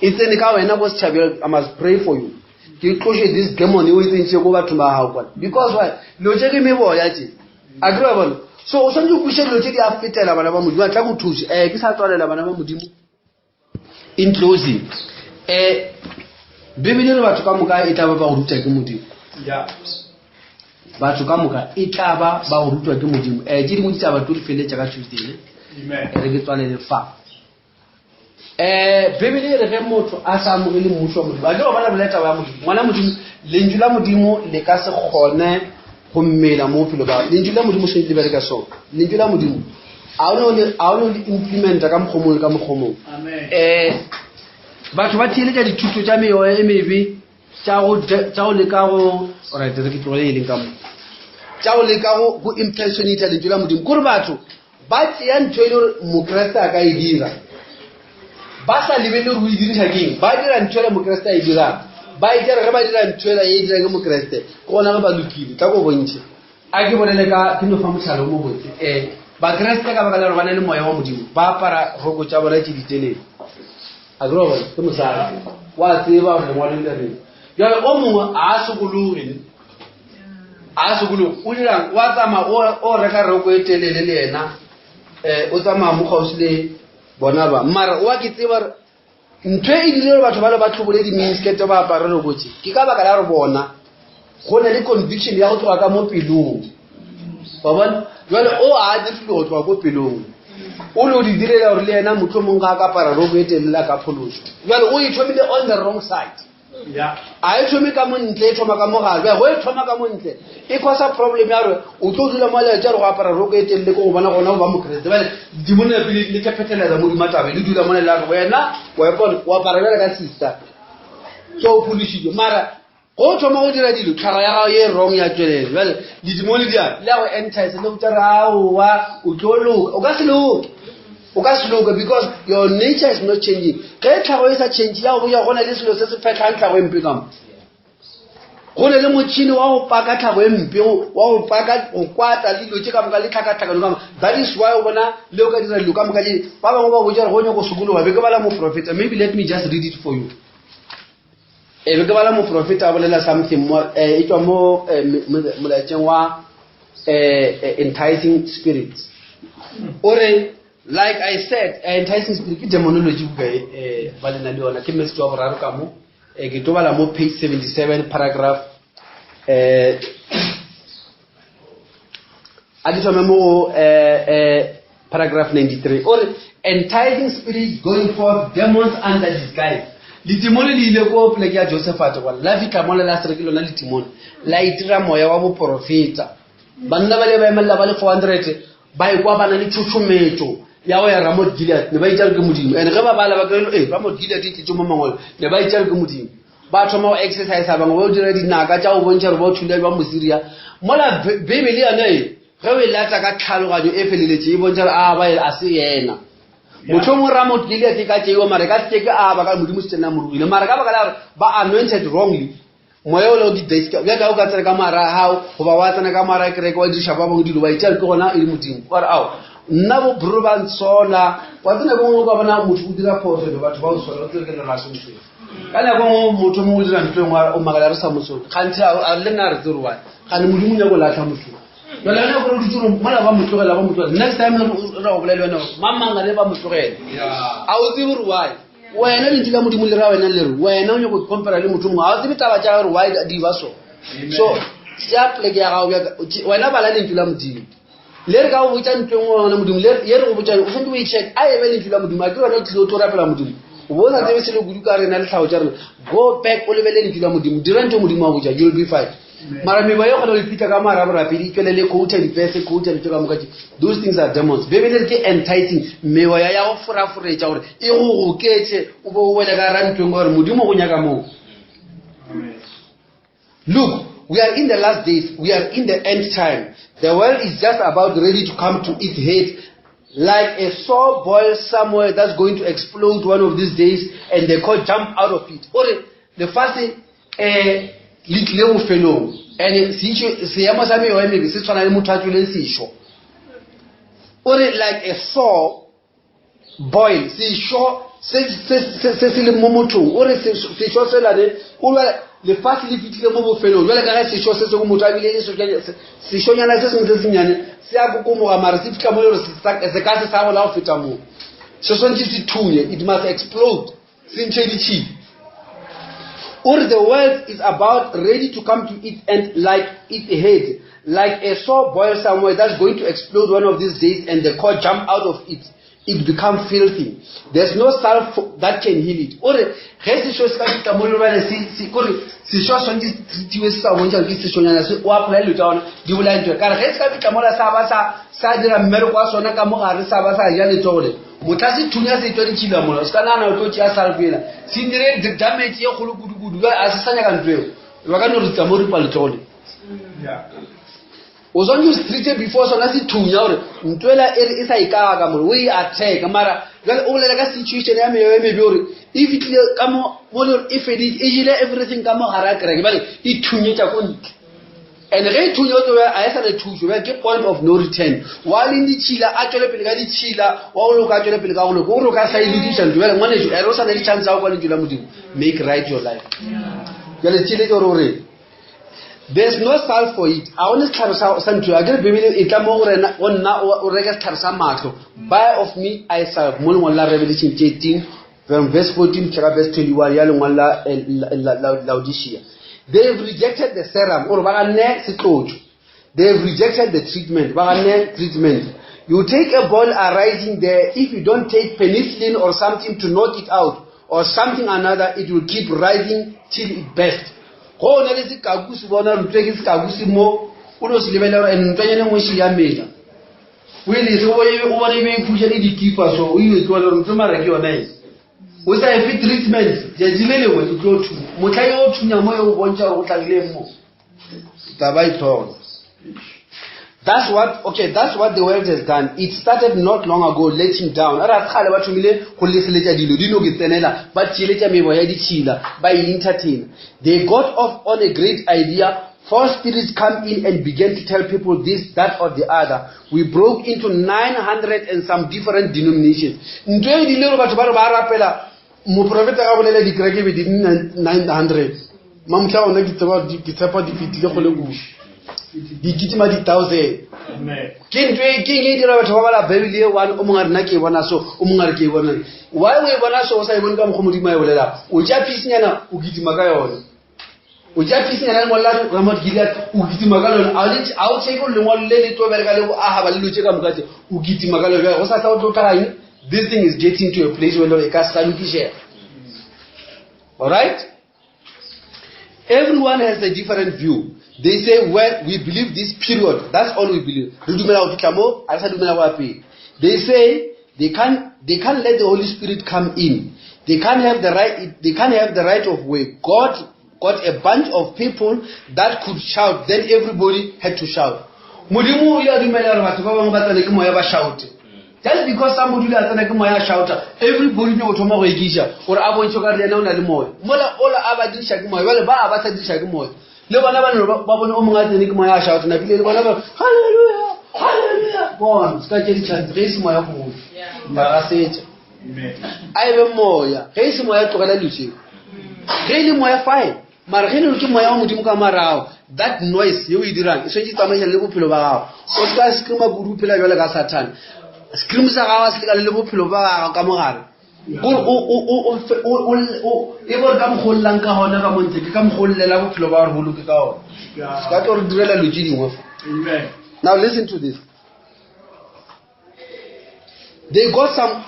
e tsene ka wena ko setšhabeng i must pray for you ke tloše this demon e o e tsentšhe ko bathong ba gago kwana because why dilo tše ke meboya tše a kry wa bona so o swanetse o kweše dilo tše di a fetela bana ba modimo a tla go thuša um ke sa tswalela bana ba modimo in closing um bibele re batho ka moka e tla ba ba go ruta ke modimo batho ka moka e tla ba ba go rutwa ke modimo um tše dingwe ditaba tlo di feleletša ka tuesday ne re ke tswalele fa um bibele e re ge motho a sa amogele mmušo wa modimo a ke ba bolela taba ya modimo ngwana modimo lentšu la modimo le ka se kgone go mmela mo bophelo ba lentšu la modimo swanetše le bereka so lentšu la modimo a o no le implementa ka mokgwa mongwe le ka mokgwa mongwe um batho ba theeletša dithuto tša meoya e mebe tša go leka go right re ke tlogele e leng ka mo tša go leka go impersonata lentšu la modimo kore batho Ba tšea ntho e le gore Mokriste a ka e dira, ba sa lebelele gore o e diriša ke eng. Ba dira ntho ela Mokriste a e dirang, ba e tšere ge ba dira ntho ela e dira ke Mokriste, ke gona ge ba lokile. Tla ko bontšhe. A ke bolele ka, ke no fa mohlala o mobotse. Um Bakriste ka baka la gore ba na le moya wa Modimo, ba apara roko tša bona tše ditelele. A ke re wa bona, ke mosadi, wa tseba gore lengwalo le reng. Bjale o mongwe a a sokologe, ne? A sekolo o dirang wa tsamaya o reka roko e telele le yena um o tsamaya mo kgauswi le bona ba mara wa ke tseba ntho e dirile gore batho ba le ba tlhobole di-miniskirt ba apare roko tse ke ka baka la re bona go na le conviction ya go tloga ka mo pelong wa bona jale o a dirile go tloga ko pelong o le o di direla gore le yena motlho mongwe ga a ka apara roko e telele a ka phološwa jale o e thomile on the wrong side a e thome ka montle e thoma ka mogare bja go e thoma ka montle e causa problem ya gore o tlo dula mo laetša re go apara roko e telele ko go bona gona go ba mokreste bale dimone pele le tla phethelela modimo tabe le dula mone la re wena wa ipona o apara bjale ka sister so o phološitšwe mara go o thoma go dira dilo tlhago ya gago ye wrong ya tšwelela bjale didimone di a le ya go entice le go tša re aowa o tlo loka o ka se loke O ka se loke because your nature is not changing. Ge tlhago e sa change ya go boja go na le selo se se fetlhang tlhago e mpe ka mo. Go na le motšhini wa go paka tlhago e mpe, wa go paka go kwata le dilo tše ka moka le tlhakatlhakano ka moka. That is why o bona le o ka dira dilo ka moka tše. Ba bangwe ba botša gore go nyako sokologa be ke bala moprofeta. Maybe let me just read it for you. E be ke bala moprofeta a bolela something mo e tšwa mo molaetšeng wa enticing spirits. O re. Like I said, enticing spirit ke demonology buka e eh, ba lena le yona ke message wa boraro ka mo. Eh, ke tlo bala mo page 77 paragraph eh a ke thome mo go eh, eh, paragraph 93 o re enticing spirits going forth demons under disguise letimone le ile ko poleke ya josephat kwa la fitlha mola la sere ke lona letimone la itira moya wa boporofeta banna ba le ba emelela ba le 400 ba ekwa ba na le tšhotšhometšo ya go ya ramot gilead ne ba itšare ke modimo and ge ba bala ba kry e ramot gilead e tletše mo mangwalo ne ba itšare ke modimo ba thoma go exercise bangwe ba o dira dinaka tša go bontšha gore ba o thula ba mosiria mola bibele yone e ge o e lata ka tlhaloganyo e feleletše e bontšha gore a ba a se yena motho mongwe ramot gilead e ka tšeiwa mara e ka se ke a ba ka modimo se tsena morogile mara ka baka la gore ba anointed wrongly Moya o lego di-desk bjaka ga o ka tsena ka moara ga gago goba wa tsena ka moara kereke wa diriša ba bangwe dilo wa itšare ke gona e le modimo wa re ao nna bo bro ba ntshola wa tsena ko ngwe ka bona motho o dira phoso le batho ba o sola o tsere ke leraso motho ka nako ngwe motho mongwe o dira ntho e nngwe o makala re sa mosole gantsi a le nna re tsere wa gane modimo o nyako latlha motho jale ene gore o dutse gore mola ba mo tlogela ba mo tlogela next time re go bolele wena mang mang le ba mo tlogela a o tsebe gore why wena lentšu la modimo le ra wena le re wena o nyako compara le motho mongwe ga o tsebe taba tša gore why di ba so so tšea poleke ya gago wena bala lentšu la modimo le re ka go botša ntlo engwe wena modimo ye re go botša o swanetse o e check a e be lentšu la modimo a ke wena o tlile o tlo rapela modimo o bo o sa tsebe selo kudu ka rena le tlhago tša rena go back o lebele lentšu la modimo dira ntho modimo a botša you'll be fine mara meba ye kgona go iphitlha ka mara borapedi tswelele quota dipese quota ditso ka moka those things are demons bebele re ke enticing meoya ya go foraforetša gore e go goketse o bo o wele ka ra ntweng gore modimo go nyaka moo look we are in the last days we are in the end time the world is just about ready to come to its head like a sore boil somewhere that's going to explode one of these days and they call jump out of it ore lefase um le tlile bofelong and seemo sa mewa e mebe se tshwana le motho a tsweleng sešo o re like a sore boil sešo se se leng mo mothong o re sešo selane o lwa lefase le fitlhile mo bofelong jale ka ge sešo se sengwe motho a bile sešonyana se sengwe se sennyane se a kokomoga mare se fitlha mo le gore se ka se sa gola go feta moo se swantse se thunye it must explode se ntšhe ditšhila o re the world is about ready to come to its end like its head like a sore boil somewhere that's going to explode one of these days and the core jump out of it it become filthy there's no self that can heal it o re ge sešo se ka fihla mo lebale kore sešo swantse se treatiwe se sa bontšha ke sešonyana se o apply dilo tša gona di bolaya ntho kare ge se ka fihla mola sa ba sa sa dira mmereko wa sona ka mogare sa ba sa ja letsogo le Mohla se thunya se tšwa ditšhila mola, o se ka nagana o tlo tšea salve yela. Se dire damage ye kgolo kudu-kudu, bjale a se sa nyaka ntlo eo. Ba ka no re tsa mo ripa letsogo le. O swanetše o se treate before sona se thunya gore ntlo ela e re e sa ikaka mole, o e attack. Mara bjale o bolela ka situation ya meya e mebe gore e fihlile ka mo mo le gore e feditše, e jele everything ka mo gare ga kereke, bjale e thunyetša ko ntle. And ge e thunya o tlo a e sa le thušo bjale ke point of no return wa leng ditšhila a tšwele pele ka ditšhila wa go loka a tšwele pele ka go loka o re o ka sa e lokiša ntlo bjale ngwaneso ere o sa ne le chance ya go kwa lentšu la modimo make right your life bjale tšhile ke gore o reng there's no salve for it a gone setlhare sa ntho a kere bibele e tla mo go rena go nna o reke setlhare sa matlho buy of me i salve mo lengwalo la revelation 13 from verse 14 go verse 21 ya lengwalo la eh, laodicea they've rejected the serum or ba ganne setlotšo they've rejected the treatment ba ganne treatment you take a ball arising there if you don't take penicillin or something to knock it out or something another it will keep rising till it bursts go o na le sekaku se bona ntwe ke sekaku se mo o no se lebelela gore ntwanyane nngwe še ya mela o e lese o bone e be e phuša le dikipa so o ile tloa le gore ntlo mara ke yona e o sa efe treatment tšatši le lengwe e tlo thunya motlha yo o thunya mo e o bontšha gore o tlagileng mo taba e tlhola That's what okay, that's what the world has done. It started not long ago, letting down. A ra kgale ba thomile go leseletša dilo di no ke tsenela, ba tšeletša meboya ya ditšhila, ba e entertain. They got off on a great idea False spirits come in and began to tell people this, that, or the other. We broke into 900 and some different denominations. Ntho e dirile gore batho ba re ba rapela moprofeta ga bolela dikereke be di 900 mamotlha ona ke tseba ke tshepa di fetile go le kudu di kitima di-thousand. Ke ntho e ke eng e dira batho ba bala Bible e one o mongwe a rena ke e bona so o mongwe a re ke e bona. Why o e bona so o sa e bone ka mokgwa Modimo a e bolelang? O tšea piecenyana o kitima ka yone. O tšea piecenyana lengwalo la Ramot Gilead o kitima ka lone. A o check gore lengwalo le le tlo bereka le bo Ahaba le dilo tše ka moka tše o kitima ka lone. Bjale go sasa o tlo tlhaga eng? This thing is getting to a place where e ka se sa lokišega. Alright? Everyone has a different view. They say, well, we believe this period. That's all we believe. Re dumela go fihla mo, a re sa dumela go ya pele. They say they can't, they can't let the Holy Spirit come in. They can't have the right, they can't have the right of way. God got a bunch of people that could shout, then everybody had to shout. Modimo o ile a dumela gore batho ba bangwe ba tsene ke moya ba shoute. Just because somebody o ile a tsena ke moya a shouta, everybody nyako thoma go ekiša gore a bontšhe ka re yena o na le moya. Mola ola a ba diriša ke moya, bjale ba a ba sa diriša ke moya. Le bona ba no ba bone o mongwe a tsene ke moya a shouta, napile le bona ba hallelujah, hallelujah. Bona, se ka tše di-chance ge e se moya go ba gasetša. A e be moya, ge e se moya tlogela dilo tšeo. Ge e le moya fine. Mara ge e le gore ke moya wa Modimo ka morago, that noise ye o e dirang e swanetše e tsamaišane le bophelo ba gago. O se ka screama kudu o phela bjalo ka Sathane. Scream sa gago a se lekane le bophelo ba gago ka mogare. Gore o o o o o o o e bore ka mokgwa o llang ka gona ka montle ke ka mokgwa o llela bophelo ba gore boloke ka gona. Se ka tlo re direla dilo tše dingwe fa. Now listen to this. They got some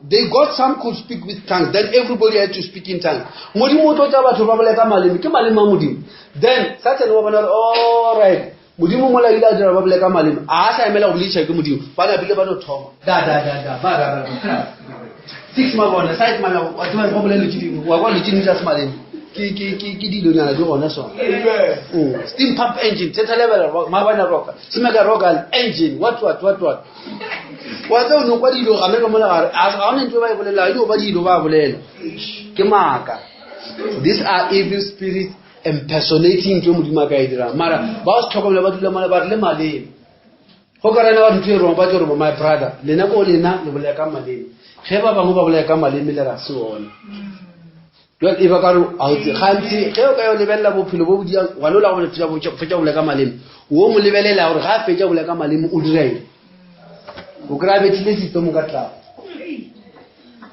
they got some could speak with tongues. Then everybody had to speak in tongues. Modimo o tlo tša batho ba bolela ka maleme. Ke maleme a Modimo. Then Satan wa bona all right. Modimo mola ile a dira ba bolela ka maleme. A sa emela go bolediša ke Modimo. Ba napile ba no thoma. Da da da da ba ra ra. Six mabone, side mana wa tseba go bolela tše dingwe. Wa kwa le tše dingwe tša se maleme. Ke ke ke ke dilonyana di gona sona. Mm. Steam pump engine, thetha level, mabana roka. Semeka roka engine, what what what what. Wa tse o no kwa dilo gane ka mola gare. A ga ona ntho e ba e bolela, e ba dilo ba bolela. Ke maaka. These are evil spirits impersonating ntho e Modimo a ka e dirang. Mara ba o se tlhokomela ba dula mola ba re le maleme. Go ka rena ba ntho e wrong ba tlo re my brother lena ko lena le bolela ka maleme. Ge ba bangwe ba bolela ka maleme le ra se ona. Jwale e ba ka re a o tse gantsi ge o ka yo lebelela bophelo bo bo diang gwane o la go fetša go bolela ka maleme o mo lebelela gore ga a fetša go bolela ka maleme o dira eng o kry-a bethile seto mo ka tlago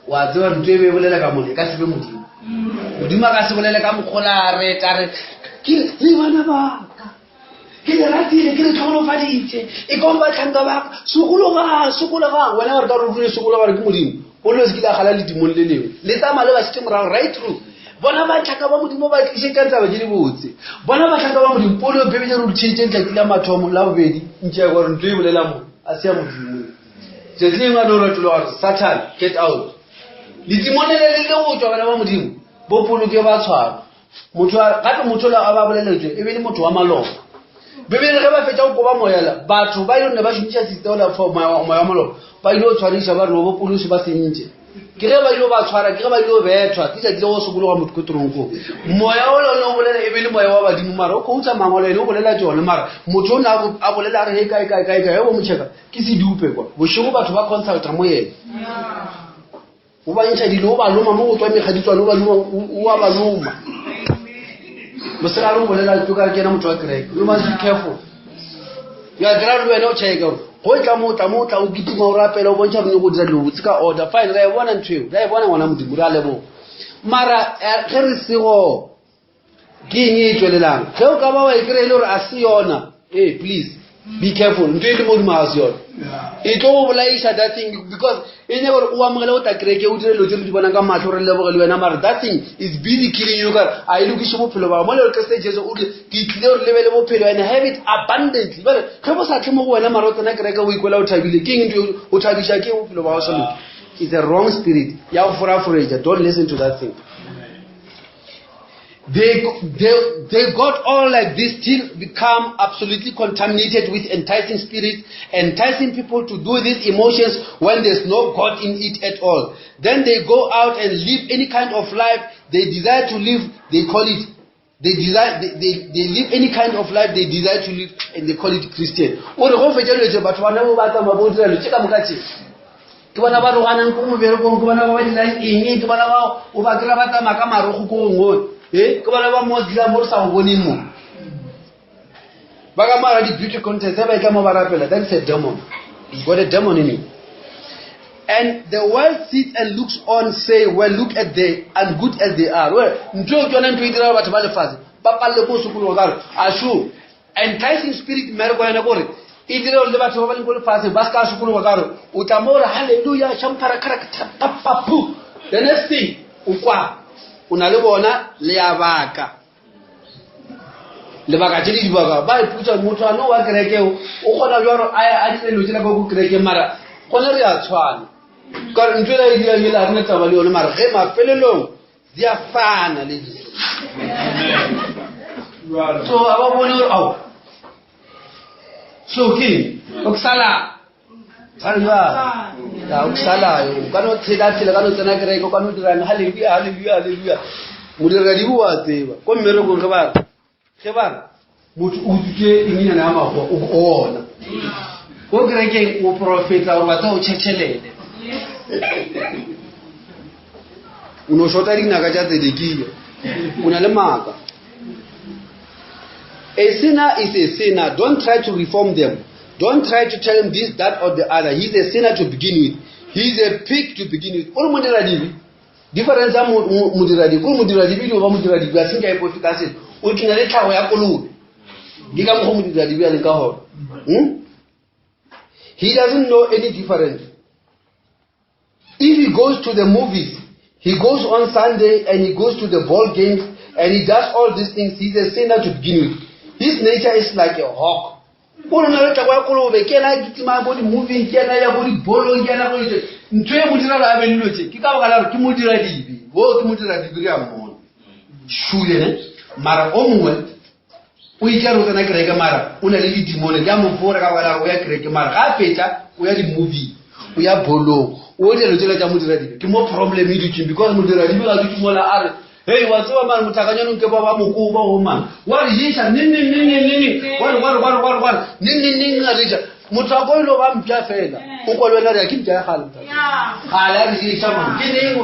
wa tseba ntho e be e bolela ka mone e ka se be modimo modimo a ka se bolele ka mokgola re ka re ke le bana baka ke le ratile ke le tlhogonolofaditše e kong batlhanka baka sokologang sokologang wena gore ka re ruri sokologa gore ke modimo o le se kile a gala ledimong le lengwe le tsamaya le ba šitše morago right through bona batlhanka ba modimo ba tlišetšang taba tše dibotse bona batlhanka ba modimo polo bebele re tšheditše letšatši la mathomo la bobedi ntše ya gore ntlo e bolela mo a se ya modimo tšatši lengwe a no ratolo gore satan get out ledimone le le le go tšwa bana ba modimo bo poloke ba tshwarwa Motho a re, gape motho yola a ba boleletšwe e be e le motho wa maloba. Bibele ge ba fetša go koba moyela, batho ba ile ne ba šomiša setola for moya wa maloba, ba ile go tshwariša ba re bo Paulose ba sentše. Ke ge ba ile ba tshwara, ke ge ba ile bethwa, ke tšatši le go sokologa motho ko toronkong. Moya ola o ne o bolela e be e le moya wa badimo, mara o khouta mangwalo ene o bolela tšone, mara motho o ne a bolela a re he kae kae kae kae, ge bo mo checka ke sedupe kwa. Bošego batho ba consulta mo yena. O ba ntšha dilo, o ba loma mo go tswa mekgaditswane, o ba loma, o a ba loma. Mosegare o bolela tlo ka re ke ena motho wa kereke. You must be careful. Ya kry le wena o checka gore go tla mo tla mo tla o kitima o rapela o bontšha gore go dira dilo botse ka order. Fine, ra e bona ntho eo. Ra e bona ngwana Modimo, re a leboga. Mara eh, ge re sego Ke eng e tšwelelang? Ge o ka ba wa e kry-e le gore a se yona, ee, please be careful. Ntho e le modimo ga se yona. E tlo go bolaiša that thing because e nyaka gore o amogele go tla kereke o dire dilo tse re di bonang ka matlho re leboge le wena mara that thing is busy killing you kare a e lokiše bophelo ba gago. Mo le gore Kriste Jesu o rile ke tlile gore le be le bophelo and have it abundantly. Bjale ge bo sa tle mo go wena mara o tsena kereke o ikwela o thabile ke eng ntho e o thabiša ke bophelo ba gago sa loke. It's a wrong spirit ya go foraforetša. Don't listen to that thing. They, they, they got all like this till become absolutely contaminated with enticing spirits, enticing people to do these emotions when there's no God in it at all. Then they go out and live any kind of life they desire to live, they call it they desire they, they, they live any kind of life they desire to live and they call it Christian. O re go fetša dilo tše batho ba ne ba tsamaya bo dira dilo tše ka moka tše. Ke bona ba roganang ko moberekong, ke bona ba ba dirang eng, ke bona ba o ba kry-a ba tsamaya ka marogo ko gongwe, e ke bona ba mo dira mo re sa go boneng mo. Ba ka mara di-beauty contest ba etla mo ba rapela. That is a demon. He's got a demon in him. And the world sits and looks on, say, well, look at the and good as they are. Well, ntho eo ke yona ntho e dira batho ba lefatshe ba palele ko sokologo ka re a sure enticing spirit mmereko yone kore e dire gore le batho ba ba leng ko lefatsheng ba se ka sokologa ka gore o tla mo gore halleluja shampharakharakhapapu the next thing o kwa o na le bona le ya baka lebaka tše le dibaka ba iputsa motho ano wa kereke o kgona jalo a dire dilo tsela ka ko kerekeng mara gone re a tshwana ka re ntho ela e dirang ele a rena taba le yone mara ge mafelelong di a fana le dilo so a ba bone gore ao so ke okusala ba re jang ya okusalayo o ka no tshela tshela ka no tsena kereke o ka no dirang halleluja halleluja halleluja modiradibe wa tseba ko mmerekong ge ba re ge ba re motho o utswitse engenyana ya magoa o ona ko kerekeng o profeta gore batsa o tšhetšhelele o no shota dinaka tša tsedekia o na le maaka a sinner is a sinner don't try to reform them don't try to tell him this that or the other he's a sinner to begin with he's a pig to begin with o re modiradibe difference ya modiradibe kore modiradibe dio ba modiradibe a senka epofe ka selo o tlina le tlhago ya kolobe ke ka mokgwa modiradibe a leng ka gona hmm? he doesn't know any difference If he goes to the movies, he goes on Sunday and he goes to the ball games and he does all these things, he's a sinner to begin with. His nature is like a hawk. O rona re tla kwa kolobe ke ena a kitimang ko di-moving ke ena ya ko dibolong ke ena ko ditse ntho e mo dira gore a be le dilo tse ke ka baka la gore ke modiradibe o ke modiradibe re a mmona šule ne mara o mongwe o itse re o tsena kereke mara o na le didimone di a mo fora ka baka la gore o ya kereke mara ga a fetsa o ya di-movie o ya bolong o dilo tsela tsa modiradibe ke mo problem e dutseng because modiradibe ga dutse mola a re hei wa tseba mare motlhakanyanong ke ba ba mokoba go mang wa re ješa neng neng neng neng neng neng wa re wa re wa re wa re wa re neng neng neng a reja motho a ko ile ba mpša fela o kwa le wena re ya ke mpša ya gale gale a re ješa man ke neng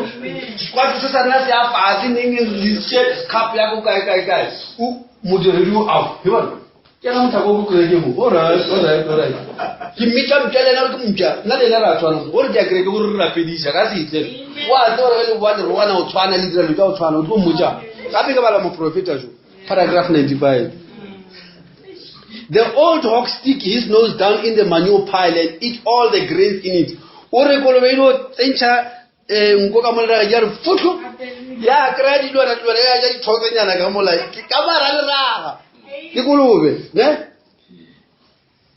sekwato se sa rena se ya fatshe neng re isitše cup ya ko kae kae kae o modiredi o ao he bona ke ena motho a ko kereke mo alright alright alright ke mmitša mpša le ena ke mpša nna le ena re a tshwana gore ke ya kereke gore re rapediša ka setle wa tseba gore ge le boa leroana o tshwana le dira dilo tsa o tshwana o tlo mmotša gape ke bala moprofeta jo paragraph 95 The old hog stick his nose down in the manure pile and eat all the grains in it. O re kolobe e no tsentšha eh, nko ka mola ya re futlho ya kry-a dilwana dilwana ya ja dithotsenyana ka mola ka mara leraga ke kolobe ne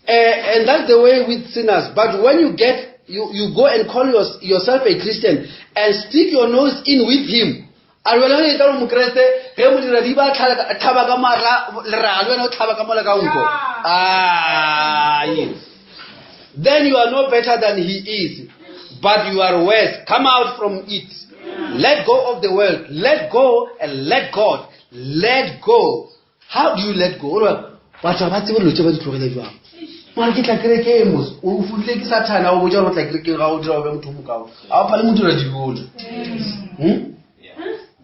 Eh, and that's the way with sinners. But when you get, you, you go and call your, yourself a Christian and stick your nose in with him. A re wena o etla gore mokreste ge modiradi ba tlhaba ka mara leraga le wena o tlhaba ka mola ka nko. Ai. Then you are no better than he is, but you are worse. Come out from it. Let go of the world. Let go and let God. Let go. How do you let go? Ore batho ga ba tsebe dilo tse ba di tlogele jwang. Mara ke tla kerekeng mos. O fodile ke sathana o botsa gore o tla kerekeng ga o dira o be motho o mokaone. Ga o phale modira dibolo. Hmm?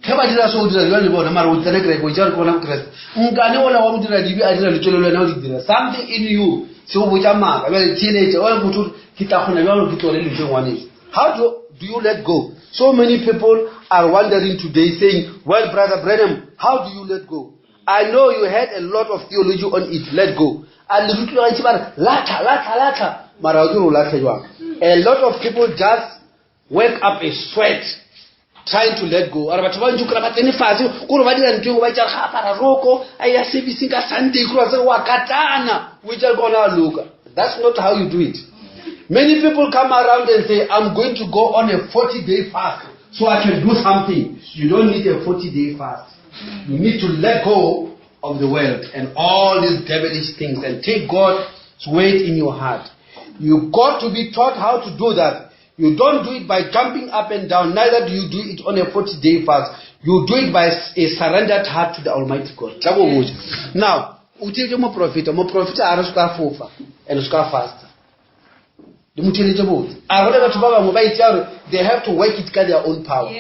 Ge ba dira so o dira jwang le bona mara o tsene kereke o itse gore ke bona Bokreste. Nkane ola wa modira dibe a dira letswele le wena o di dira. Something in you se o botsa maaka. Jwale theeletša o motho o re, ke tla kgona jwang gore ke tlogele dilo tse ngwaneso. How do, do you let go? So many people are wondering today, saying, Well, Brother Branham, how do you let go? I know you had a lot of theology on it. Let go. And le rutlwe gantši ba re latlha latlha latlha mara o ke re o latlhe jwang a lot of people just work up a sweat trying to let go are batho ba ntse kry ba tsene fatshe kore ba dira ntho engwe ba itsa ga apara roko a ya servicing ka sunday kore tse wa katana o itsa ke ona a loka that's not how you do it many people come around and say i'm going to go on a 40 day fast so i can do something you don't need a 40 day fast you need to let go of the world and all these devilish things and take god's weight in your heart you got to be taught how to do that You don't do it by jumping up and down, neither do you do it on a 40 day fast. You do it by a surrendered heart to the Almighty God. Tla go botša. Now, o theetše moprofeta, moprofeta a re se ka fofa and se ka fasta. Le mo theeletše botse. A go le batho ba bangwe ba itšea gore they have to work it ka their own power.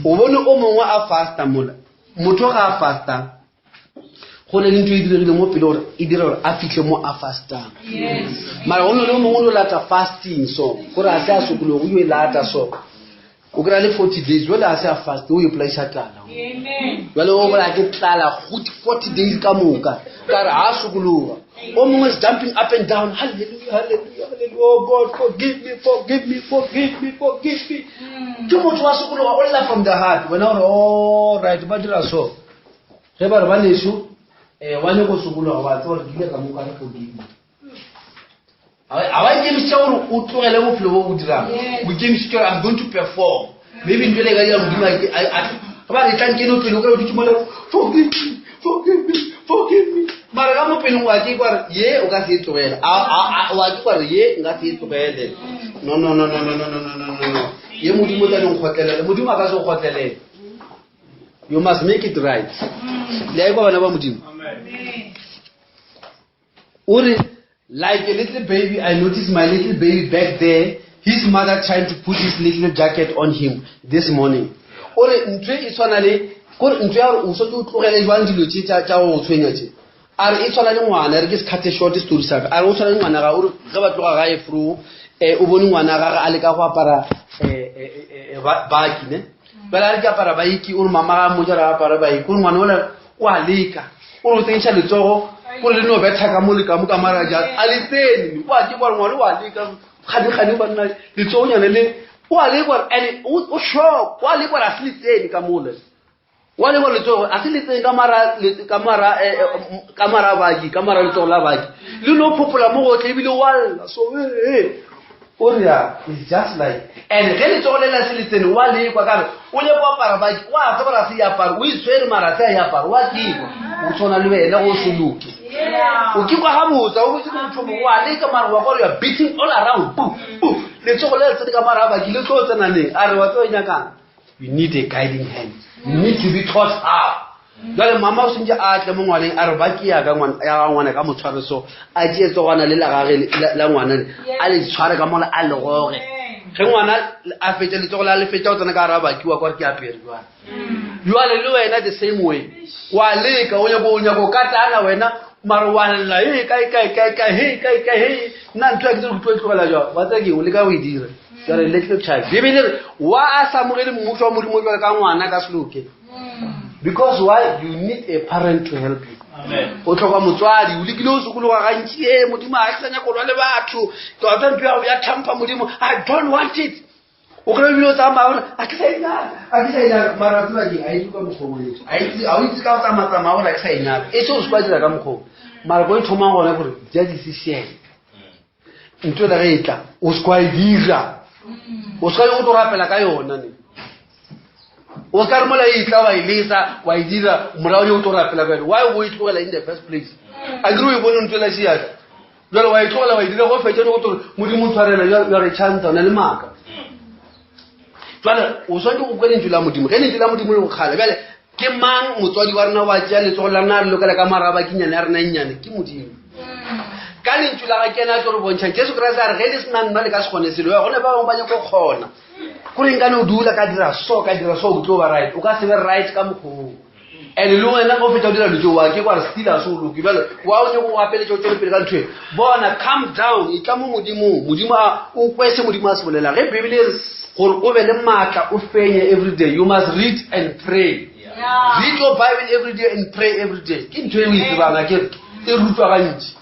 O bone o mongwe a fasta mola. Motho ga a fasta. Go ne le ntho e diregile mo pele gore e dira gore a fitlhe mo a fastang. Mara go ne le o mongwe o lata fasting so, gore a se a sokologo, o yo e lata so. O kry-a le 40 days, jale a se a fast, o ipolaisa tlala. Jale o bolaya ke tlala good 40 days ka moka, ka re a sokologa. O mongwe is jumping up and down, hallelujah, hallelujah, hallelujah, oh God, forgive me, forgive me, forgive me, forgive me. Ke motho wa sokologa, o lla from the heart. Wena o re, all right, ba dira so. Ge ba re ba neso, wa nyako sokologa, wa tseba gore ke ile ka mo ka re forgive me. A ba ikemišetša gore o tlogele bophelo bo bo dirang. O ikemišetša gore I'm going to perform. Maybe ntho e ka dira Modimo a ke- a- a- ge ba re tlang ke no pele o kry-e o dutše mola, forgive me, forgive me, forgive me. Mara ka mo peleng wa ke kwa re ye o ka se e tlogele. Wa ke kwa re ye nka se e tlogele. No, no, no, no, no, no, no, no, no, no, no. Ye Modimo o tla no nkgotlelela. Modimo a ka se go kgotlelele. You must make it right. Le a e kwa bana ba Modimo?
Amen.
O re, Like a little baby, I noticed my little baby back there, his mother trying to put his little jacket on him this morning. O re ntho e tshwana le kore ntho ya gore o swanetše o tlogele jwang dilo tše tša tša go tshwenya tše. A re e tshwana le ngwana, re ke se cut short story sa ka. A re o tshwana le ngwana ga o re ge ba tloga gae fro eh o bone ngwana gage a leka go apara eh eh eh baki ne. Bjale a re ke apara baiki o re mama ga mmotša re apara baiki o re ngwana ola o a leka o re o tsentšha letsogo o re le no betha ka mo le ka mo ka mara ja a le tsene o a ke gore ngwana o a leka gane gane banna letsogonyane le o a leka gore and o shock o a leka gore a se le tsene ka mole o a leka gore letsogo a se le tsene ka mara ka mara eh, eh, ka mara baki ka mara letsogo la baki le no phopola mo gotlhe ebile wa lla so eh, eh. O re ya, it's just like and ge letsogo le la se le tsene wa lekwa ka re o nyako apara baki wa tseba ra se e apare o itshwere mara se a e apare wa kekwa o tshwana le wena go se loke o kekwa ga botsa o botse ke motho mongwe wa leka mara wa gore you are beating all around bu bu letsogo le le tsene ka mara a baki le tlo tsena neng a re wa tseba nyakang you need a guiding hand you need to be taught how jale mama o sentse a tle mo ngwaneng a re ba ke ya ka ngwana ka motshware so a tšee tsogwana le la gage la ngwana le a le tshware ka mola a le goge ge ngwana a fetša letsogo la le fetša go tsena ka gara bakiwa kwa ke apere jale jale le wena the same way wa leka o nyako o nyako katana wena mare wa lla e kae kae kae kae he kae kae he nna ntho ya ke tsere go tlo e tlogela jang wa tsaya ke o leka go e dira jale little child bibele re wa a sa amogele mmušo wa modimo jale ka ngwana ka se loke because why you need a parent to help you o tlhoka motswadi o lekile o sokologa gantši e modimo a ke sa nyako lwa le batho tota ntho ya ya tlhampha modimo i don't want it o kry ebile o tsamaya gore a ke sa e nyaka a ke sa e nyaka mara tseba ke a itse ka mokgwa o a o itse ka go tsamatsamaya gore a ke sa e nyaka e se o se kwa dira ka mokgwa mara ko e thomang gona gore ja decision ntho ela ge e tla o se kwa e dira o se ka o tlo rapela ka yona ne o se ka re mola e tla wa e lesa wa e dira morago o tlo rapela ka yone why o e tlogela in the first place a kere o e bone ntho ela siaka jale wa e tlogela wa e dira go fetsa go tore modimo o tshwarela ya re chanta o na le maaka jale o tshwanetse go kwa lentšu la modimo ge lentšu la modimo le go kgala bjale ke mang motswadi wa rena wa tšea letsogo la rena a re lokela ka marabakinyane ya rena e nnyane ke modimo ka lentšu la ga ke ena a tlo re bontšhang jesu kriste a re ge le sena nna le ka se kgone selo ya gone ba bangwe ba nyako kgona ko reng ka ne o dula ka dira so ka dira so o tlo ba right o ka se be right ka mokgoo and le wena go fetsa o dira dilo wa ke kwa re still a se o loke bjale wa o nyako go gapeletša o tswele pele ka ntho e bona calm down e tla mo modimong modimo a o kwe se modimo a se bolela ge bibele e re gore o be le maatla o fenye every day you must read and pray read your bible every day and pray every day ke ntho e o e tsebang a kere e rutwa gantši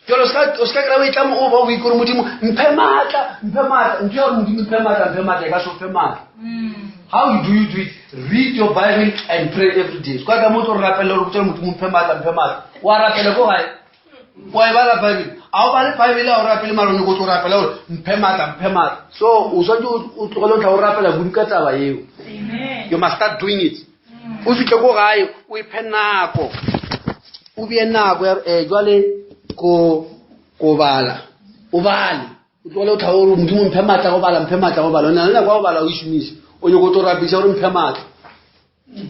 jalo o se ka kry-a o e tla mo o ba o ikore modimo mphe maatla mphe maatla ntho ya gore modimo mphe maatla mphe maatla e ka se o fe maatla how you do you do it read your bible and pray every day se ka mo tlo re rapele gore botsa modimo mphe maatla mphe maatla wa rapele ko gae wa e bala bible a o bale bible a o rapele mara o nyako tlo rapela gore mphe maatla mphe maatla so o tshwanetse o tlogele o tla o rapela kudu ka taba eo you must start doing it o fitlhe ko gae o iphe nako o bee nako ya um jwale ko ko bala o bale o tlogele o tlha gore modimo mphe maatla go bala mphe maatla go bala o na le nako ya go bala o e šomiše o nyako tlo rapisa gore mphe maatla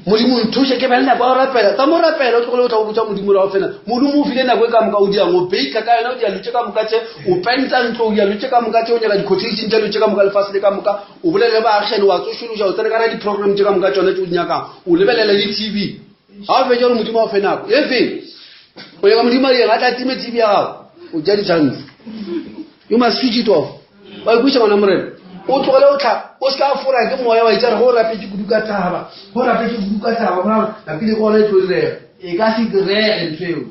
modimo nthuse ke bale nako ya go rapela tsa mo rapela o tlogele o tla go botsa modimo la go fela modimo o file nako e ka moka o diang o baker ka yona o dia lotse ka moka tse o penta ntlo o dia lotse ka moka tse o nyaka di-quotation tša lotse ka moka lefase le ka moka o bolele le baagišane wa tsošološa o tsene ka ra di-program tše ka moka tsone tse o di nyakang o lebelela le tv. Ga o fetša gore Modimo a o fe nako e feng, o nyaka Modimo a direng? A tla time TV ya gago, o ja di-chance. You must switch it off. Wa ikweša ngwana Morena. O tlogele o tlha, o se ka fora ke moya wa itša re go rapetše kudu ka thaba, go rapetše kudu ka thaba, go ra napile ke gona e tlo direga. E ka se direge ntho eo.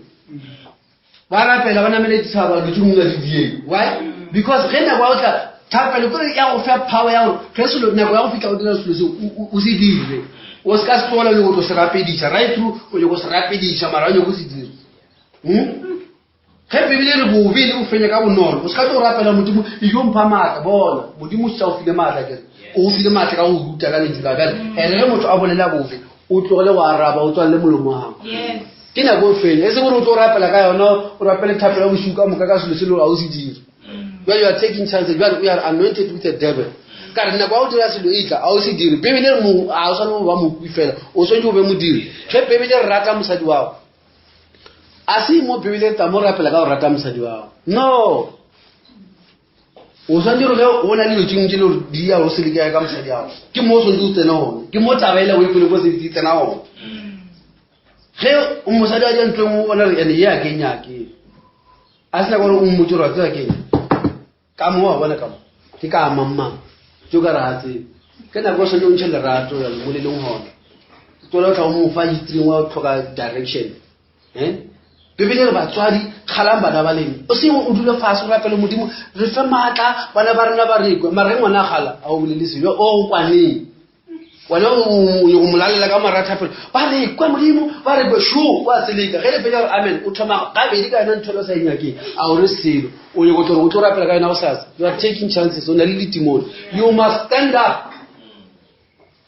Ba rapela ba namele ditshaba dilo tse dingwe di dieng. Why? Because ge nako ya go tla thapelo kore ya go fa power ya gore ge selo nako ya go fihla go dira selo seo o se dire. O se ka se tlogela le go tlo se rapediša right through o nyako se rapediša mara o nyako se dire. Hmm? Ge Bibele e re bobe le bo fenya ka bonolo, o se ka tlo rapela Modimo ejo mpha maatla. Bona, Modimo o šetše a o file maatla kere. O go file maatla ka go ruta ka lentšu la bjale. Ene ge motho a bolela bobe, o tlogele go araba, o tswalele molomo wa gago. Ke nako e fenya. E seng gore o tlo rapela ka yona, o rapele thapelo ya bošego ka moka ka selo se le gore ga o se dire. Bjale you are taking chances. Bjale you are anointed with the devil. Ka re nako ya go dira selo e tla, ga o se dire. Bibele e re mo, ga o swane go ba mokwi fela, o swanetše o be modiri. Ge Bibele e re rata mosadi wa gago, a se mo Bibele e tla mo rapela ka go rata mosadi wa gago. No. O swanetše gore ge o na le dilo tše dingwe tše le gore di ya go se lekega ka mosadi wa gago, ke mo o swanetše o tsena gona. Ke mo taba ela o e kwele ko se e tsena gona. Ge mosadi a ja ntho e nngwe o bona gore ene ye a ke e nyake. A se nyaka gore o mmotse gore wa tseba ke eng. Ka mo wa bona ka mo ke ka mang mang tso ka re ga tsebe. Ke nako o swanetše o ntšhe lerato ya mo le leng gona. Tswela o tla o mo fa history wa tlhoka direction. Eh? Bibele re batswadi kgalang bana ba lena. O seng o dule fase o rapele Modimo re fe maatla bana ba rena ba re kwe. Mara ge ngwana a gala a o bolele selo o go kwaneng. Wena o go molalela ka mara thapelo. Ba re kwa Modimo, ba re kwe sho wa seleka. Ge le fetša gore amen, o thoma gabedi ka yona ntho le sa e nyakeng. A o re selo. O nyako tlo o tlo rapela ka yona gosasa. You are taking chances. O na le ditimone. You must stand up.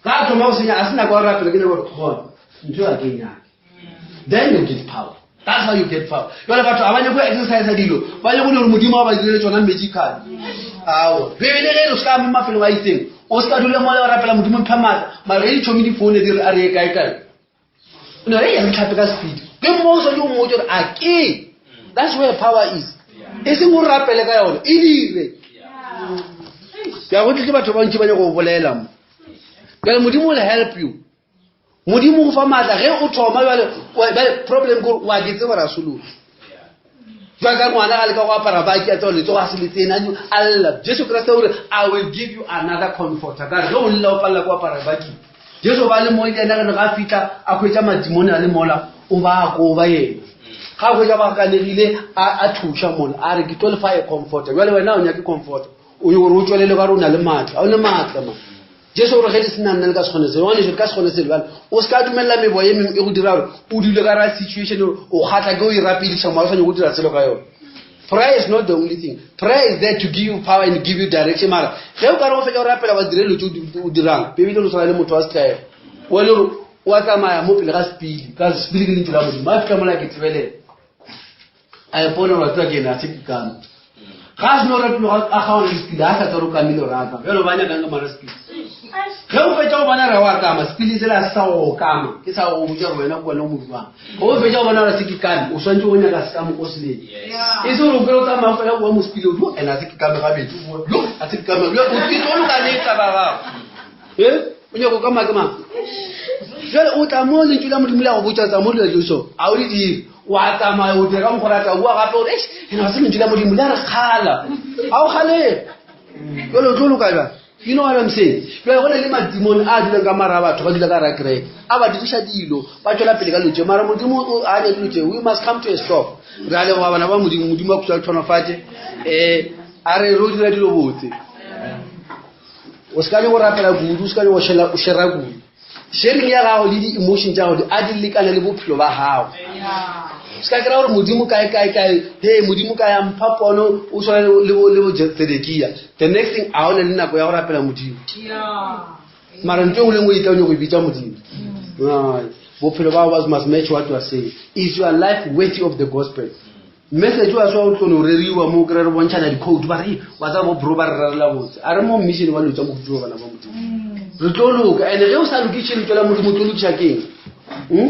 Ga a thoma go senya, a se nako ya go rapela ke nako gore bona ntho ya ke e nyake. Then you get power. That's how you get power. Jale batho ga ba nyako exercise dilo, ba nyako gore Modimo a ba direle tsona magical. Ao, Bibele ge re se ka mo mafelong a itseng, o se ka dula mola wa rapela Modimo mpha maatla, mara ge ditšhomi di foune di re a re ye kae kae. No, re re tlhape ka speed. Ke mo o swanetše o mmotse gore a ke. That's where power is. E seng o rapele ka yone, e dire. Ke a go tletse batho ba bantši ba nyako go bolela mo. Bjale Modimo will help you. Modimo go fa maatla ge o thoma bjale bjale problem ke wa ke tseba ra solola. Jwa ka ngwana ga le ka go apara baki a tseba letsogo a se le tsena a lla. Jesu Kriste o re I will give you another comforter. Ka re ge o lla o palela ko apara baki. Jesu ba le mo ile ena re ga fitla a hwetša madimone a le mola o ba ko ba yena. Ga hwetša ba kanegile a a thuša mola a re ke tlo le fa a comforter. Jwale wena o nyake comforter. O gore o tšwelele ka re o na le maatla. O ne maatla man. Jesu o re ge le sena nna le ka se kgone selo. Ngwanešu, re ka se kgone selo. Bjale o se ka dumelela meboya e mengwe e go dira gore o dule ka ra situation gore o kgatla ke o e rapediša mara o sa nyake go dira selo ka yona. Prayer is not the only thing. Prayer is there to give you power and give you direction. Mara ge o ka re go fetša go rapela wa dire dilo tse o dirang, Bibele o tshwana le motho wa setlaela. O e le gore o a tsamaya mo pele ga sepili, ka sepili ke lentšu la Modimo. A fihla mola ke tsebelela. A ipone gore tswa ke ena a se ke kame. Ga a seno ratilo a kgaona le sepili, a sa tswa kamile gore a kama. Bjalo ba nyakang ka mara sepili. Ge o fetša go bona re wa kama, sepili sela se sa go kama, ke sa go botša gore wena ke wena o modubang. Ge o fetša go bona gore se ke kame, o swanetše go nyaka sekamo o se lele. E se gore o kere o tsamaya fela wa mo sepili, o ena a se ke kame gabedi, yo a se ke kame, yo o ke tlo loka le taba gago. Eh? O nyaka go kama ke mang? Jwale o tla mo lentšu la Modimo le a go botša tsa mo dilo dilo so, a o di dire. Wa tsamaya o dira ka mokgwa o rata, o bua gape o re, eish, ena ga se lentšu la Modimo le a re kgala. A o kgalege. Jwale o tlo loka bjang? You know what I'm saying? Jwale go na le madimone a dulang ka mara a batho, ba dula ka ra kereke. A ba diriša dilo, ba tšwela pele ka dilo tše. Mara Modimo a nyake dilo tše. We must come to a stop. Re a leboga bana ba Modimo, Modimo a khutša tlhonofatše. Eh, a re re o dira dilo botse. O se ka nyako rapela kudu, o se ka nyako o shera kudu. Sharing ya gago le di-emotion tša gago a di lekane le bophelo ba gago. Se ka kry-a gore Modimo kae kae kae, he Modimo kae a mpha pono o tshwana le bo Tsedekia. The next thing a o na le nako ya go rapela Modimo. Mara ntho e nngwe le nngwe e tla o nyako e bitsa Modimo. Bophelo ba gago must match what you are saying. Is your life worthy of the gospel? Message wa swa o tlo no reriwa mo kry re bontšhana di-code ba re wa tsaya bo bro ba re rerela botse a re mo mission wa lotsa mo go bana ba modimo re tlo loka and ge o sa lokiše lentšu la modimo o tlo lokiša keng hmm?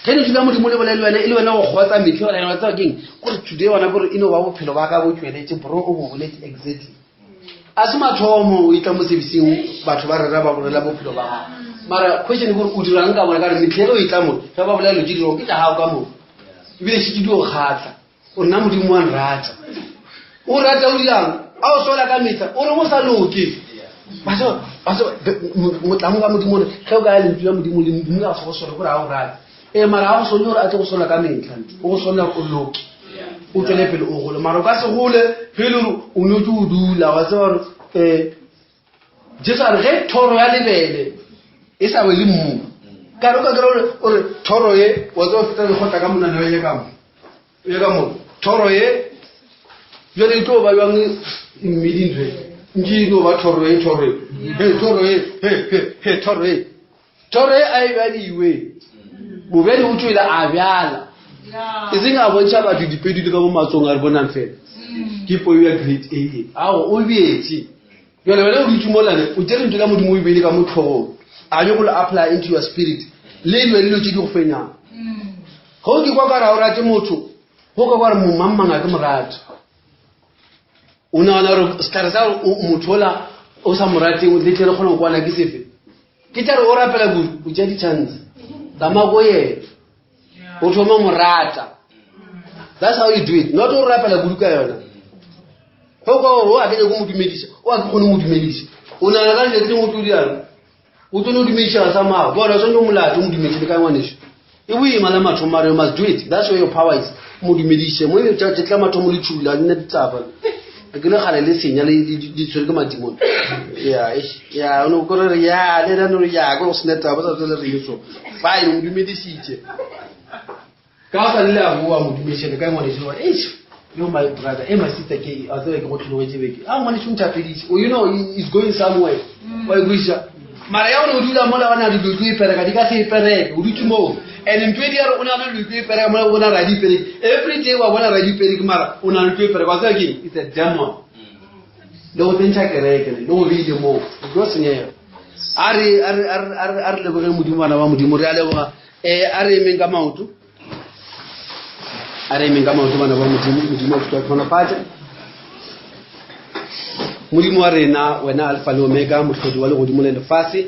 ge lentšu la modimo le bolele wena e le wena go kgotsa metlhe wena wa tseba keng kore today gona kore e no ba bophelo ba ka bo tšweletše bro o bo boletse exactly a se mathomo o itla mo sebising batho ba rera ba bolela bophelo ba gago. Mara question ke gore o dirang ka bona ka re metlhele o e tla mo ge ba bolela dilo tse di wrong ke tša gago ka moka ebile šetše di o kgatlha o nna modimo wa nrata o rata o dirang a o sola ka metlha o re o sa loke motlamo ka modimo gore ge o ka ya lentšu la modimo le modimo a se go sole gore a o rate ee mara a go sole gore a tle go sola ka metlha o go solela o loke o tswele pele o gole mara o ka se gole ge e le gore o notse o dula wa tseba gore um Jesu a re ge thoro ya lebele e sa wele mmung ka re o ka kry gore o re thoro ye wa tseba feta lekgotla ka monana ye ka mo ye ka mo thoro ye jale e tlo ba bjang mmedi ntho e ntše e no ba thoro ye thoro ye he thoro ye he he he thoro ye Thoro e a e bjadiwe. Mobjadi o tšwele a bjala. E seng a bontšha batho dipedi le ka mo matsong a re bonang fela. Ke peo ya grade A e. Ao, o bjetše. Jale wena o dutše molane, o tšere ntho la Modimo o e beile ka mo tlhogong. A nyoko le apply into your spirit. Le lwe le dilo tše di go fenyang. Ge o ke kwa ka re ga o rate motho, go ka kwa re momangmang a ke mo rate. O nagana gore sehlare sa motho ola o sa mo rateng le tle re kgone go kwana ke sefe? Ke tša re o rapela kudu, o tšea di-chance. Tsamaya ko yena. O thoma mo rata. That's how you do it. Not o rapela kudu ka yona. Go kwa gore o a ke nyako mo dumediša, o a ke kgone mo dumediša. O nagana ka letšatši lengwe o tlo dirang? O tlo no dumediša sa mago. Bona o swanetše o molate o mo dumediše le kae ngwanešu? E boima la mathomo mara you must do it. That's where your power is. Mo dumediše. Mo tšatši la mathomo le tšhula le nna ditsapa. Ke le kgale le senya le le tshwere ke madimone. Ya, ya, o no kore re ya, le no ya, go sena taba sa tsele re so. Fine, o dumedisitse. Ka sa le a boa mo dumediše le kae ngwanešu wa eish. Yo my brother, eh my sister ke a tseba ke go tlhologetše beke. Ah ngwanešu nthapeditše. Oh you know he is going somewhere. Wa e kwešiša? Mara ya gore o dula mola wa na dilo tlo ipereka di ka se ipereke o dutse moo. And ntho e di ya re o na le dilo tlo ipereka mola o bona ra di ipereke. Every day wa bona ra di ipereke mara o na le tlo ipereka. Wa tseba ke eng? It's a demon. Le go tsentšha kereke le go beile moo. O tlo senyega. A re a re a re a re a re lebogeng Modimo bana ba Modimo re a leboga. Eh a re emeng ka maoto. A re emeng ka maoto bana ba Modimo, Modimo a thuta tlhonofatša. Modimo wa rena, wena Alfa le Omega, mohlodi wa legodimo le lefase,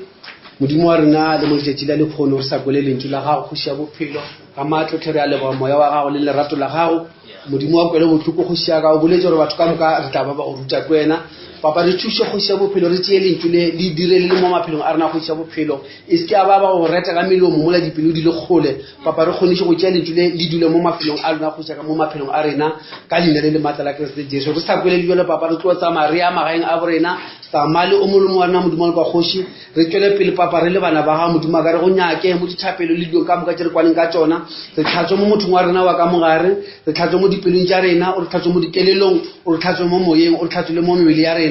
Modimo wa rena le mo letšatši la lekgono re sa kwele lentšu la gago, kgoši ya bophelo, ka maatla tlhe re a leboga moya wa gago le lerato la gago. Modimo wa kwele bohloko kgoši ya ka, o boletše gore batho ka moka re tla ba ba go ruta ke wena. Papa re thuše kgoši ya bophelo, re tšee lentšu le le dire le le mo maphelong a rena kgoši ya bophelo. E se ke ya ba ba go reta ka melomo mola dipelo di le kgole. Papa, re kgoniše go tšea Lentšu le, le dule mo mafelong a lona, kgoši ya ka, mo maphelong a rena, ka Leina le le maatla la Kriste Jesu. Re sa kwele le bjalo, Papa, re tlo tsamaya re ya magaeng a borena, tsamaya le o mongwe le mongwe wa rena, Modimo wa loka Kgoši. Re tšwele pele, Papa, re le bana ba Gago, Modimo wa ka, re Go nyake mo dithapelo le dilong ka moka tše re kwaneng ka tšona. Re hlatswe mo mothong wa rena wa ka mogare, re hlatswe mo dipelong tša rena, o re hlatswe mo dikelelong, o re hlatswe mo moyeng, o re hlatswe le mo mebele ya rena.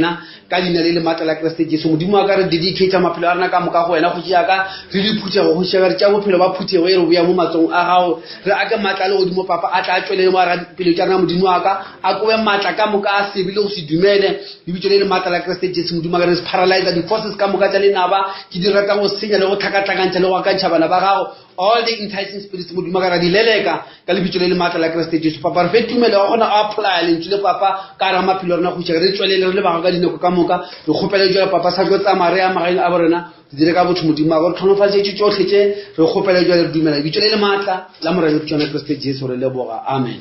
Ka Leina le le maatla la Kriste Jesu, Modimo wa ka, re dedicata maphelo a rena ka moka go Wena, Kgoši ya ka, re le phuthego, Kgoši ya ka, re tšea bophelo ba phuthego e re boya mo matsogong a Gago. Re ake maatla a legodimo, Papa, a tla a tšwelele mo gara dipelo tša rena, Modimo wa ka, a kobe maatla ka moka a sebe le go se dumele. Lebitso le le maatla la Kriste Jesu, Modimo wa ka, re paralyza di-forces ka moka tša lenaba, tše di ratang go senya le go hlakahlakantšha le go akantšha bana ba Gago. All the enticing spirits, Modimo ka ra di leleka ka lebitso le le maatla la Kriste Jesu. Papa, re fe tumelo ya gona apply lentšu le Papa ka ra maphelo a rena go iša re tswelele re le bago ka dinako ka moka. Re kgopele jwale Papa sa tlo tsamaya re ya magaeng a borena re dire ka botho Modimo wa ka re tlhonofatšetše tšohle tše re kgopele jwale re dumela lebitso le le maatla la Morena Tšona Kriste Jesu re leboga. Amen.